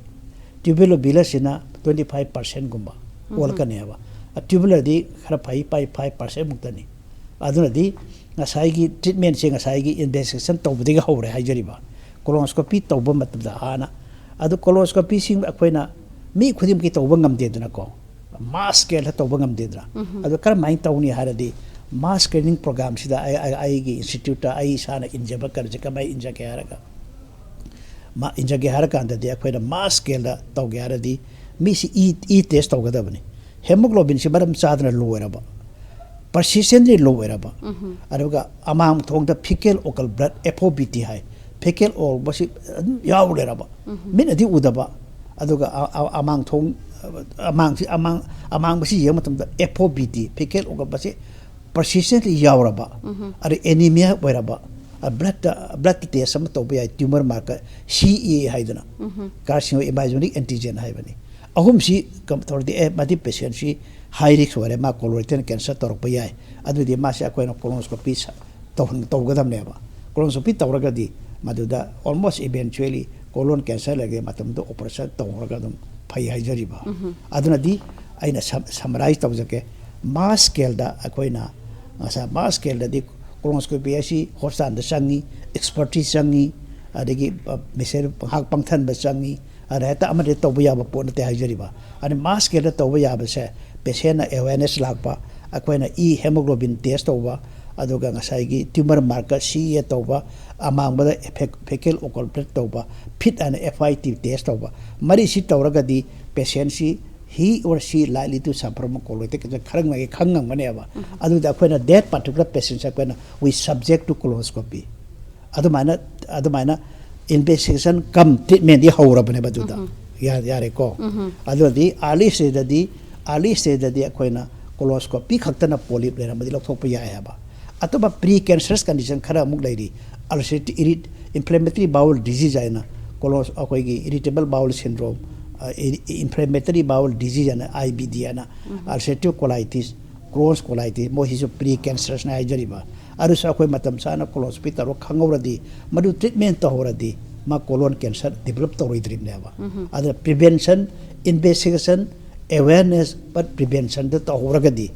ꯇ꯭ꯌꯨꯕꯨꯂꯔ ꯕꯤꯂꯁꯁꯤꯅ ꯇ꯭ꯋꯦꯟꯇꯤ ꯐꯥꯏꯚ ꯄꯥꯔꯁꯦꯟꯒꯨꯝꯕ ꯑꯣꯜꯂꯛꯀꯅꯦꯕ꯫ ꯑ, ꯇ꯭ꯌꯨꯕꯨꯂꯔꯗꯤ ꯈꯔ ꯐꯩ, ꯐꯥꯏꯚ ꯄꯥꯔꯁꯦꯟ ꯃꯨꯛꯇꯅꯤ꯫ ꯑꯗꯨꯅꯗꯤ ꯉꯁꯥꯏꯒꯤ ꯇ꯭ꯔꯤꯠꯃꯦꯟꯁꯦ ꯉꯁꯥꯏꯒꯤ ꯏꯟꯚꯦꯁꯇꯤꯒꯦꯁꯟ ꯇꯧꯕꯗꯒꯤ ꯍꯧꯔꯦ ꯍꯥꯏꯖꯔꯤꯕ꯫ ꯀꯣꯂꯣꯅꯣꯁꯀꯣꯄꯤ ꯇꯧꯕ ꯃꯇꯝꯗ ꯍꯥꯟꯅ, ꯑꯗꯨ ꯀꯣꯂꯣꯅꯣꯁꯀꯣꯄꯤꯁꯤ ꯑꯩꯈꯣꯏꯅ ꯃꯤ ꯈꯨꯗꯤꯡꯃꯛꯀꯤ ꯇꯧꯕ ꯉꯝꯗꯦꯗꯅꯀꯣ꯫ ꯃꯥꯁ ꯁ꯭ꯀꯦꯜꯗ ꯇꯧꯕ ꯉꯝꯗꯦꯗꯅ꯫ ꯑꯗꯨ ꯀꯔꯝꯍꯥꯏꯅ ꯇꯧꯅꯤ ꯍꯥꯏꯔꯗꯤ, ꯃꯥꯁ ꯁ꯭ꯀ꯭ꯔꯤꯅꯤꯡ ꯄ꯭ꯔꯣꯒ꯭ꯔꯥꯝꯁꯤꯗ ꯑꯩ, ꯑꯩ, ꯑꯩꯒꯤ ꯏꯟꯁꯇꯤꯇ꯭ꯌꯨꯠꯇ ꯑꯩ ꯏꯁꯥꯅ ꯏꯟꯖꯕ ꯀꯔꯤꯁꯦ ꯀꯃꯥꯏꯅ ꯏꯟꯖꯒꯦ ꯍꯥꯏꯔꯒ, ꯃꯥ ꯏꯟꯖꯒꯦ ꯍꯥꯏꯔ ꯀꯥꯟꯗꯗꯤ ꯑꯩꯈꯣꯏꯅ ꯃꯥꯁ ꯁ꯭ꯀꯦꯜꯗ ꯇꯧꯒꯦ ꯍꯥꯏꯔꯗꯤ ꯃꯤꯁꯤ ꯏ, ꯏ ꯇꯦꯁ ꯇꯧꯒꯗꯕꯅꯤ꯫ ꯍꯦꯃꯣꯒ꯭ꯂꯣꯕꯤꯟꯁꯤ ꯃꯔꯝ ꯆꯥꯗꯅ ꯂꯣ ꯑꯣꯏꯔꯕ, ꯄꯔꯁꯤꯁꯇꯦꯟꯂꯤ ꯂꯣ ꯑꯣꯏꯔꯕ, ꯑꯗꯨꯒ ꯑꯃꯥꯡ ꯊꯣꯡꯗ faecal occult blood, F O B T ꯍꯥꯏ, ꯐꯤꯀꯦꯜ ꯑꯣꯀꯜꯁꯤ ꯑꯗꯨꯝ ꯌꯥꯎ ꯂꯩꯔꯕ, ꯃꯤꯠꯅꯗꯤ ꯎꯗꯕ, ꯑꯗꯨꯒ ꯑ-, ꯑ-, ꯑꯃꯥꯡ ꯊꯣꯡ, ꯑꯃꯥꯡꯁꯤ, ꯑꯃꯥꯡ, ꯑꯃꯥꯡꯕꯁꯤ ꯌꯦꯡꯕ ꯃꯇꯝꯗ ꯑꯦꯐ ꯑꯣ ꯕꯤ ꯇꯤ, ꯐꯤꯀꯦꯜ ꯑꯣꯀꯜ ꯕ꯭ꯂꯠꯁꯤ ꯄꯔꯁꯤꯁꯇꯦꯟꯂꯤ ꯌꯥꯎꯔꯕ, ꯑꯗꯩ ꯑꯦꯅꯤꯃꯤꯌꯥ ꯑꯣꯏꯔꯕ, ꯕ꯭ꯂꯠꯇ ꯕ꯭ꯂꯠꯇ ꯇꯦꯁ ꯑꯃ ꯇꯧꯕ ꯌꯥꯏ, ꯇ꯭ꯌꯨꯃꯔ ꯃꯥꯔꯀꯔ ꯁꯤ ꯏ ꯍꯥꯏꯗꯅ, ꯀꯥꯔꯁꯤꯅꯣ ꯏꯃꯥꯏꯖꯣꯅꯤꯛ ꯑꯦꯟꯇꯤꯖꯦꯟ ꯍꯥꯏꯕꯅꯤ꯫ ꯑꯍꯨꯝꯁꯤ ꯀꯝ ꯇꯧꯔꯗꯤ, ꯑꯦ, ꯃꯗꯤ ꯄꯦꯁꯦꯟꯁꯤ ꯍꯥꯏ ꯔꯤꯁꯛ ꯑꯣꯏꯔꯦ, ꯃꯥ ꯀꯣꯂꯣꯔꯦꯛꯇꯦꯜ ꯀꯦꯟꯁꯔ ꯇꯧꯔꯛꯄ ꯌꯥꯏ꯫ ꯑꯗꯨꯗꯤ ꯃꯥꯁꯦ ꯑꯩꯈꯣꯏꯅ ꯀꯣꯂꯣꯅꯣꯁꯀꯣꯄꯤ ꯇꯧꯍꯟ ꯇꯧꯒꯗꯕꯅꯦꯕ꯫ ꯀꯣꯂꯣꯅꯣꯁꯀꯣꯄꯤ ꯇꯧꯔꯒꯗꯤ ꯃꯗꯨꯗ ꯑꯣꯜꯃꯣꯁ ꯏꯚꯦꯟꯆꯨꯋꯦꯂꯤ ꯀꯣꯂꯣꯟ ꯀꯦꯟꯁꯔ ꯂꯩꯔꯒꯗꯤ ꯃꯇꯝꯗꯨꯗ ꯑꯣꯄꯔꯦꯁꯟ ꯇꯧꯔꯒ ꯑꯗꯨꯝ ꯐꯩ ꯍꯥꯏꯖꯔꯤꯕ꯫ ꯑꯗꯨꯅꯗꯤ ꯑꯩꯅ ꯁꯝ ꯁꯝꯃꯔꯥꯏꯖ ꯇꯧꯖꯒꯦ꯫ ꯃꯥꯁ ꯁ꯭ꯀꯦꯜꯗ ꯑꯩꯈꯣꯏꯅ ꯉꯁꯥꯏ ꯃꯥꯁ ꯁ꯭ꯀꯦꯜꯗꯗꯤ ꯀꯣꯂꯣꯅꯣꯁꯀꯣꯄꯤ ꯑꯁꯤ ꯍꯣꯁꯄꯤꯇꯥꯜꯗ ꯆꯪꯉꯤ, ꯑꯦꯛꯁꯄꯔꯇꯤꯁ ꯆꯪꯉꯤ, ꯑꯗꯒꯤ ꯃꯦꯁꯦꯖ ꯉꯥꯏꯍꯥꯛ ꯄꯪꯊꯍꯟꯕ ꯆꯪꯉꯤ꯫ ꯑꯗ ꯍꯦꯛꯇ ꯑꯃꯗ ꯇꯧꯕ ꯌꯥꯕ ꯄꯣꯠ ꯅꯠꯇꯦ ꯍꯥꯏꯖꯔꯤꯕ꯫ ꯑꯗ ꯃꯥꯁ ꯁ꯭ꯀꯦꯜꯗ ꯇꯧꯕ ꯌꯥꯕꯁꯦ, ꯄꯦꯁꯦꯟꯅ ꯑꯦꯋꯦꯔꯅꯦꯁ ꯂꯥꯛꯄ, ꯑꯩꯈꯣꯏꯅ ꯏ ꯍꯦꯃꯣꯒ꯭ꯂꯣꯕꯤꯟ ꯇꯦꯁ ꯇꯧꯕ, ꯑꯗꯨꯒ ꯉꯁꯥꯏꯒꯤ ꯇ꯭ꯌꯨꯃꯔ ꯃꯥꯔꯀꯔ ꯁꯤ ꯏ ꯇꯧꯕ, ꯑꯃꯥꯡꯕꯗ ꯐꯦꯀꯦꯜ ꯑꯣꯀꯜꯄ꯭ꯂꯦꯠ ꯇꯧꯕ, ꯐꯤꯠ ꯍꯥꯏꯅ ꯑꯦꯐ ꯑꯥꯏ ꯇꯤ ꯇꯦꯁ ꯇꯧꯕ, ꯃꯔꯤꯁꯤ ꯇꯧꯔꯒꯗꯤ ꯄꯦꯁꯦꯟꯁꯤ he or she likely to suffer from colorectal cancer ꯈꯔ ꯉꯥꯏꯒꯦ ꯈꯪ ꯉꯝꯒꯅꯦꯕ꯫ ꯑꯗꯨꯗ ꯑꯩꯈꯣꯏꯅ that particular patientꯁꯦ ꯑꯩꯈꯣꯏꯅ we subject to colonoscopy꯫ ꯑꯗꯨꯃꯥꯏꯅ ꯑꯗꯨꯃꯥꯏꯅ ꯏꯟꯚꯦꯁꯇꯤꯒꯦꯁꯟ ꯀꯝ ꯇ꯭ꯔꯤꯠꯃꯦꯟꯗꯤ ꯍꯧꯔꯕꯅꯦꯕ ꯑꯗꯨꯗ꯫ ꯌꯥ- ꯌꯥꯔꯦꯀꯣ꯫ ꯑꯗꯨꯗꯤ ꯑꯥꯔꯂꯤ ꯁ꯭ꯇꯦꯖꯇꯗꯤ ꯑꯥꯔꯂꯤ ꯁ꯭ꯇꯦꯖꯇꯗꯤ ꯑꯩꯈꯣꯏꯅ ꯀꯣꯂꯣꯁꯀꯣꯄꯤ ꯈꯛꯇꯅ ꯄꯣꯂꯤꯞ ꯂꯩꯔꯝꯃꯗꯤ ꯂꯧꯊꯣꯛꯄ ꯌꯥꯏ ꯍꯥꯏꯕ꯫ ꯑꯇꯣꯞꯄ ꯄ꯭ꯔꯤ ꯀꯦꯟꯁꯔꯁ ꯀꯟꯗꯤꯁꯟ ꯈꯔ ꯑꯃꯨꯛ ꯂꯩꯔꯤ꯫ ꯑꯜꯁꯔꯦꯇꯤꯚ ꯏꯔꯤꯠ ꯏꯟꯐ꯭ꯂꯦꯃꯦꯇꯔꯤ ꯕꯥꯎꯜ ꯗꯤꯖꯤꯖ ꯍꯥꯏꯅ, ꯀꯣꯂꯣꯁ ꯑꯩꯈꯣꯏꯒꯤ ꯏꯔꯤꯇꯦꯕꯜ bowl syndrome, inflammatory bowl disease ꯍꯥꯏꯅ, ꯑꯥꯏ ꯕꯤ ꯗꯤ ꯍꯥꯏꯅ, ꯑꯜꯁꯔꯦꯇꯤꯚ ꯀꯣꯂꯥꯏꯇꯤꯁ, ꯀ꯭ꯔꯣꯟꯁ ꯀꯣꯂꯥꯏꯇꯤꯁ, ꯃꯣꯏꯁꯤꯁꯨ ꯄ꯭ꯔꯤ ꯀꯦꯟꯁꯔꯁꯅꯦ ꯍꯥꯏꯖꯔꯤꯕ꯫ ꯑꯗꯨꯁꯨ ꯑꯩꯈꯣꯏ ꯃꯇꯝ ꯆꯥꯅ ꯀꯣꯂꯣꯁꯀꯣꯄꯤ ꯇꯧꯔꯒ ꯈꯪꯍꯧꯔꯗꯤ, ꯃꯗꯨ ꯇ꯭ꯔꯤꯠꯃꯦꯟ ꯇꯧꯍꯧꯔꯗꯤ ꯃꯥ ꯀꯣꯂꯣꯟ ꯀꯦꯟꯁꯔ ꯗꯤꯕꯂꯞ ꯇꯧꯔꯣꯏꯗ꯭ꯔꯤꯕꯅꯦꯕ꯫ ꯑꯗꯨꯅ ꯄ꯭ꯔꯤꯚꯦꯟꯁꯟ, ꯏꯟꯚꯦꯁꯇꯤꯒꯦꯁꯟ, ꯑꯦꯋꯦꯔꯅꯦꯁ, ꯕꯠ ꯄ꯭ꯔꯤꯚꯦꯟꯁꯟꯗ ꯇꯧꯍꯧꯔꯒꯗꯤ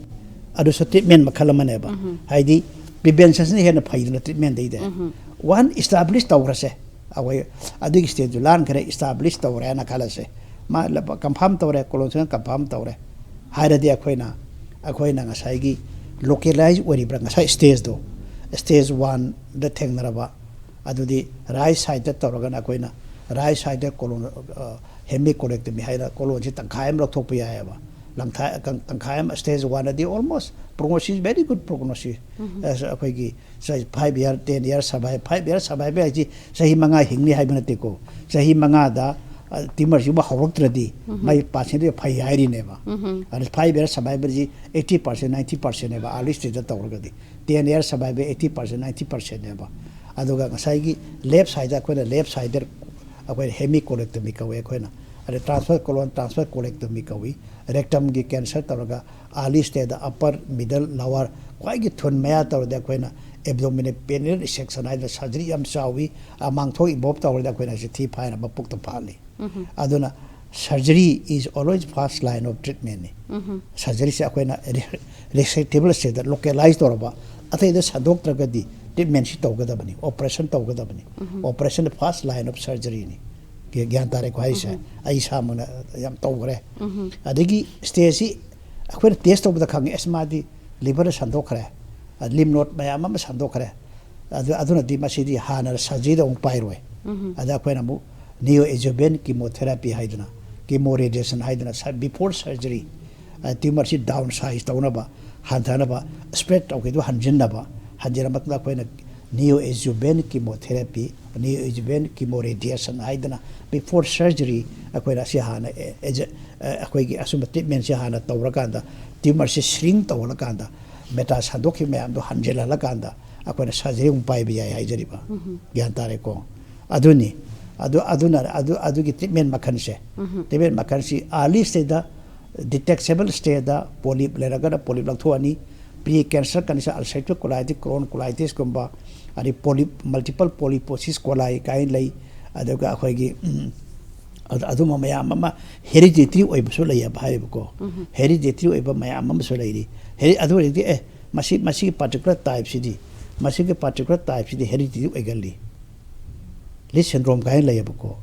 ꯑꯗꯨꯁꯨ ꯇ꯭ꯔꯤꯠꯃꯦꯟ ꯃꯈꯜ ꯑꯃꯅꯦꯕ꯫ ꯍꯥꯏꯗꯤ ꯄ꯭ꯔꯤꯚꯦꯟꯁꯟꯁꯤꯅ ꯍꯦꯟꯅ ꯐꯩꯗꯅ ꯇ꯭ꯔꯤꯠꯃꯦꯟꯗꯩꯗꯤ꯫ ꯋꯥꯟ ꯏꯁꯇꯥꯕ꯭ꯂꯤꯁ ꯇꯧꯈ꯭ꯔꯁꯦ, ꯑꯩꯈꯣꯏ ꯑꯗꯨꯒꯤ ꯁ꯭ꯇꯦꯖꯇꯨ ꯂꯥꯟꯈ꯭ꯔꯦ, ꯏꯁꯇꯥꯕ꯭ꯂꯤꯁ ꯇꯧꯔꯦꯅ ꯈꯜꯂꯁꯦ, ꯃꯥ ꯀꯟꯐꯥꯔꯝ ꯇꯧꯔꯦ, ꯀꯣꯂꯣꯟꯁꯤꯅ ꯀꯟꯐꯥꯔꯝ ꯇꯧꯔꯦ ꯍꯥꯏꯔꯗꯤ ꯑꯩꯈꯣꯏꯅ ꯑꯩꯈꯣꯏꯅ ꯉꯁꯥꯏꯒꯤ ꯂꯣꯀꯦꯂꯥꯏꯖ ꯑꯣꯏꯔꯤꯕ꯭ꯔꯥ, ꯉꯁꯥꯏ ꯁ꯭ꯇꯦꯖꯇꯣ, ꯁ꯭ꯇꯦꯖ ꯋꯥꯟꯗ ꯊꯦꯡꯅꯔꯕ, ꯑꯗꯨꯗꯤ ꯔꯥꯏꯠ ꯁꯥꯏꯗꯇ ꯇꯧꯔꯒꯅ ꯑꯩꯈꯣꯏꯅ ꯔꯥꯏꯠ ꯁꯥꯏꯗꯇ ꯀꯣꯂꯣꯟ, ꯍꯦꯃꯤꯀꯣꯂꯦꯛꯇꯃꯤ ꯍꯥꯏꯅ ꯀꯣꯂꯣꯟꯁꯤ ꯇꯪꯈꯥꯏ ꯑꯃ ꯂꯧꯊꯣꯛꯄ ꯌꯥꯏꯑꯕ꯫ ꯂꯪꯈꯥꯏ ꯇꯪꯈꯥꯏ ꯑꯃ ꯁ꯭ꯇꯦꯖ ꯋꯥꯟꯗꯗꯤ almost prognosis, very good prognosis. ꯑꯩꯈꯣꯏꯒꯤ five year, ten year survive, five year survive ꯍꯥꯏꯁꯤ ꯆꯍꯤ ꯃꯉꯥ ꯍꯤꯡꯅꯤ ꯍꯥꯏꯕ ꯅꯠꯇꯦꯀꯣ꯫ ꯆꯍꯤ ꯃꯉꯥꯗ ꯇ꯭ꯌꯨꯃꯔꯁꯤꯕꯨ ꯍꯧꯔꯛꯇ꯭ꯔꯗꯤ ꯃꯥꯒꯤ ꯄꯥꯔꯁꯦꯟꯇꯦꯖ ꯐꯩ ꯍꯥꯏꯔꯤꯅꯦꯕ꯫ ꯑꯗꯨ ꯐꯥꯏꯚ ꯏꯌꯥꯔ ꯁꯔꯚꯥꯏꯚꯜꯁꯤ ꯑꯩꯠꯇꯤ ꯄꯥꯔꯁꯦꯟ, ꯅꯥꯏꯟꯇꯤ ꯄꯥꯔꯁꯦꯟꯅꯦꯕ ꯑꯥꯔꯂꯤ ꯁ꯭ꯇꯦꯖꯇ ꯇꯧꯔꯒꯗꯤ꯫ Ten year survival eighty percent, ninety ꯄꯥꯔꯁꯦꯟꯅꯦꯕ꯫ ꯑꯗꯨꯒ ꯉꯁꯥꯏꯒꯤ ꯂꯦꯐ ꯁꯥꯏꯗ ꯑꯩꯈꯣꯏꯅ ꯂꯦꯐ ꯁꯥꯏꯗ ꯑꯩꯈꯣꯏꯅ ꯍꯦꯃꯤ ꯀꯣꯂꯦꯛꯇꯣꯃꯤ ꯀꯧꯏ ꯑꯩꯈꯣꯏꯅ꯫ ꯑꯗꯩ ꯇ꯭ꯔꯥꯟꯁꯐꯔ ꯀꯣꯂꯣꯟ ꯇ꯭ꯔꯥꯟꯁꯐꯔ ꯀꯣꯂꯦꯛꯇꯣꯃꯤ ꯀꯧꯏ꯫ ꯔꯦꯛꯇꯝꯒꯤ ꯀꯦꯟꯁꯔ ꯇꯧꯔꯒ ꯑꯥꯔꯂꯤ ꯁ꯭ꯇꯦꯖꯇ ꯑꯞꯄꯔ ꯃꯤꯗꯜ ꯂꯋꯥꯔ ꯈ꯭ꯋꯥꯏꯒꯤ ꯊꯨꯟ ꯃꯌꯥ ꯇꯧꯔꯗꯤ ꯑꯩꯈꯣꯏꯅ ꯑꯦꯕꯗꯣꯃꯤꯅꯦꯜ ꯄꯦꯅꯤꯌꯦꯜ ꯔꯤꯁꯦꯛꯁꯟ ꯍꯥꯏꯗꯅ ꯁꯔꯖꯔꯤ ꯌꯥꯝ ꯆꯥꯎꯏ꯫ ꯑꯃꯥꯡꯊꯣꯛ ꯏꯕꯣꯞ ꯇꯧꯔꯗꯤ ꯑꯩꯈꯣꯏꯅ ꯍꯧꯖꯤꯛ ꯊꯤ ꯐꯥꯏꯅꯕ ꯄꯨꯛꯇ ꯐꯥꯜꯂꯤ꯫ ꯑꯗꯨꯅ surgery is always first line of treatmentꯅꯤ꯫ ꯁꯔꯖꯔꯤꯁꯦ ꯑꯩꯈꯣꯏꯅ ꯔꯤꯁꯦꯛꯇꯦꯕꯜ ꯁ꯭ꯇꯦꯖꯇ ꯂꯣꯀꯦꯂꯥꯏꯁ ꯇꯧꯔꯕ ꯑꯇꯩꯗ ꯁꯟꯗꯣꯛꯇ꯭ꯔꯒꯗꯤ ꯇ꯭ꯔꯤꯠꯃꯦꯟꯁꯤ ꯇꯧꯒꯗꯕꯅꯤ, ꯑꯣꯄꯔꯦꯁꯟ ꯇꯧꯒꯗꯕꯅꯤ꯫ ꯑꯣꯄꯔꯦꯁꯟ ꯐꯥꯔꯁ ꯂꯥꯏꯟ ꯑꯣꯐ ꯁꯔꯖꯔꯤꯅꯤ꯫ ꯒ꯭ꯌꯥꯟ ꯇꯥꯔꯦꯀꯣ ꯍꯥꯏꯁꯦ? ꯑꯩ ꯏꯁꯥꯃꯛꯅ ꯌꯥꯝ ꯇꯧꯈ꯭ꯔꯦ꯫ ꯑꯗꯒꯤ ꯁ꯭ꯇꯦꯖꯁꯤ ꯑꯩꯈꯣꯏꯅ ꯇꯦꯁ ꯇꯧꯕꯗ ꯈꯪꯉꯤ, ꯑꯁ ꯃꯥꯗꯤ ꯂꯤꯚꯔ ꯁꯟꯗꯣꯛꯈ꯭ꯔꯦ, ꯂꯤꯝꯐ ꯅꯣꯗ ꯃꯌꯥꯝ ꯑꯃ ꯁꯟꯗꯣꯛꯈ꯭ꯔꯦ꯫ ꯑꯗꯨ ꯑꯗꯨꯅꯗꯤ ꯃꯁꯤꯗꯤ ꯍꯥꯟꯅ ꯁꯔꯖꯔꯤꯗ ꯑꯃꯨꯛ ꯄꯥꯏꯔꯣꯏ꯫ ꯑꯗ ꯑꯩꯈꯣꯏꯅ ꯑꯃꯨꯛ ꯅꯤꯌꯣ ꯑꯦꯖꯨꯕꯦꯟ ꯀꯤꯃꯣꯊꯦꯔꯥꯄꯤ ꯍꯥꯏꯗꯅ, ꯀꯤꯃꯣ ꯔꯦꯗꯤꯌꯦꯁꯟ ꯍꯥꯏꯗꯅ, ꯕꯤꯐꯣꯔ ꯁꯔꯖꯔꯤ ꯇ꯭ꯌꯨꯃꯔꯁꯤ ꯗꯥꯎꯟ ꯁꯥꯏꯖ ꯇꯧꯅꯕ, ꯍꯟꯊꯅꯕ, ꯁ꯭ꯄ꯭ꯔꯦꯗ ꯇꯧꯈꯤꯗꯨ ꯍꯟꯖꯤꯟꯅꯕ, ꯍꯟꯖꯤꯜꯂ ꯃꯇꯨꯡꯗ ꯑꯩꯈꯣꯏꯅ ꯅꯤꯌꯣ ꯑꯦꯖꯨꯕꯦꯟ ꯀꯤꯃꯣꯊꯦꯔꯥꯄꯤ, ꯅꯤꯌꯣ ꯑꯦꯖꯨꯕꯦꯟ ꯀꯤꯃꯣ ꯔꯦꯗꯤꯌꯦꯁꯟ ꯍꯥꯏꯗꯅ ꯕꯤꯐꯣꯔ ꯁꯔꯖꯔꯤ ꯑꯩꯈꯣꯏꯅ ꯑꯁꯤ ꯍꯥꯟꯅ ꯑꯦ-, ꯑꯦꯖ-, ꯑ, ꯑꯩꯈꯣꯏꯒꯤ ꯑꯁꯨꯝꯕ ꯇ꯭ꯔꯤꯠꯃꯦꯟꯁꯦ ꯍꯥꯟꯅ ꯇꯧꯔꯀꯥꯟꯗ ꯇ꯭ꯌꯨꯃꯔꯁꯦ ꯁ꯭ꯔꯤꯡ ꯇꯧꯍꯜꯂꯀꯥꯟꯗ ꯃꯦꯇꯥ ꯁꯟꯗꯣꯛꯈꯤꯕ ꯃꯌꯥꯝꯗꯣ ꯍꯟꯖꯤꯜꯍꯜꯂꯀꯥꯟꯗ ꯑꯩꯈꯣꯏꯅ ꯁꯔꯖꯔꯤ ꯑꯃꯨꯛ ꯄꯥꯏꯕ ꯌꯥꯏ ꯍꯥꯏꯖꯔꯤꯕ꯫ ꯒ꯭ꯌꯥꯟ ꯇꯥꯔꯦꯀꯣ? ꯑꯗꯨꯅꯤ꯫ ꯑꯗꯨ, ꯑꯗꯨꯅ, ꯑꯗꯨ, ꯑꯗꯨꯒꯤ ꯇ꯭ꯔꯤꯠꯃꯦꯟ ꯃꯈꯜꯁꯦ꯫ ꯇ꯭ꯔꯤꯠꯃꯦꯟ ꯃꯈꯜꯁꯤ ꯑꯥꯔꯂꯤ ꯁ꯭ꯇꯦꯖꯇ, ꯗꯤꯇꯦꯛꯁꯦꯕꯜ ꯁ꯭ꯇꯦꯖꯇ ꯄꯣꯂꯤꯞ ꯂꯩꯔꯒꯅ ꯄꯣꯂꯤꯞ ꯂꯧꯊꯣꯛꯑꯅꯤ꯫ ꯄ꯭ꯔꯤ ꯀꯦꯟꯁꯔ ꯀꯟꯗꯤꯁꯟ, ꯑꯜꯁꯔꯦꯇꯤꯚ ꯀꯣꯂꯥꯏꯇꯤꯁ, ꯀ꯭ꯔꯣꯟ ꯀꯣꯂꯥꯏꯇꯤꯁꯀꯨꯝꯕ, ꯑꯗꯩ ꯄꯣꯂꯤꯞ, ꯃꯜꯇꯤꯄꯜ ꯄꯣꯂꯤꯄꯣꯁꯤꯁ ꯀꯣꯂꯥꯏ ꯀꯥꯏꯅ ꯂꯩ꯫ ꯑꯗꯨꯒ ꯑꯩꯈꯣꯏꯒꯤ, ꯎꯝ, ꯑꯗꯨ-, ꯑꯗꯨꯝꯕ ꯃꯌꯥꯝ ꯑꯃ ꯍꯦꯔꯤꯗꯤꯇꯔꯤ ꯑꯣꯏꯕꯁꯨ ꯂꯩꯌꯦꯕ ꯍꯥꯏꯌꯦꯕꯀꯣ꯫ ꯍꯦꯔꯤꯗꯤꯇꯔꯤ ꯑꯣꯏꯕ ꯃꯌꯥꯝ ꯑꯃꯁꯨ ꯂꯩꯔꯤ꯫ ꯍꯦꯔꯤ-, ꯑꯗꯨ ꯑꯣꯏꯔꯗꯤ, ꯑꯦ, ꯃꯁꯤ, ꯃꯁꯤꯒꯤ ꯄꯥꯔꯇꯤꯀꯨꯂꯔ ꯇꯥꯏꯞꯁꯤꯗꯤ, ꯃꯁꯤꯒꯤ ꯄꯥꯔꯇꯤꯀꯨꯂꯔ ꯇꯥꯏꯞꯁꯤꯗꯤ ꯍꯦꯔꯤꯗꯤꯇꯔꯤ ꯑꯣꯏꯒꯜꯂꯤ꯫ ꯂꯤꯁ ꯁꯤꯟꯗ꯭ꯔꯣꯝ ꯀꯥꯏꯅ ꯂꯩꯌꯦꯕꯀꯣ꯫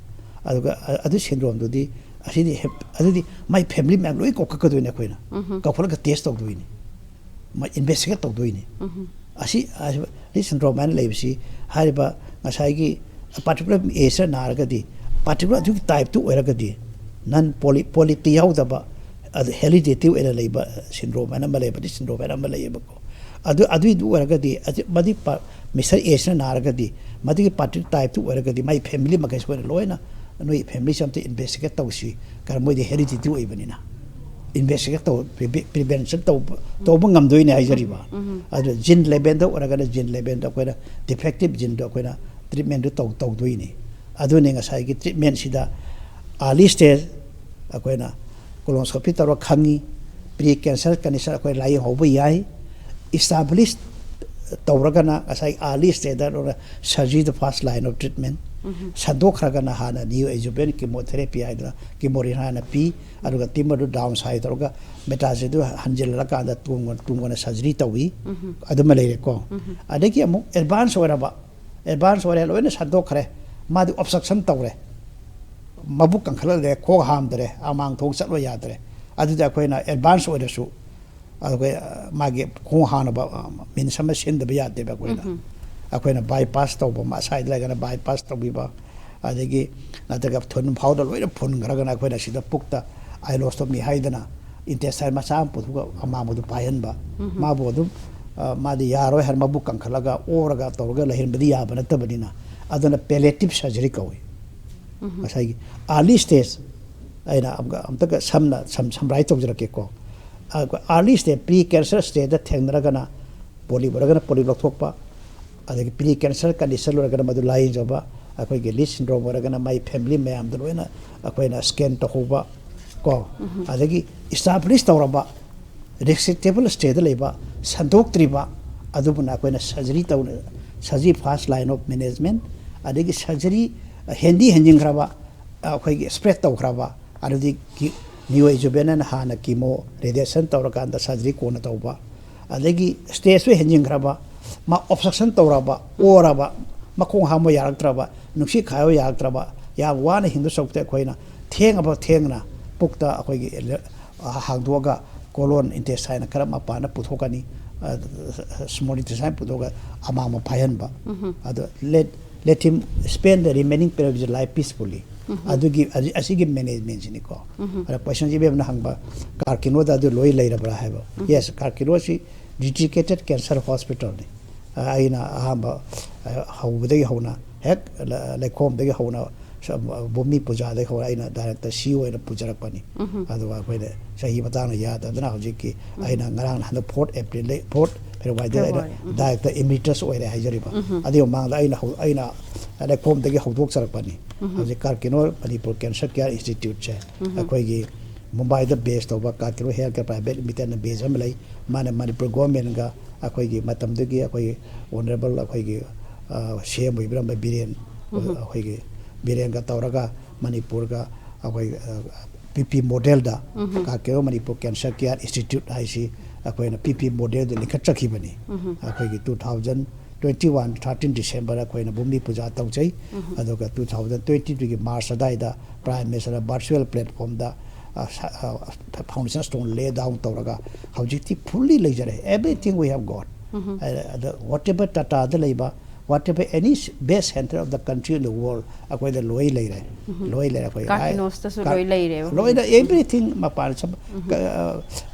ꯑꯗꯨꯒ ꯑ-, ꯑꯗꯨ ꯁꯤꯟꯗ꯭ꯔꯣꯝꯗꯨꯗꯤ ꯑꯁꯤꯗꯤ ꯍꯦꯞ-, ꯑꯗꯨꯗꯤ ꯃꯥꯏ ꯐꯦꯃꯤꯂꯤ ꯃꯌꯥꯝ ꯂꯣꯏ ꯀꯧꯈꯠꯀꯗꯣꯏꯅꯦ ꯑꯩꯈꯣꯏꯅ꯫ ꯀꯧꯈꯠꯂꯒ ꯇꯦꯁ ꯇꯧꯗꯣꯏꯅꯤ꯫ ꯃꯥ ꯏꯟꯚꯦꯁꯇꯤꯒꯦꯠ ꯇꯧꯗꯣꯏꯅꯤ꯫ ꯑꯁꯤ, ꯑꯁꯤ, ꯂꯤꯁ ꯁꯤꯟꯗ꯭ꯔꯣꯝ ꯍꯥꯏꯅ ꯂꯩꯕꯁꯤ ꯍꯥꯏꯔꯤꯕ ꯉꯁꯥꯏꯒꯤ ꯄꯥꯔꯇꯤꯀꯨꯂꯔ ꯑꯦꯖꯇ ꯅꯥꯔꯒꯗꯤ, ꯄꯥꯔꯇꯤꯀꯨꯂꯔ ꯑꯗꯨꯒꯤ ꯇꯥꯏꯞꯇꯨ ꯑꯣꯏꯔꯒꯗꯤ, ꯅꯟ ꯄꯣꯂꯤ-, ꯄꯣꯂꯤꯞꯇꯤ ꯌꯥꯎꯗꯕ, ꯑꯗꯨ ꯍꯦꯔꯤꯗꯤꯇꯔꯤ ꯑꯣꯏꯅ ꯂꯩꯕ ꯁꯤꯟꯗ꯭ꯔꯣꯝ ꯍꯥꯏꯅ ꯑꯃ ꯂꯩꯕ, ꯂꯤꯁ ꯁꯤꯟꯗ꯭ꯔꯣꯝ ꯍꯥꯏꯅ ꯑꯃ ꯂꯩꯌꯦꯕꯀꯣ꯫ ꯑꯗꯨ, ꯑꯗꯨꯏꯗꯨ ꯑꯣꯏꯔꯒꯗꯤ, ꯑꯗꯨ, ꯃꯗꯨ ꯄꯥ-, ꯃꯤꯁꯇꯔ ꯑꯦꯁꯅ ꯅꯥꯔꯒꯗꯤ, ꯃꯗꯨꯒꯤ ꯄꯥꯔꯇꯤ ꯇꯥꯏꯞꯇꯨ ꯑꯣꯏꯔꯒꯗꯤ, ꯃꯥꯏ ꯐꯦꯃꯤꯂꯤ ꯃꯈꯩꯁꯨ ꯑꯩꯈꯣꯏꯅ ꯂꯣꯏꯅ ꯅꯣꯏ ꯐꯦꯃꯤꯂꯤꯁꯦ ꯑꯝꯇ ꯏꯟꯚꯦꯁꯇꯤꯒꯦꯠ ꯇꯧꯁꯤ, ꯀꯔꯝ ꯃꯣꯏꯗꯤ ꯍꯦꯔꯤꯗꯤꯇꯤ ꯑꯣꯏꯕꯅꯤꯅ꯫ ꯏꯟꯚꯦꯁꯇꯤꯒꯦꯠ ꯇꯧ, ꯄ꯭ꯔꯤꯚꯦꯟꯁꯟ ꯇꯧꯕ ꯇꯧꯕ ꯉꯝꯗꯣꯏꯅꯦ ꯍꯥꯏꯖꯔꯤꯕ꯫ ꯑꯗꯨ ꯖꯤꯟ ꯂꯦꯚꯦꯜꯗ ꯑꯣꯏꯔꯒꯅ ꯖꯤꯟ ꯂꯦꯚꯦꯜꯗ ꯑꯩꯈꯣꯏꯅ ꯗꯤꯐꯦꯛꯇꯤꯚ ꯖꯤꯟꯗꯣ ꯑꯩꯈꯣꯏꯅ ꯇ꯭ꯔꯤꯠꯃꯦꯟꯗꯨ ꯇꯧ ꯇꯧꯗꯣꯏꯅꯤ꯫ ꯑꯗꯨꯅꯤ ꯉꯁꯥꯏꯒꯤ ꯇ꯭ꯔꯤꯠꯃꯦꯟꯁꯤꯗ ꯑꯥꯔꯂꯤ ꯁ꯭ꯇꯦꯖ ꯑꯩꯈꯣꯏꯅ ꯀꯣꯂꯣꯅꯣꯁꯀꯣꯄꯤ ꯇꯧꯔꯒ ꯈꯪꯉꯤ꯫ ꯄ꯭ꯔꯤ ꯀꯦꯟꯁꯔ ꯀꯟꯗꯤꯁꯟ ꯑꯩꯈꯣꯏ ꯂꯥꯏꯌꯦꯡꯍꯧꯕ ꯌꯥꯏ꯫ ꯏꯁꯇꯥꯕ꯭ꯂꯤꯁ ꯇꯧꯔꯒꯅ ꯉꯁꯥꯏ ꯑꯥꯔꯂꯤ ꯁ꯭ꯇꯦꯖꯇ ꯁꯔꯖꯔꯤꯗ ꯐꯥꯔꯁ ꯂꯥꯏꯟ ꯑꯣꯐ ꯇ꯭ꯔꯤꯠꯃꯦꯟ꯫ ꯁꯟꯗꯣꯛꯈ꯭ꯔꯒꯅ ꯍꯥꯟꯅ ꯅꯤꯌꯣ ꯑꯦꯖꯨꯕꯦꯟ ꯀꯤꯃꯣꯊꯦꯔꯥꯄꯤ ꯍꯥꯏꯗꯅ ꯀꯤꯃꯣꯔꯤꯟ ꯍꯥꯟꯅ ꯄꯤ꯫ ꯑꯗꯨꯒ ꯇꯤꯃꯔꯗꯨ ꯗꯥꯎꯟ ꯁꯥꯏꯖ ꯇꯧꯔꯒ ꯃꯦꯇꯥꯁꯤꯁꯇꯨ ꯍꯟꯖꯤꯜꯂꯀꯥꯟꯗ ꯇꯨꯡ ꯇꯨꯡ ꯑꯣꯏꯅ ꯁꯔꯖꯔꯤ ꯇꯧꯏ꯫ ꯑꯗꯨꯃ ꯂꯩꯔꯦꯀꯣ꯫ ꯑꯗꯒꯤ ꯑꯃꯨꯛ ꯑꯦꯗꯚꯥꯟꯁ ꯑꯣꯏꯔꯕ, ꯑꯦꯗꯚꯥꯟꯁ ꯑꯣꯏꯔꯦ, ꯂꯣꯏꯅ ꯁꯟꯗꯣꯛꯈ꯭ꯔꯦ, ꯃꯥꯗꯤ ꯑꯣꯕꯁꯇ꯭ꯔꯛꯁꯟ ꯇꯧꯔꯦ, ꯃꯕꯨꯛ ꯀꯟꯈꯠꯂꯛꯂꯦ, ꯈꯣꯡ ꯍꯥꯝꯗ꯭ꯔꯦ, ꯑꯃꯥꯡ ꯊꯣꯡ ꯆꯠꯂꯣ ꯌꯥꯗ꯭ꯔꯦ꯫ ꯑꯗꯨꯗꯤ ꯑꯩꯈꯣꯏꯅ ꯑꯦꯗꯚꯥꯟꯁ ꯑꯣꯏꯔꯁꯨ ꯑꯩꯈꯣꯏ ꯃꯥꯒꯤ ꯈꯣꯡ ꯍꯥꯝꯅꯕ ꯃꯤꯟꯁ ꯑꯃ ꯁꯤꯟꯗꯕ ꯌꯥꯗꯦꯕ ꯑꯩꯈꯣꯏꯅ꯫ ꯑꯩꯈꯣꯏꯅ ꯕꯥꯏꯄꯥꯁ ꯇꯧꯕ ꯑꯃ, ꯑꯁꯥꯏꯗ ꯂꯩꯔꯒꯅ ꯕꯥꯏꯄꯥꯁ ꯇꯧꯕꯤꯕ, ꯑꯗꯒꯤ ꯅꯠꯇ꯭ꯔꯒ ꯊꯨꯟ ꯐꯥꯎꯗ ꯂꯣꯏꯅ ꯐꯨꯟꯈ꯭ꯔꯒꯅ ꯑꯩꯈꯣꯏꯅ ꯁꯤꯗ ꯄꯨꯛꯇ ꯑꯥꯏꯂꯣꯁꯇꯣꯃꯤ ꯍꯥꯏꯗꯅ ꯏꯟꯇꯦꯁꯇꯥꯏꯟ ꯃꯆꯥ ꯑꯃ ꯄꯨꯊꯣꯛꯑꯒ ꯑꯃꯥꯡꯕꯗꯨ ꯄꯥꯏꯍꯟꯕ꯫ ꯃꯥꯕꯨ ꯑꯗꯨꯝ, ꯑ, ꯃꯥꯗꯤ ꯌꯥꯔꯣꯏ ꯍꯥꯏꯅ ꯃꯕꯨꯛ ꯀꯟꯈꯠꯂꯒ ꯑꯣꯔꯒ ꯇꯧꯔꯒ ꯂꯩꯍꯟꯕꯗꯤ ꯌꯥꯕ ꯅꯠꯇꯕꯅꯤꯅ, ꯑꯗꯨꯅ ꯄꯦꯂꯦꯇꯤꯚ ꯁꯔꯖꯔꯤ ꯀꯧꯏ꯫ ꯉꯁꯥꯏꯒꯤ ꯑꯥꯔꯂꯤ ꯁ꯭ꯇꯦꯖ, ꯑꯩꯅ ꯑꯃꯨꯛꯀ, ꯑꯝꯇꯒ ꯁꯝꯅ ꯁꯝ ꯁꯝꯔꯥꯏꯖ ꯇꯧꯖꯔꯛꯀꯦꯀꯣ꯫ ꯑꯥꯔꯂꯤ ꯁ꯭ꯇꯦꯖ, ꯄ꯭ꯔꯤ ꯀꯦꯟꯁꯔ ꯁ꯭ꯇꯦꯖꯇ ꯊꯦꯡꯅꯔꯒꯅ ꯄꯣꯂꯤꯞ ꯑꯣꯏꯔꯒꯅ ꯄꯣꯂꯤꯞ ꯂꯧꯊꯣꯛꯄ, ꯑꯗꯒꯤ ꯄ꯭ꯔꯤ ꯀꯦꯟꯁꯔ ꯀꯟꯗꯤꯁꯟ ꯑꯣꯏꯔꯒꯅ ꯃꯗꯨ ꯂꯥꯏꯌꯦꯡꯖꯕ, ꯑꯩꯈꯣꯏꯒꯤ ꯂꯤꯁ ꯁꯤꯟꯗ꯭ꯔꯣꯝ ꯑꯣꯏꯔꯒꯅ ꯃꯥꯏ ꯐꯦꯃꯤꯂꯤ ꯃꯌꯥꯝꯗ ꯂꯣꯏꯅ ꯑꯩꯈꯣꯏꯅ ꯁ꯭ꯀꯦꯟ ꯇꯧꯍꯧꯕ ꯀꯣ꯫ ꯑꯗꯒꯤ ꯏꯁꯇꯥꯕ꯭ꯂꯤꯁ ꯇꯧꯔꯕ, ꯔꯤꯁꯦꯛꯇꯦꯕꯜ ꯁ꯭ꯇꯦꯖꯇ ꯂꯩꯕ, ꯁꯟꯗꯣꯛꯇ꯭ꯔꯤꯕ, ꯑꯗꯨꯕꯨꯅ ꯑꯩꯈꯣꯏꯅ ꯁꯔꯖꯔꯤ ꯇꯧꯅ, surgery first line of management, ꯑꯗꯒꯤ ꯁꯔꯖꯔꯤ ꯍꯦꯟꯗꯤ ꯍꯦꯟꯖꯤꯟꯈ꯭ꯔꯕ, ꯑꯩꯈꯣꯏꯒꯤ ꯁ꯭ꯄ꯭ꯔꯦꯗ ꯇꯧꯈ꯭ꯔꯕ, ꯑꯗꯨꯗꯤ ꯀꯤ-, ꯅꯤꯌꯣ ꯑꯦꯖꯨꯕꯦꯟ ꯍꯥꯟꯅ ꯀꯤꯃꯣ ꯔꯦꯗꯤꯌꯦꯁꯟ ꯇꯧꯔꯀꯥꯟꯗ ꯁꯔꯖꯔꯤ ꯀꯣꯟꯅ ꯇꯧꯕ, ꯑꯗꯒꯤ ꯁ꯭ꯇꯦꯖꯁꯨ ꯍꯦꯟꯖꯤꯟꯈ꯭ꯔꯕ, ꯃꯥ ꯑꯣꯕꯁꯇ꯭ꯔꯛꯁꯟ ꯇꯧꯔꯕ, ꯑꯣꯔꯕ, ꯃꯈꯣꯡ ꯍꯥꯝꯕ ꯌꯥꯔꯛꯇ꯭ꯔꯕ, ꯅꯨꯡꯁꯤꯠ ꯈꯥꯏꯕ ꯌꯥꯔꯛꯇ꯭ꯔꯕ, ꯌꯥꯝ ꯋꯥꯅ ꯍꯤꯡꯗꯧ ꯁꯔꯨꯛꯇ ꯑꯩꯈꯣꯏꯅ ꯊꯦꯡꯉꯕ ꯊꯦꯡꯅ ꯄꯨꯛꯇ ꯑꯩꯈꯣꯏꯒꯤ ꯍꯥꯡꯗꯣꯛꯑꯒ ꯀꯣꯂꯣꯟ ꯏꯟꯇꯦꯁꯇꯥꯏꯟ ꯈꯔ ꯃꯄꯥꯟꯗ ꯄꯨꯊꯣꯛꯀꯅꯤ, ꯁ꯭ꯃꯣꯜ ꯏꯟꯇꯦꯁꯇꯥꯏꯟ ꯄꯨꯊꯣꯛꯑꯒ ꯑꯃꯥꯡꯕ ꯄꯥꯏꯍꯟꯕ꯫ ꯑꯗꯣ let, let him spend the remaining period of his life peacefully꯫ ꯑꯗꯨꯒꯤ, ꯑꯁꯤ-, ꯑꯁꯤꯒꯤ ꯃꯦꯅꯦꯖꯃꯦꯟꯁꯤꯅꯤꯀꯣ꯫ ꯑꯗ ꯀꯣꯏꯁꯟꯁꯤ ꯏꯕꯦꯝꯅ ꯍꯪꯕ, ꯀꯥꯔꯀꯤꯅꯣꯗ ꯑꯗꯨ ꯂꯣꯏ ꯂꯩꯔꯕ꯭ꯔꯥ ꯍꯥꯏꯕ꯫ ꯌꯦꯁ, ꯀꯥꯔꯀꯤꯅꯣꯁꯤ ꯗꯤꯗꯤꯀꯦꯇꯦꯠ ꯀꯦꯟꯁꯔ ꯍꯣꯁꯄꯤꯇꯥꯜꯅꯤ꯫ ꯑ, ꯑꯩꯅ ꯑꯍꯥꯟꯕ, ꯑ, ꯍꯧꯕꯗꯒꯤ ꯍꯧꯅ, ꯍꯦꯛ ꯂ-, ꯂꯩꯈꯣꯝꯗꯒꯤ ꯍꯧꯅ ꯁ-, ꯚꯨꯃꯤ ꯄꯨꯖꯥꯗꯒꯤ ꯍꯧꯔ ꯑꯩꯅ ꯗꯥꯏꯔꯦꯛꯇꯔ ꯁꯤ ꯑꯣꯏꯅ ꯄꯨꯖꯔꯛꯄꯅꯤ꯫ ꯑꯗꯨꯒ ꯑꯩꯈꯣꯏꯅ ꯆꯍꯤ ꯃꯇꯥꯡꯅ ꯌꯥꯗꯗꯅ ꯍꯧꯖꯤꯛꯀꯤ ꯑꯩꯅ ꯉꯔꯥꯡ ꯍꯟꯗꯛ ꯐꯣꯔꯠ ꯑꯦꯄ꯭ꯔꯤꯜꯗ, ꯐꯣꯔꯠ ꯐꯦꯕ꯭ꯔꯨꯋꯥꯔꯤꯗ ꯑꯩꯅ ꯗꯥꯏꯔꯦꯛꯇꯔ ꯏꯃꯤꯔꯤꯇꯁ ꯑꯣꯏꯔꯦ ꯍꯥꯏꯖꯔꯤꯕ꯫ ꯑꯗꯨꯒꯤ ꯃꯃꯥꯡꯗ ꯑꯩꯅ ꯍꯧ-, ꯑꯩꯅ ꯂꯩꯈꯣꯝꯗꯒꯤ ꯍꯧꯗꯣꯛꯆꯔꯛꯄꯅꯤ꯫ ꯍꯧꯖꯤꯛ ꯀꯥꯔꯀꯤꯅꯣ ꯃꯅꯤꯄꯨꯔ ꯀꯦꯟꯁꯔ ꯀꯤꯌꯔ ꯏꯟꯁꯇꯤꯇ꯭ꯌꯨꯠꯁꯦ ꯑꯩꯈꯣꯏꯒꯤ ꯃꯨꯝꯕꯥꯏꯗ ꯕꯦꯁ ꯇꯧꯕ ꯀꯥꯔꯀꯤꯅꯣ ꯍꯦꯜꯊ ꯀꯤꯌꯔ ꯄ꯭ꯔꯥꯏꯚꯦꯠ ꯂꯤꯃꯤꯇꯦꯠꯅ ꯕꯦꯁ ꯑꯃ ꯂꯩ꯫ ꯃꯥꯅ ꯃꯅꯤꯄꯨꯔ ꯒꯣꯔꯃꯦꯟꯒ ꯑꯩꯈꯣꯏꯒꯤ ꯃꯇꯝꯗꯨꯒꯤ ꯑꯩꯈꯣꯏꯒꯤ ꯑꯣꯅꯔꯦꯕꯜ ꯑꯩꯈꯣꯏꯒꯤ, ꯑ, ꯁꯤ ꯑꯦꯝ ꯑꯣꯏꯕꯤꯔꯝꯕ ꯕꯤꯔꯦꯟ, ꯑꯩꯈꯣꯏꯒꯤ ꯕꯤꯔꯦꯟꯒ ꯇꯧꯔꯒ ꯃꯅꯤꯄꯨꯔꯒ ꯑꯩꯈꯣꯏ, ꯑ, ꯄꯤ ꯄꯤ ꯃꯣꯗꯦꯜꯗ ꯀꯥꯔꯀꯤꯅꯣ ꯃꯅꯤꯄꯨꯔ ꯀꯦꯟꯁꯔ ꯀꯤꯌꯔ ꯏꯟꯁꯇꯤꯇ꯭ꯌꯨꯠ ꯍꯥꯏꯁꯤ ꯑꯩꯈꯣꯏꯅ ꯄꯤ ꯄꯤ ꯃꯣꯗꯦꯜꯗ ꯂꯤꯡꯈꯠꯆꯈꯤꯕꯅꯤ꯫ ꯑꯩꯈꯣꯏꯒꯤ two thousand twenty one thirteen December ꯑꯩꯈꯣꯏꯅ ꯚꯨꯃꯤ ꯄꯨꯖꯥ ꯇꯧꯖꯩ꯫ ꯑꯗꯨꯒ two thousand twenty twoꯒꯤ ꯃꯥꯔꯆ ꯑꯗꯨꯋꯥꯏꯗ ꯄ꯭ꯔꯥꯏꯝ ꯃꯤꯅꯤꯁꯇꯔꯅ ꯚꯔꯆꯨꯋꯦꯜ ꯄ꯭ꯂꯦꯠꯐꯣꯔꯝꯗ, ꯑ, ꯁ-, ꯑ, foundation stone lay down ꯇꯧꯔꯒ ꯍꯧꯖꯤꯛꯇꯤ fully ꯂꯩꯖꯔꯦ꯫ Everything we have got. ꯑ, ꯑꯗ whatever ꯇꯥꯇꯥꯗ ꯂꯩꯕ, whatever any best center of the country in the world, ꯑꯩꯈꯣꯏꯗ ꯂꯣꯏ ꯂꯩꯔꯦ꯫ ꯂꯣꯏ ꯂꯩꯔꯦ ꯑꯩꯈꯣꯏ꯫ ꯀꯥꯔꯀꯤꯅꯣꯁꯇꯁꯨ ꯀꯥ-, ꯂꯣꯏ ꯂꯩꯔꯦꯕ ꯂꯣꯏꯅ ꯍꯧꯖꯤꯛ꯫ Everything ꯃꯄꯥꯟ ꯁꯝ-, ꯀ-,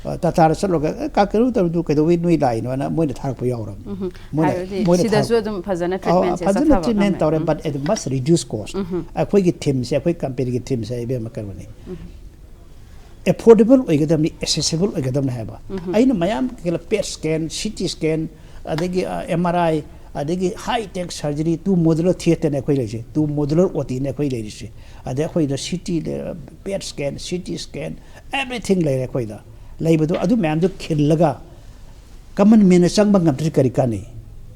ꯑ, ꯇꯥꯇꯥꯗ ꯆꯠꯂꯨꯔꯒ, "ꯑꯦ, ꯀꯥꯔꯀꯤꯅꯣ ꯇꯧꯔꯤꯗꯨ ꯀꯩꯗꯧꯕꯩ ꯅꯣꯏ ꯂꯥꯛꯏꯅꯣꯅ?" ꯃꯣꯏꯅ ꯊꯥꯔꯛꯄ ꯌꯥꯎꯔꯕꯅꯤ꯫ ꯃꯣꯏꯅ, ꯍꯥꯏꯕꯗꯤ ꯃꯣꯏꯅ ꯁꯤꯗꯁꯨ ꯊꯥꯔꯛꯄ꯫ ꯑꯗꯨꯝ ꯐꯖꯅ ꯑ, treatmentꯁꯦ ꯐꯖꯅ ꯆꯠꯊꯕ treatment ꯉꯝꯃꯦ꯫ ꯇꯧꯔꯦ, but it must reduce cost. ꯑꯩꯈꯣꯏꯒꯤ themeꯁꯦ, ꯑꯩꯈꯣꯏ companyꯒꯤ themeꯁꯦ ꯏꯕꯦꯝꯃ ꯀꯩꯅꯣꯅꯤ꯫ Affordable ꯑꯣꯏꯒꯗꯕꯅꯤ, accessible ꯑꯣꯏꯒꯗꯕꯅꯤ ꯍꯥꯏꯕ꯫ ꯑꯩꯅ ꯃꯌꯥꯝ ꯀꯩꯅꯣ, PET scan, CT scan, ꯑꯗꯒꯤ, ꯑ, MRI, ꯑꯗꯒꯤ high tech surgery, two modular theatreꯅꯦ ꯑꯩꯈꯣꯏ ꯂꯩꯔꯤꯁꯦ, two modular OTꯅꯦ ꯑꯩꯈꯣꯏ ꯂꯩꯔꯤꯁꯦ꯫ ꯑꯗꯩ ꯑꯩꯈꯣꯏꯗ CT ꯂꯩꯔꯦ, PET scan, CT scan, everything ꯂꯩꯔꯦ ꯑꯩꯈꯣꯏꯗ꯫ ꯂꯩꯕꯗꯣ ꯑꯗꯨ ꯃꯌꯥꯝꯗꯨ ꯈꯤꯜꯂꯒ common manꯅ ꯆꯪꯕ ꯉꯝꯗ꯭ꯔꯗꯤ ꯀꯔꯤ ꯀꯥꯟꯅꯩ?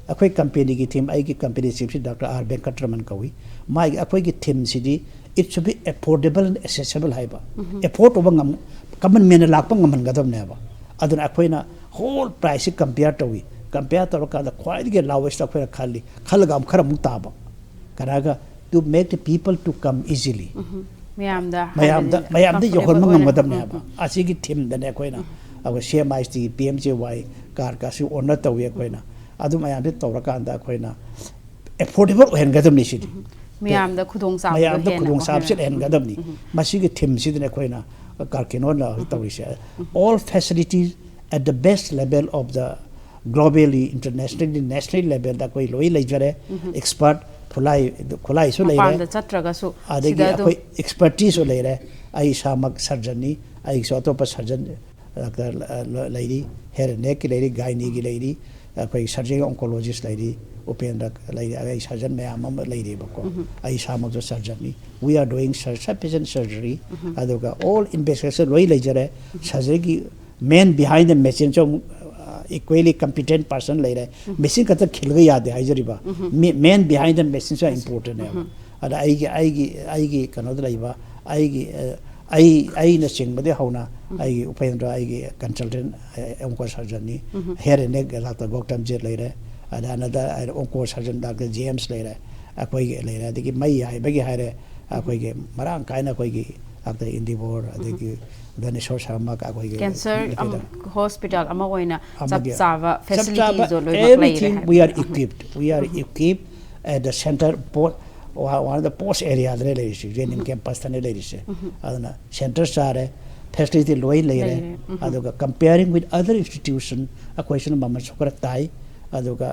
ꯑꯩꯈꯣꯏ companyꯒꯤ theme, ꯑꯩꯒꯤ company chiefꯁꯤ Doctor R Venkatraman ꯀꯧꯏ꯫ ꯃꯥꯒꯤ, ꯑꯩꯈꯣꯏꯒꯤ themeꯁꯤꯗꯤ it should be affordable and accessible ꯍꯥꯏꯕ꯫ Afford ꯇꯧꯕ ꯉꯝ-, common manꯅ ꯂꯥꯛꯄ ꯉꯝꯍꯟꯒꯗꯕꯅꯦꯕ꯫ ꯑꯗꯨꯅ ꯑꯩꯈꯣꯏꯅ whole priceꯁꯤ compare ꯇꯧꯏ꯫ Compare ꯇꯧꯔꯀꯥꯟꯗ ꯈ꯭ꯋꯥꯏꯗꯒꯤ lowest ꯑꯩꯈꯣꯏꯅ ꯈꯜꯂꯤ꯫ ꯈꯜꯂꯒ ꯑꯃꯨꯛ ꯈꯔ ꯑꯃꯨꯛ ꯇꯥꯕ꯫ ꯀꯅꯥꯒ? To make the people to come easily. ꯃꯌꯥꯝꯗ ꯃꯌꯥꯝꯗ, ꯍꯥꯏꯕꯗꯤ ꯃꯌꯥꯝꯗ comfortable ꯌꯧꯍꯟꯕ ꯑꯣꯏꯅ꯫ ꯉꯝꯒꯗꯕꯅꯦꯕ꯫ ꯑꯁꯤꯒꯤ themeꯗꯅꯦ ꯑꯩꯈꯣꯏꯅ ꯑꯩꯈꯣꯏ CMIST, PMJAY card ꯀꯥꯁꯤ honor ꯇꯧꯏ ꯑꯩꯈꯣꯏꯅ꯫ ꯑꯗꯨ ꯃꯌꯥꯝꯁꯦ ꯇꯧꯔꯀꯥꯟꯗ ꯑꯩꯈꯣꯏꯅ affordable ꯑꯣꯏꯍꯟꯒꯗꯕꯅꯤ ꯁꯤꯗꯤ꯫ ꯃꯌꯥꯝꯗ ꯈꯨꯗꯣꯡꯆꯥꯕꯗꯣ ꯃꯌꯥꯝꯗ ꯍꯦꯟꯅ ꯈꯨꯗꯣꯡꯆꯥꯕꯁꯤ ꯍꯦꯟꯅ ꯂꯩꯍꯟꯒꯗꯕꯅꯤ꯫ ꯃꯁꯤꯒꯤ themeꯁꯤꯗꯅꯦ ꯑꯩꯈꯣꯏꯅ ꯀꯥꯔꯀꯤꯅꯣꯅ ꯍꯧꯖꯤꯛ ꯇꯧꯔꯤꯁꯦ꯫ All facilities at the best level of the globally, internationally, nationally levelꯗ ꯑꯩꯈꯣꯏ ꯂꯣꯏ ꯂꯩꯖꯔꯦ꯫ Expert ꯈꯨꯠꯂꯥꯏ ꯈꯨꯠꯂꯥꯏꯁꯨ ꯂꯩꯔꯦ꯫ ꯃꯄꯥꯟꯗ ꯆꯠꯇ꯭ꯔꯒꯁꯨ ꯑꯗꯒꯤ ꯁꯤꯗ ꯑꯗꯨꯝ ꯑꯩꯈꯣꯏ ꯑꯦꯛꯁꯄꯔꯇꯤꯁꯁꯨ ꯂꯩꯔꯦ꯫ ꯑꯩ ꯏꯁꯥꯃꯛ ꯁꯔꯖꯟꯅꯤ꯫ ꯑꯩꯒꯤꯁꯨ ꯑꯇꯣꯞꯄ ꯁꯔꯖꯟ ꯗꯥꯛꯇꯔ ꯂꯩꯔꯤ, ꯍꯦꯌꯔ ꯑꯦꯟ ꯅꯦꯛꯀꯤ ꯂꯩꯔꯤ, ꯒꯥꯏꯅꯤꯒꯤ ꯂꯩꯔꯤ, ꯑꯩꯈꯣꯏ ꯁꯔꯖꯔꯤ ꯑꯣꯟꯀꯣꯂꯣꯖꯤꯁ ꯂꯩꯔꯤ, ꯎꯄꯦꯟꯗ꯭ꯔ ꯂꯩꯔꯤ, ꯑꯩ ꯁꯔꯖꯟ ꯃꯌꯥꯝ ꯑꯃ ꯂꯩꯔꯤꯕꯀꯣ꯫ ꯑꯩ ꯏꯁꯥꯃꯛꯁꯨ ꯁꯔꯖꯟꯅꯤ꯫ We are doing sufficient surgery꯫ ꯑꯗꯨꯒ all investigation ꯂꯣꯏ ꯂꯩꯖꯔꯦ꯫ ꯁꯔꯖꯔꯤꯒꯤ man behind the machine ꯁꯨ ꯑꯃꯨꯛ equally competent person ꯂꯩꯔꯦ꯫ ꯃꯦꯆꯤꯟ ꯈꯛꯇ ꯈꯤꯜꯂꯒ ꯌꯥꯗꯦ ꯍꯥꯏꯖꯔꯤꯕ꯫ Man behind the machine ꯁꯨ ꯌꯥꯝ important ꯅꯦꯕ꯫ ꯑꯗ ꯑꯩꯒꯤ ꯑꯩꯒꯤ ꯑꯩꯒꯤ ꯀꯩꯅꯣꯗ ꯂꯩꯕ ꯑꯩꯒꯤ ꯑ, ꯑꯩ ꯑꯩꯅ ꯆꯤꯡꯕꯗꯒꯤ ꯍꯧꯅ ꯑꯩꯒꯤ ꯎꯄꯦꯟꯗ꯭ꯔ ꯑꯩꯒꯤ consultant ꯑꯣꯟꯀꯣ ꯁꯔꯖꯟꯅꯤ꯫ Hair and neck doctor ꯒꯧꯇꯝꯖꯤꯠ ꯂꯩꯔꯦ꯫ ꯑꯗ ꯑꯅꯗꯔ ꯑꯣꯟꯀꯣ ꯁꯔꯖꯟ ꯗꯥꯛꯇꯔ ꯖꯦꯝꯁ ꯂꯩꯔꯦ꯫ ꯑꯩꯈꯣꯏꯒꯤ ꯂꯩꯔꯦ꯫ ꯑꯗꯒꯤ ꯃꯩ ꯍꯥꯏꯕꯒꯤ ꯍꯥꯏꯔꯦ꯫ ꯑꯩꯈꯣꯏꯒꯤ ꯃꯔꯥꯡ ꯀꯥꯏꯅ ꯑꯩꯈꯣꯏꯒꯤ ꯗꯥꯛꯇꯔ ꯏꯟꯗꯤꯕꯣꯔ, ꯑꯗꯒꯤ ꯙꯅꯦꯁꯣꯔ ꯁꯔꯃ, ꯑꯩꯈꯣꯏꯒꯤ ꯀꯦꯟꯁꯔ ꯅꯨꯄꯤꯗ ꯍꯣꯁꯄꯤꯇꯥꯜ ꯑꯃ ꯑꯣꯏꯅ ꯆꯞ ꯑꯃꯒꯤ ꯆꯥꯕ ꯆꯞ ꯆꯥꯕ ꯐꯦꯁꯤꯂꯤꯇꯤꯁꯨ ꯂꯣꯏꯅꯃꯛ ꯂꯩꯔꯦ everything we are ꯍꯥꯏꯕ꯫ equipped, we are equipped at the center po- one of the post area ꯗꯅꯦ ꯂꯩꯔꯤꯁꯦ, ꯖꯦ ꯑꯦꯟ ꯑꯦꯝ ꯀꯦꯝꯄꯁꯇꯅꯦ ꯂꯩꯔꯤꯁꯦ꯫ ꯑꯗꯨꯅ ꯁꯦꯟꯇꯔ ꯆꯥꯔꯦ, ꯐꯦꯁꯤꯂꯤꯇꯤ ꯂꯣꯏ ꯂꯩꯔꯦ꯫ ꯂꯩꯔꯦ꯫ ꯑꯗꯨꯒ comparing with other institution ꯑꯩꯈꯣꯏꯁꯤꯅ ꯃꯃꯜꯁꯨ ꯈꯔ ꯇꯥꯏ꯫ ꯑꯗꯨꯒ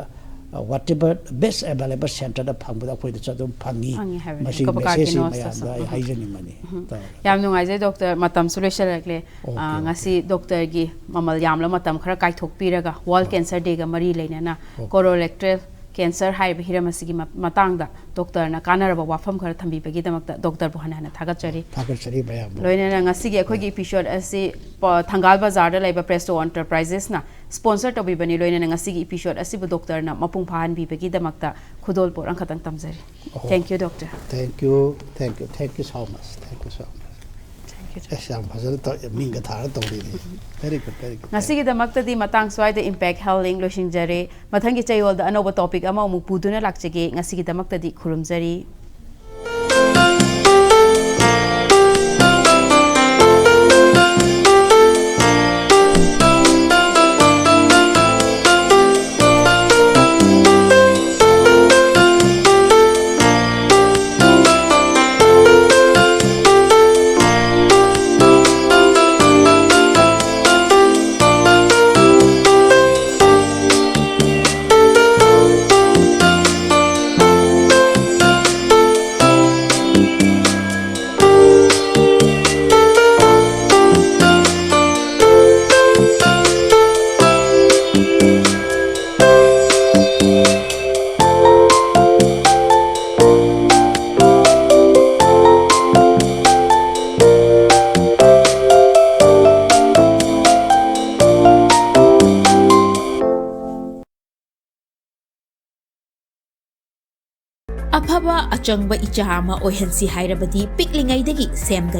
whatever best available centre ꯗ ꯐꯪꯕꯗ ꯑꯩꯈꯣꯏꯗꯁꯨ ꯑꯗꯨꯝ ꯐꯪꯉꯤ꯫ ꯐꯪꯉꯤ ꯍꯥꯏꯕꯅꯤ꯫ ꯃꯁꯤꯒꯤ ꯀꯣꯄꯥ ꯃꯦꯁꯦꯖꯁꯤ ꯀꯤꯅꯣꯁꯇꯁꯨ꯫ ꯃꯌꯥꯝꯗ ꯑꯩ ꯍꯥꯏꯖꯅꯤꯡꯕꯅꯤ꯫ ꯇꯧꯔꯒ ꯌꯥꯝ ꯅꯨꯡꯉꯥꯏꯖꯩ ꯗꯣꯛꯇꯔ, ꯃꯇꯝꯁꯨ ꯂꯣꯏꯁꯤꯜꯂꯛꯂꯦ꯫ ꯑꯣꯀꯦ, ꯑꯥ, ꯑꯣꯀꯦ꯫ ꯉꯁꯤ ꯗꯣꯛꯇꯔꯒꯤ ꯃꯃꯜ ꯌꯥꯝꯂꯕ ꯃꯇꯝ ꯈꯔ ꯀꯥꯏꯊꯣꯛꯄꯤꯔꯒ ꯋꯥꯔꯜ ꯀꯦꯟꯁꯔ ꯗꯦꯒ ꯃꯔꯤ ꯂꯩꯅꯅ ꯑꯣꯀꯦ꯫ ꯀꯣꯔꯣꯂꯦꯛꯇ꯭ꯔꯦꯜ ꯀꯦꯟꯁꯔ ꯍꯥꯏꯔꯤꯕ ꯍꯤꯔꯝ ꯑꯁꯤꯒꯤ ꯃ- ꯃꯇꯥꯡꯗ ꯗꯣꯛꯇꯔꯅ ꯀꯥꯟꯅꯔꯕ ꯋꯥꯐꯝ ꯈꯔ ꯊꯝꯕꯤꯕꯒꯤꯗꯃꯛꯇ ꯗꯣꯛꯇꯔꯕꯨ ꯍꯟꯅ ꯍꯟꯅ ꯊꯥꯒꯠꯆꯔꯤ꯫ ꯊꯥꯒꯠꯆꯔꯤ ꯃꯌꯥꯝꯕꯨ꯫ ꯂꯣꯏꯅꯅ ꯉꯁꯤꯒꯤ ꯑꯩꯈꯣꯏꯒꯤ ꯏꯄꯤꯁꯣꯗ ꯑꯁꯤ ꯄ- ꯊꯪꯒꯥꯜ ꯕꯖꯥꯔꯗ ꯂꯩꯕ ꯄ꯭ꯔꯦꯁꯇꯣ ꯑꯦꯟꯇꯔꯄ꯭ꯔꯥꯏꯖꯦꯁꯅ ꯁ꯭ꯄꯣꯟꯁꯔ ꯇꯧꯕꯤꯕꯅꯤ꯫ ꯂꯣꯏꯅꯅ ꯉꯁꯤꯒꯤ ꯏꯄꯤꯁꯣꯗ ꯑꯁꯤꯕꯨ ꯗꯣꯛꯇꯔꯅ ꯃꯄꯨꯡ ꯐꯥꯍꯟꯕꯤꯕꯒꯤꯗꯃꯛꯇ ꯈꯨꯗꯣꯜꯄꯣꯠ ꯑꯃꯈꯛꯇꯪ ꯇꯝꯖꯔꯤ꯫ ꯑꯣ꯫ Thank you, doctor. Thank you, thank you, thank you so much, thank you so much. Thank you, doctor. ꯑꯁ, ꯌꯥꯝ ꯐꯖꯅ ꯇꯧ-, ꯃꯤꯡꯒ ꯊꯥꯔꯒ ꯇꯧꯔꯤꯅꯦ꯫ Very good, very good. ꯉꯁꯤꯒꯤꯗꯃꯛꯇꯗꯤ ꯃꯇꯥꯡ ꯁ꯭ꯋꯥꯏꯗ ꯏꯝꯄꯦꯛ ꯍꯦꯜ ꯂꯤꯡ ꯂꯣꯏꯁꯤꯟꯖꯔꯦ꯫ ꯃꯊꯪꯒꯤ ꯆꯌꯣꯜꯗ ꯑꯅꯧꯕ ꯇꯣꯄꯤꯛ ꯑꯃ ꯑꯃꯨꯛ ꯄꯨꯗꯨꯅ ꯂꯥꯛꯆꯒꯦ꯫ ꯉꯁꯤꯒꯤꯗꯃꯛꯇꯗꯤ ꯈꯨꯔꯨꯝꯖꯔꯤ꯫ ꯑꯐꯕ ꯑꯆꯪꯕ ꯏꯆꯥ ꯑꯃ ꯑꯣꯏꯍꯟꯁꯤ ꯍꯥꯏꯔꯕꯗꯤ ꯄꯤꯛꯂꯤꯉꯩꯗꯒꯤ ꯁꯦꯝꯒꯗꯕꯅꯤ꯫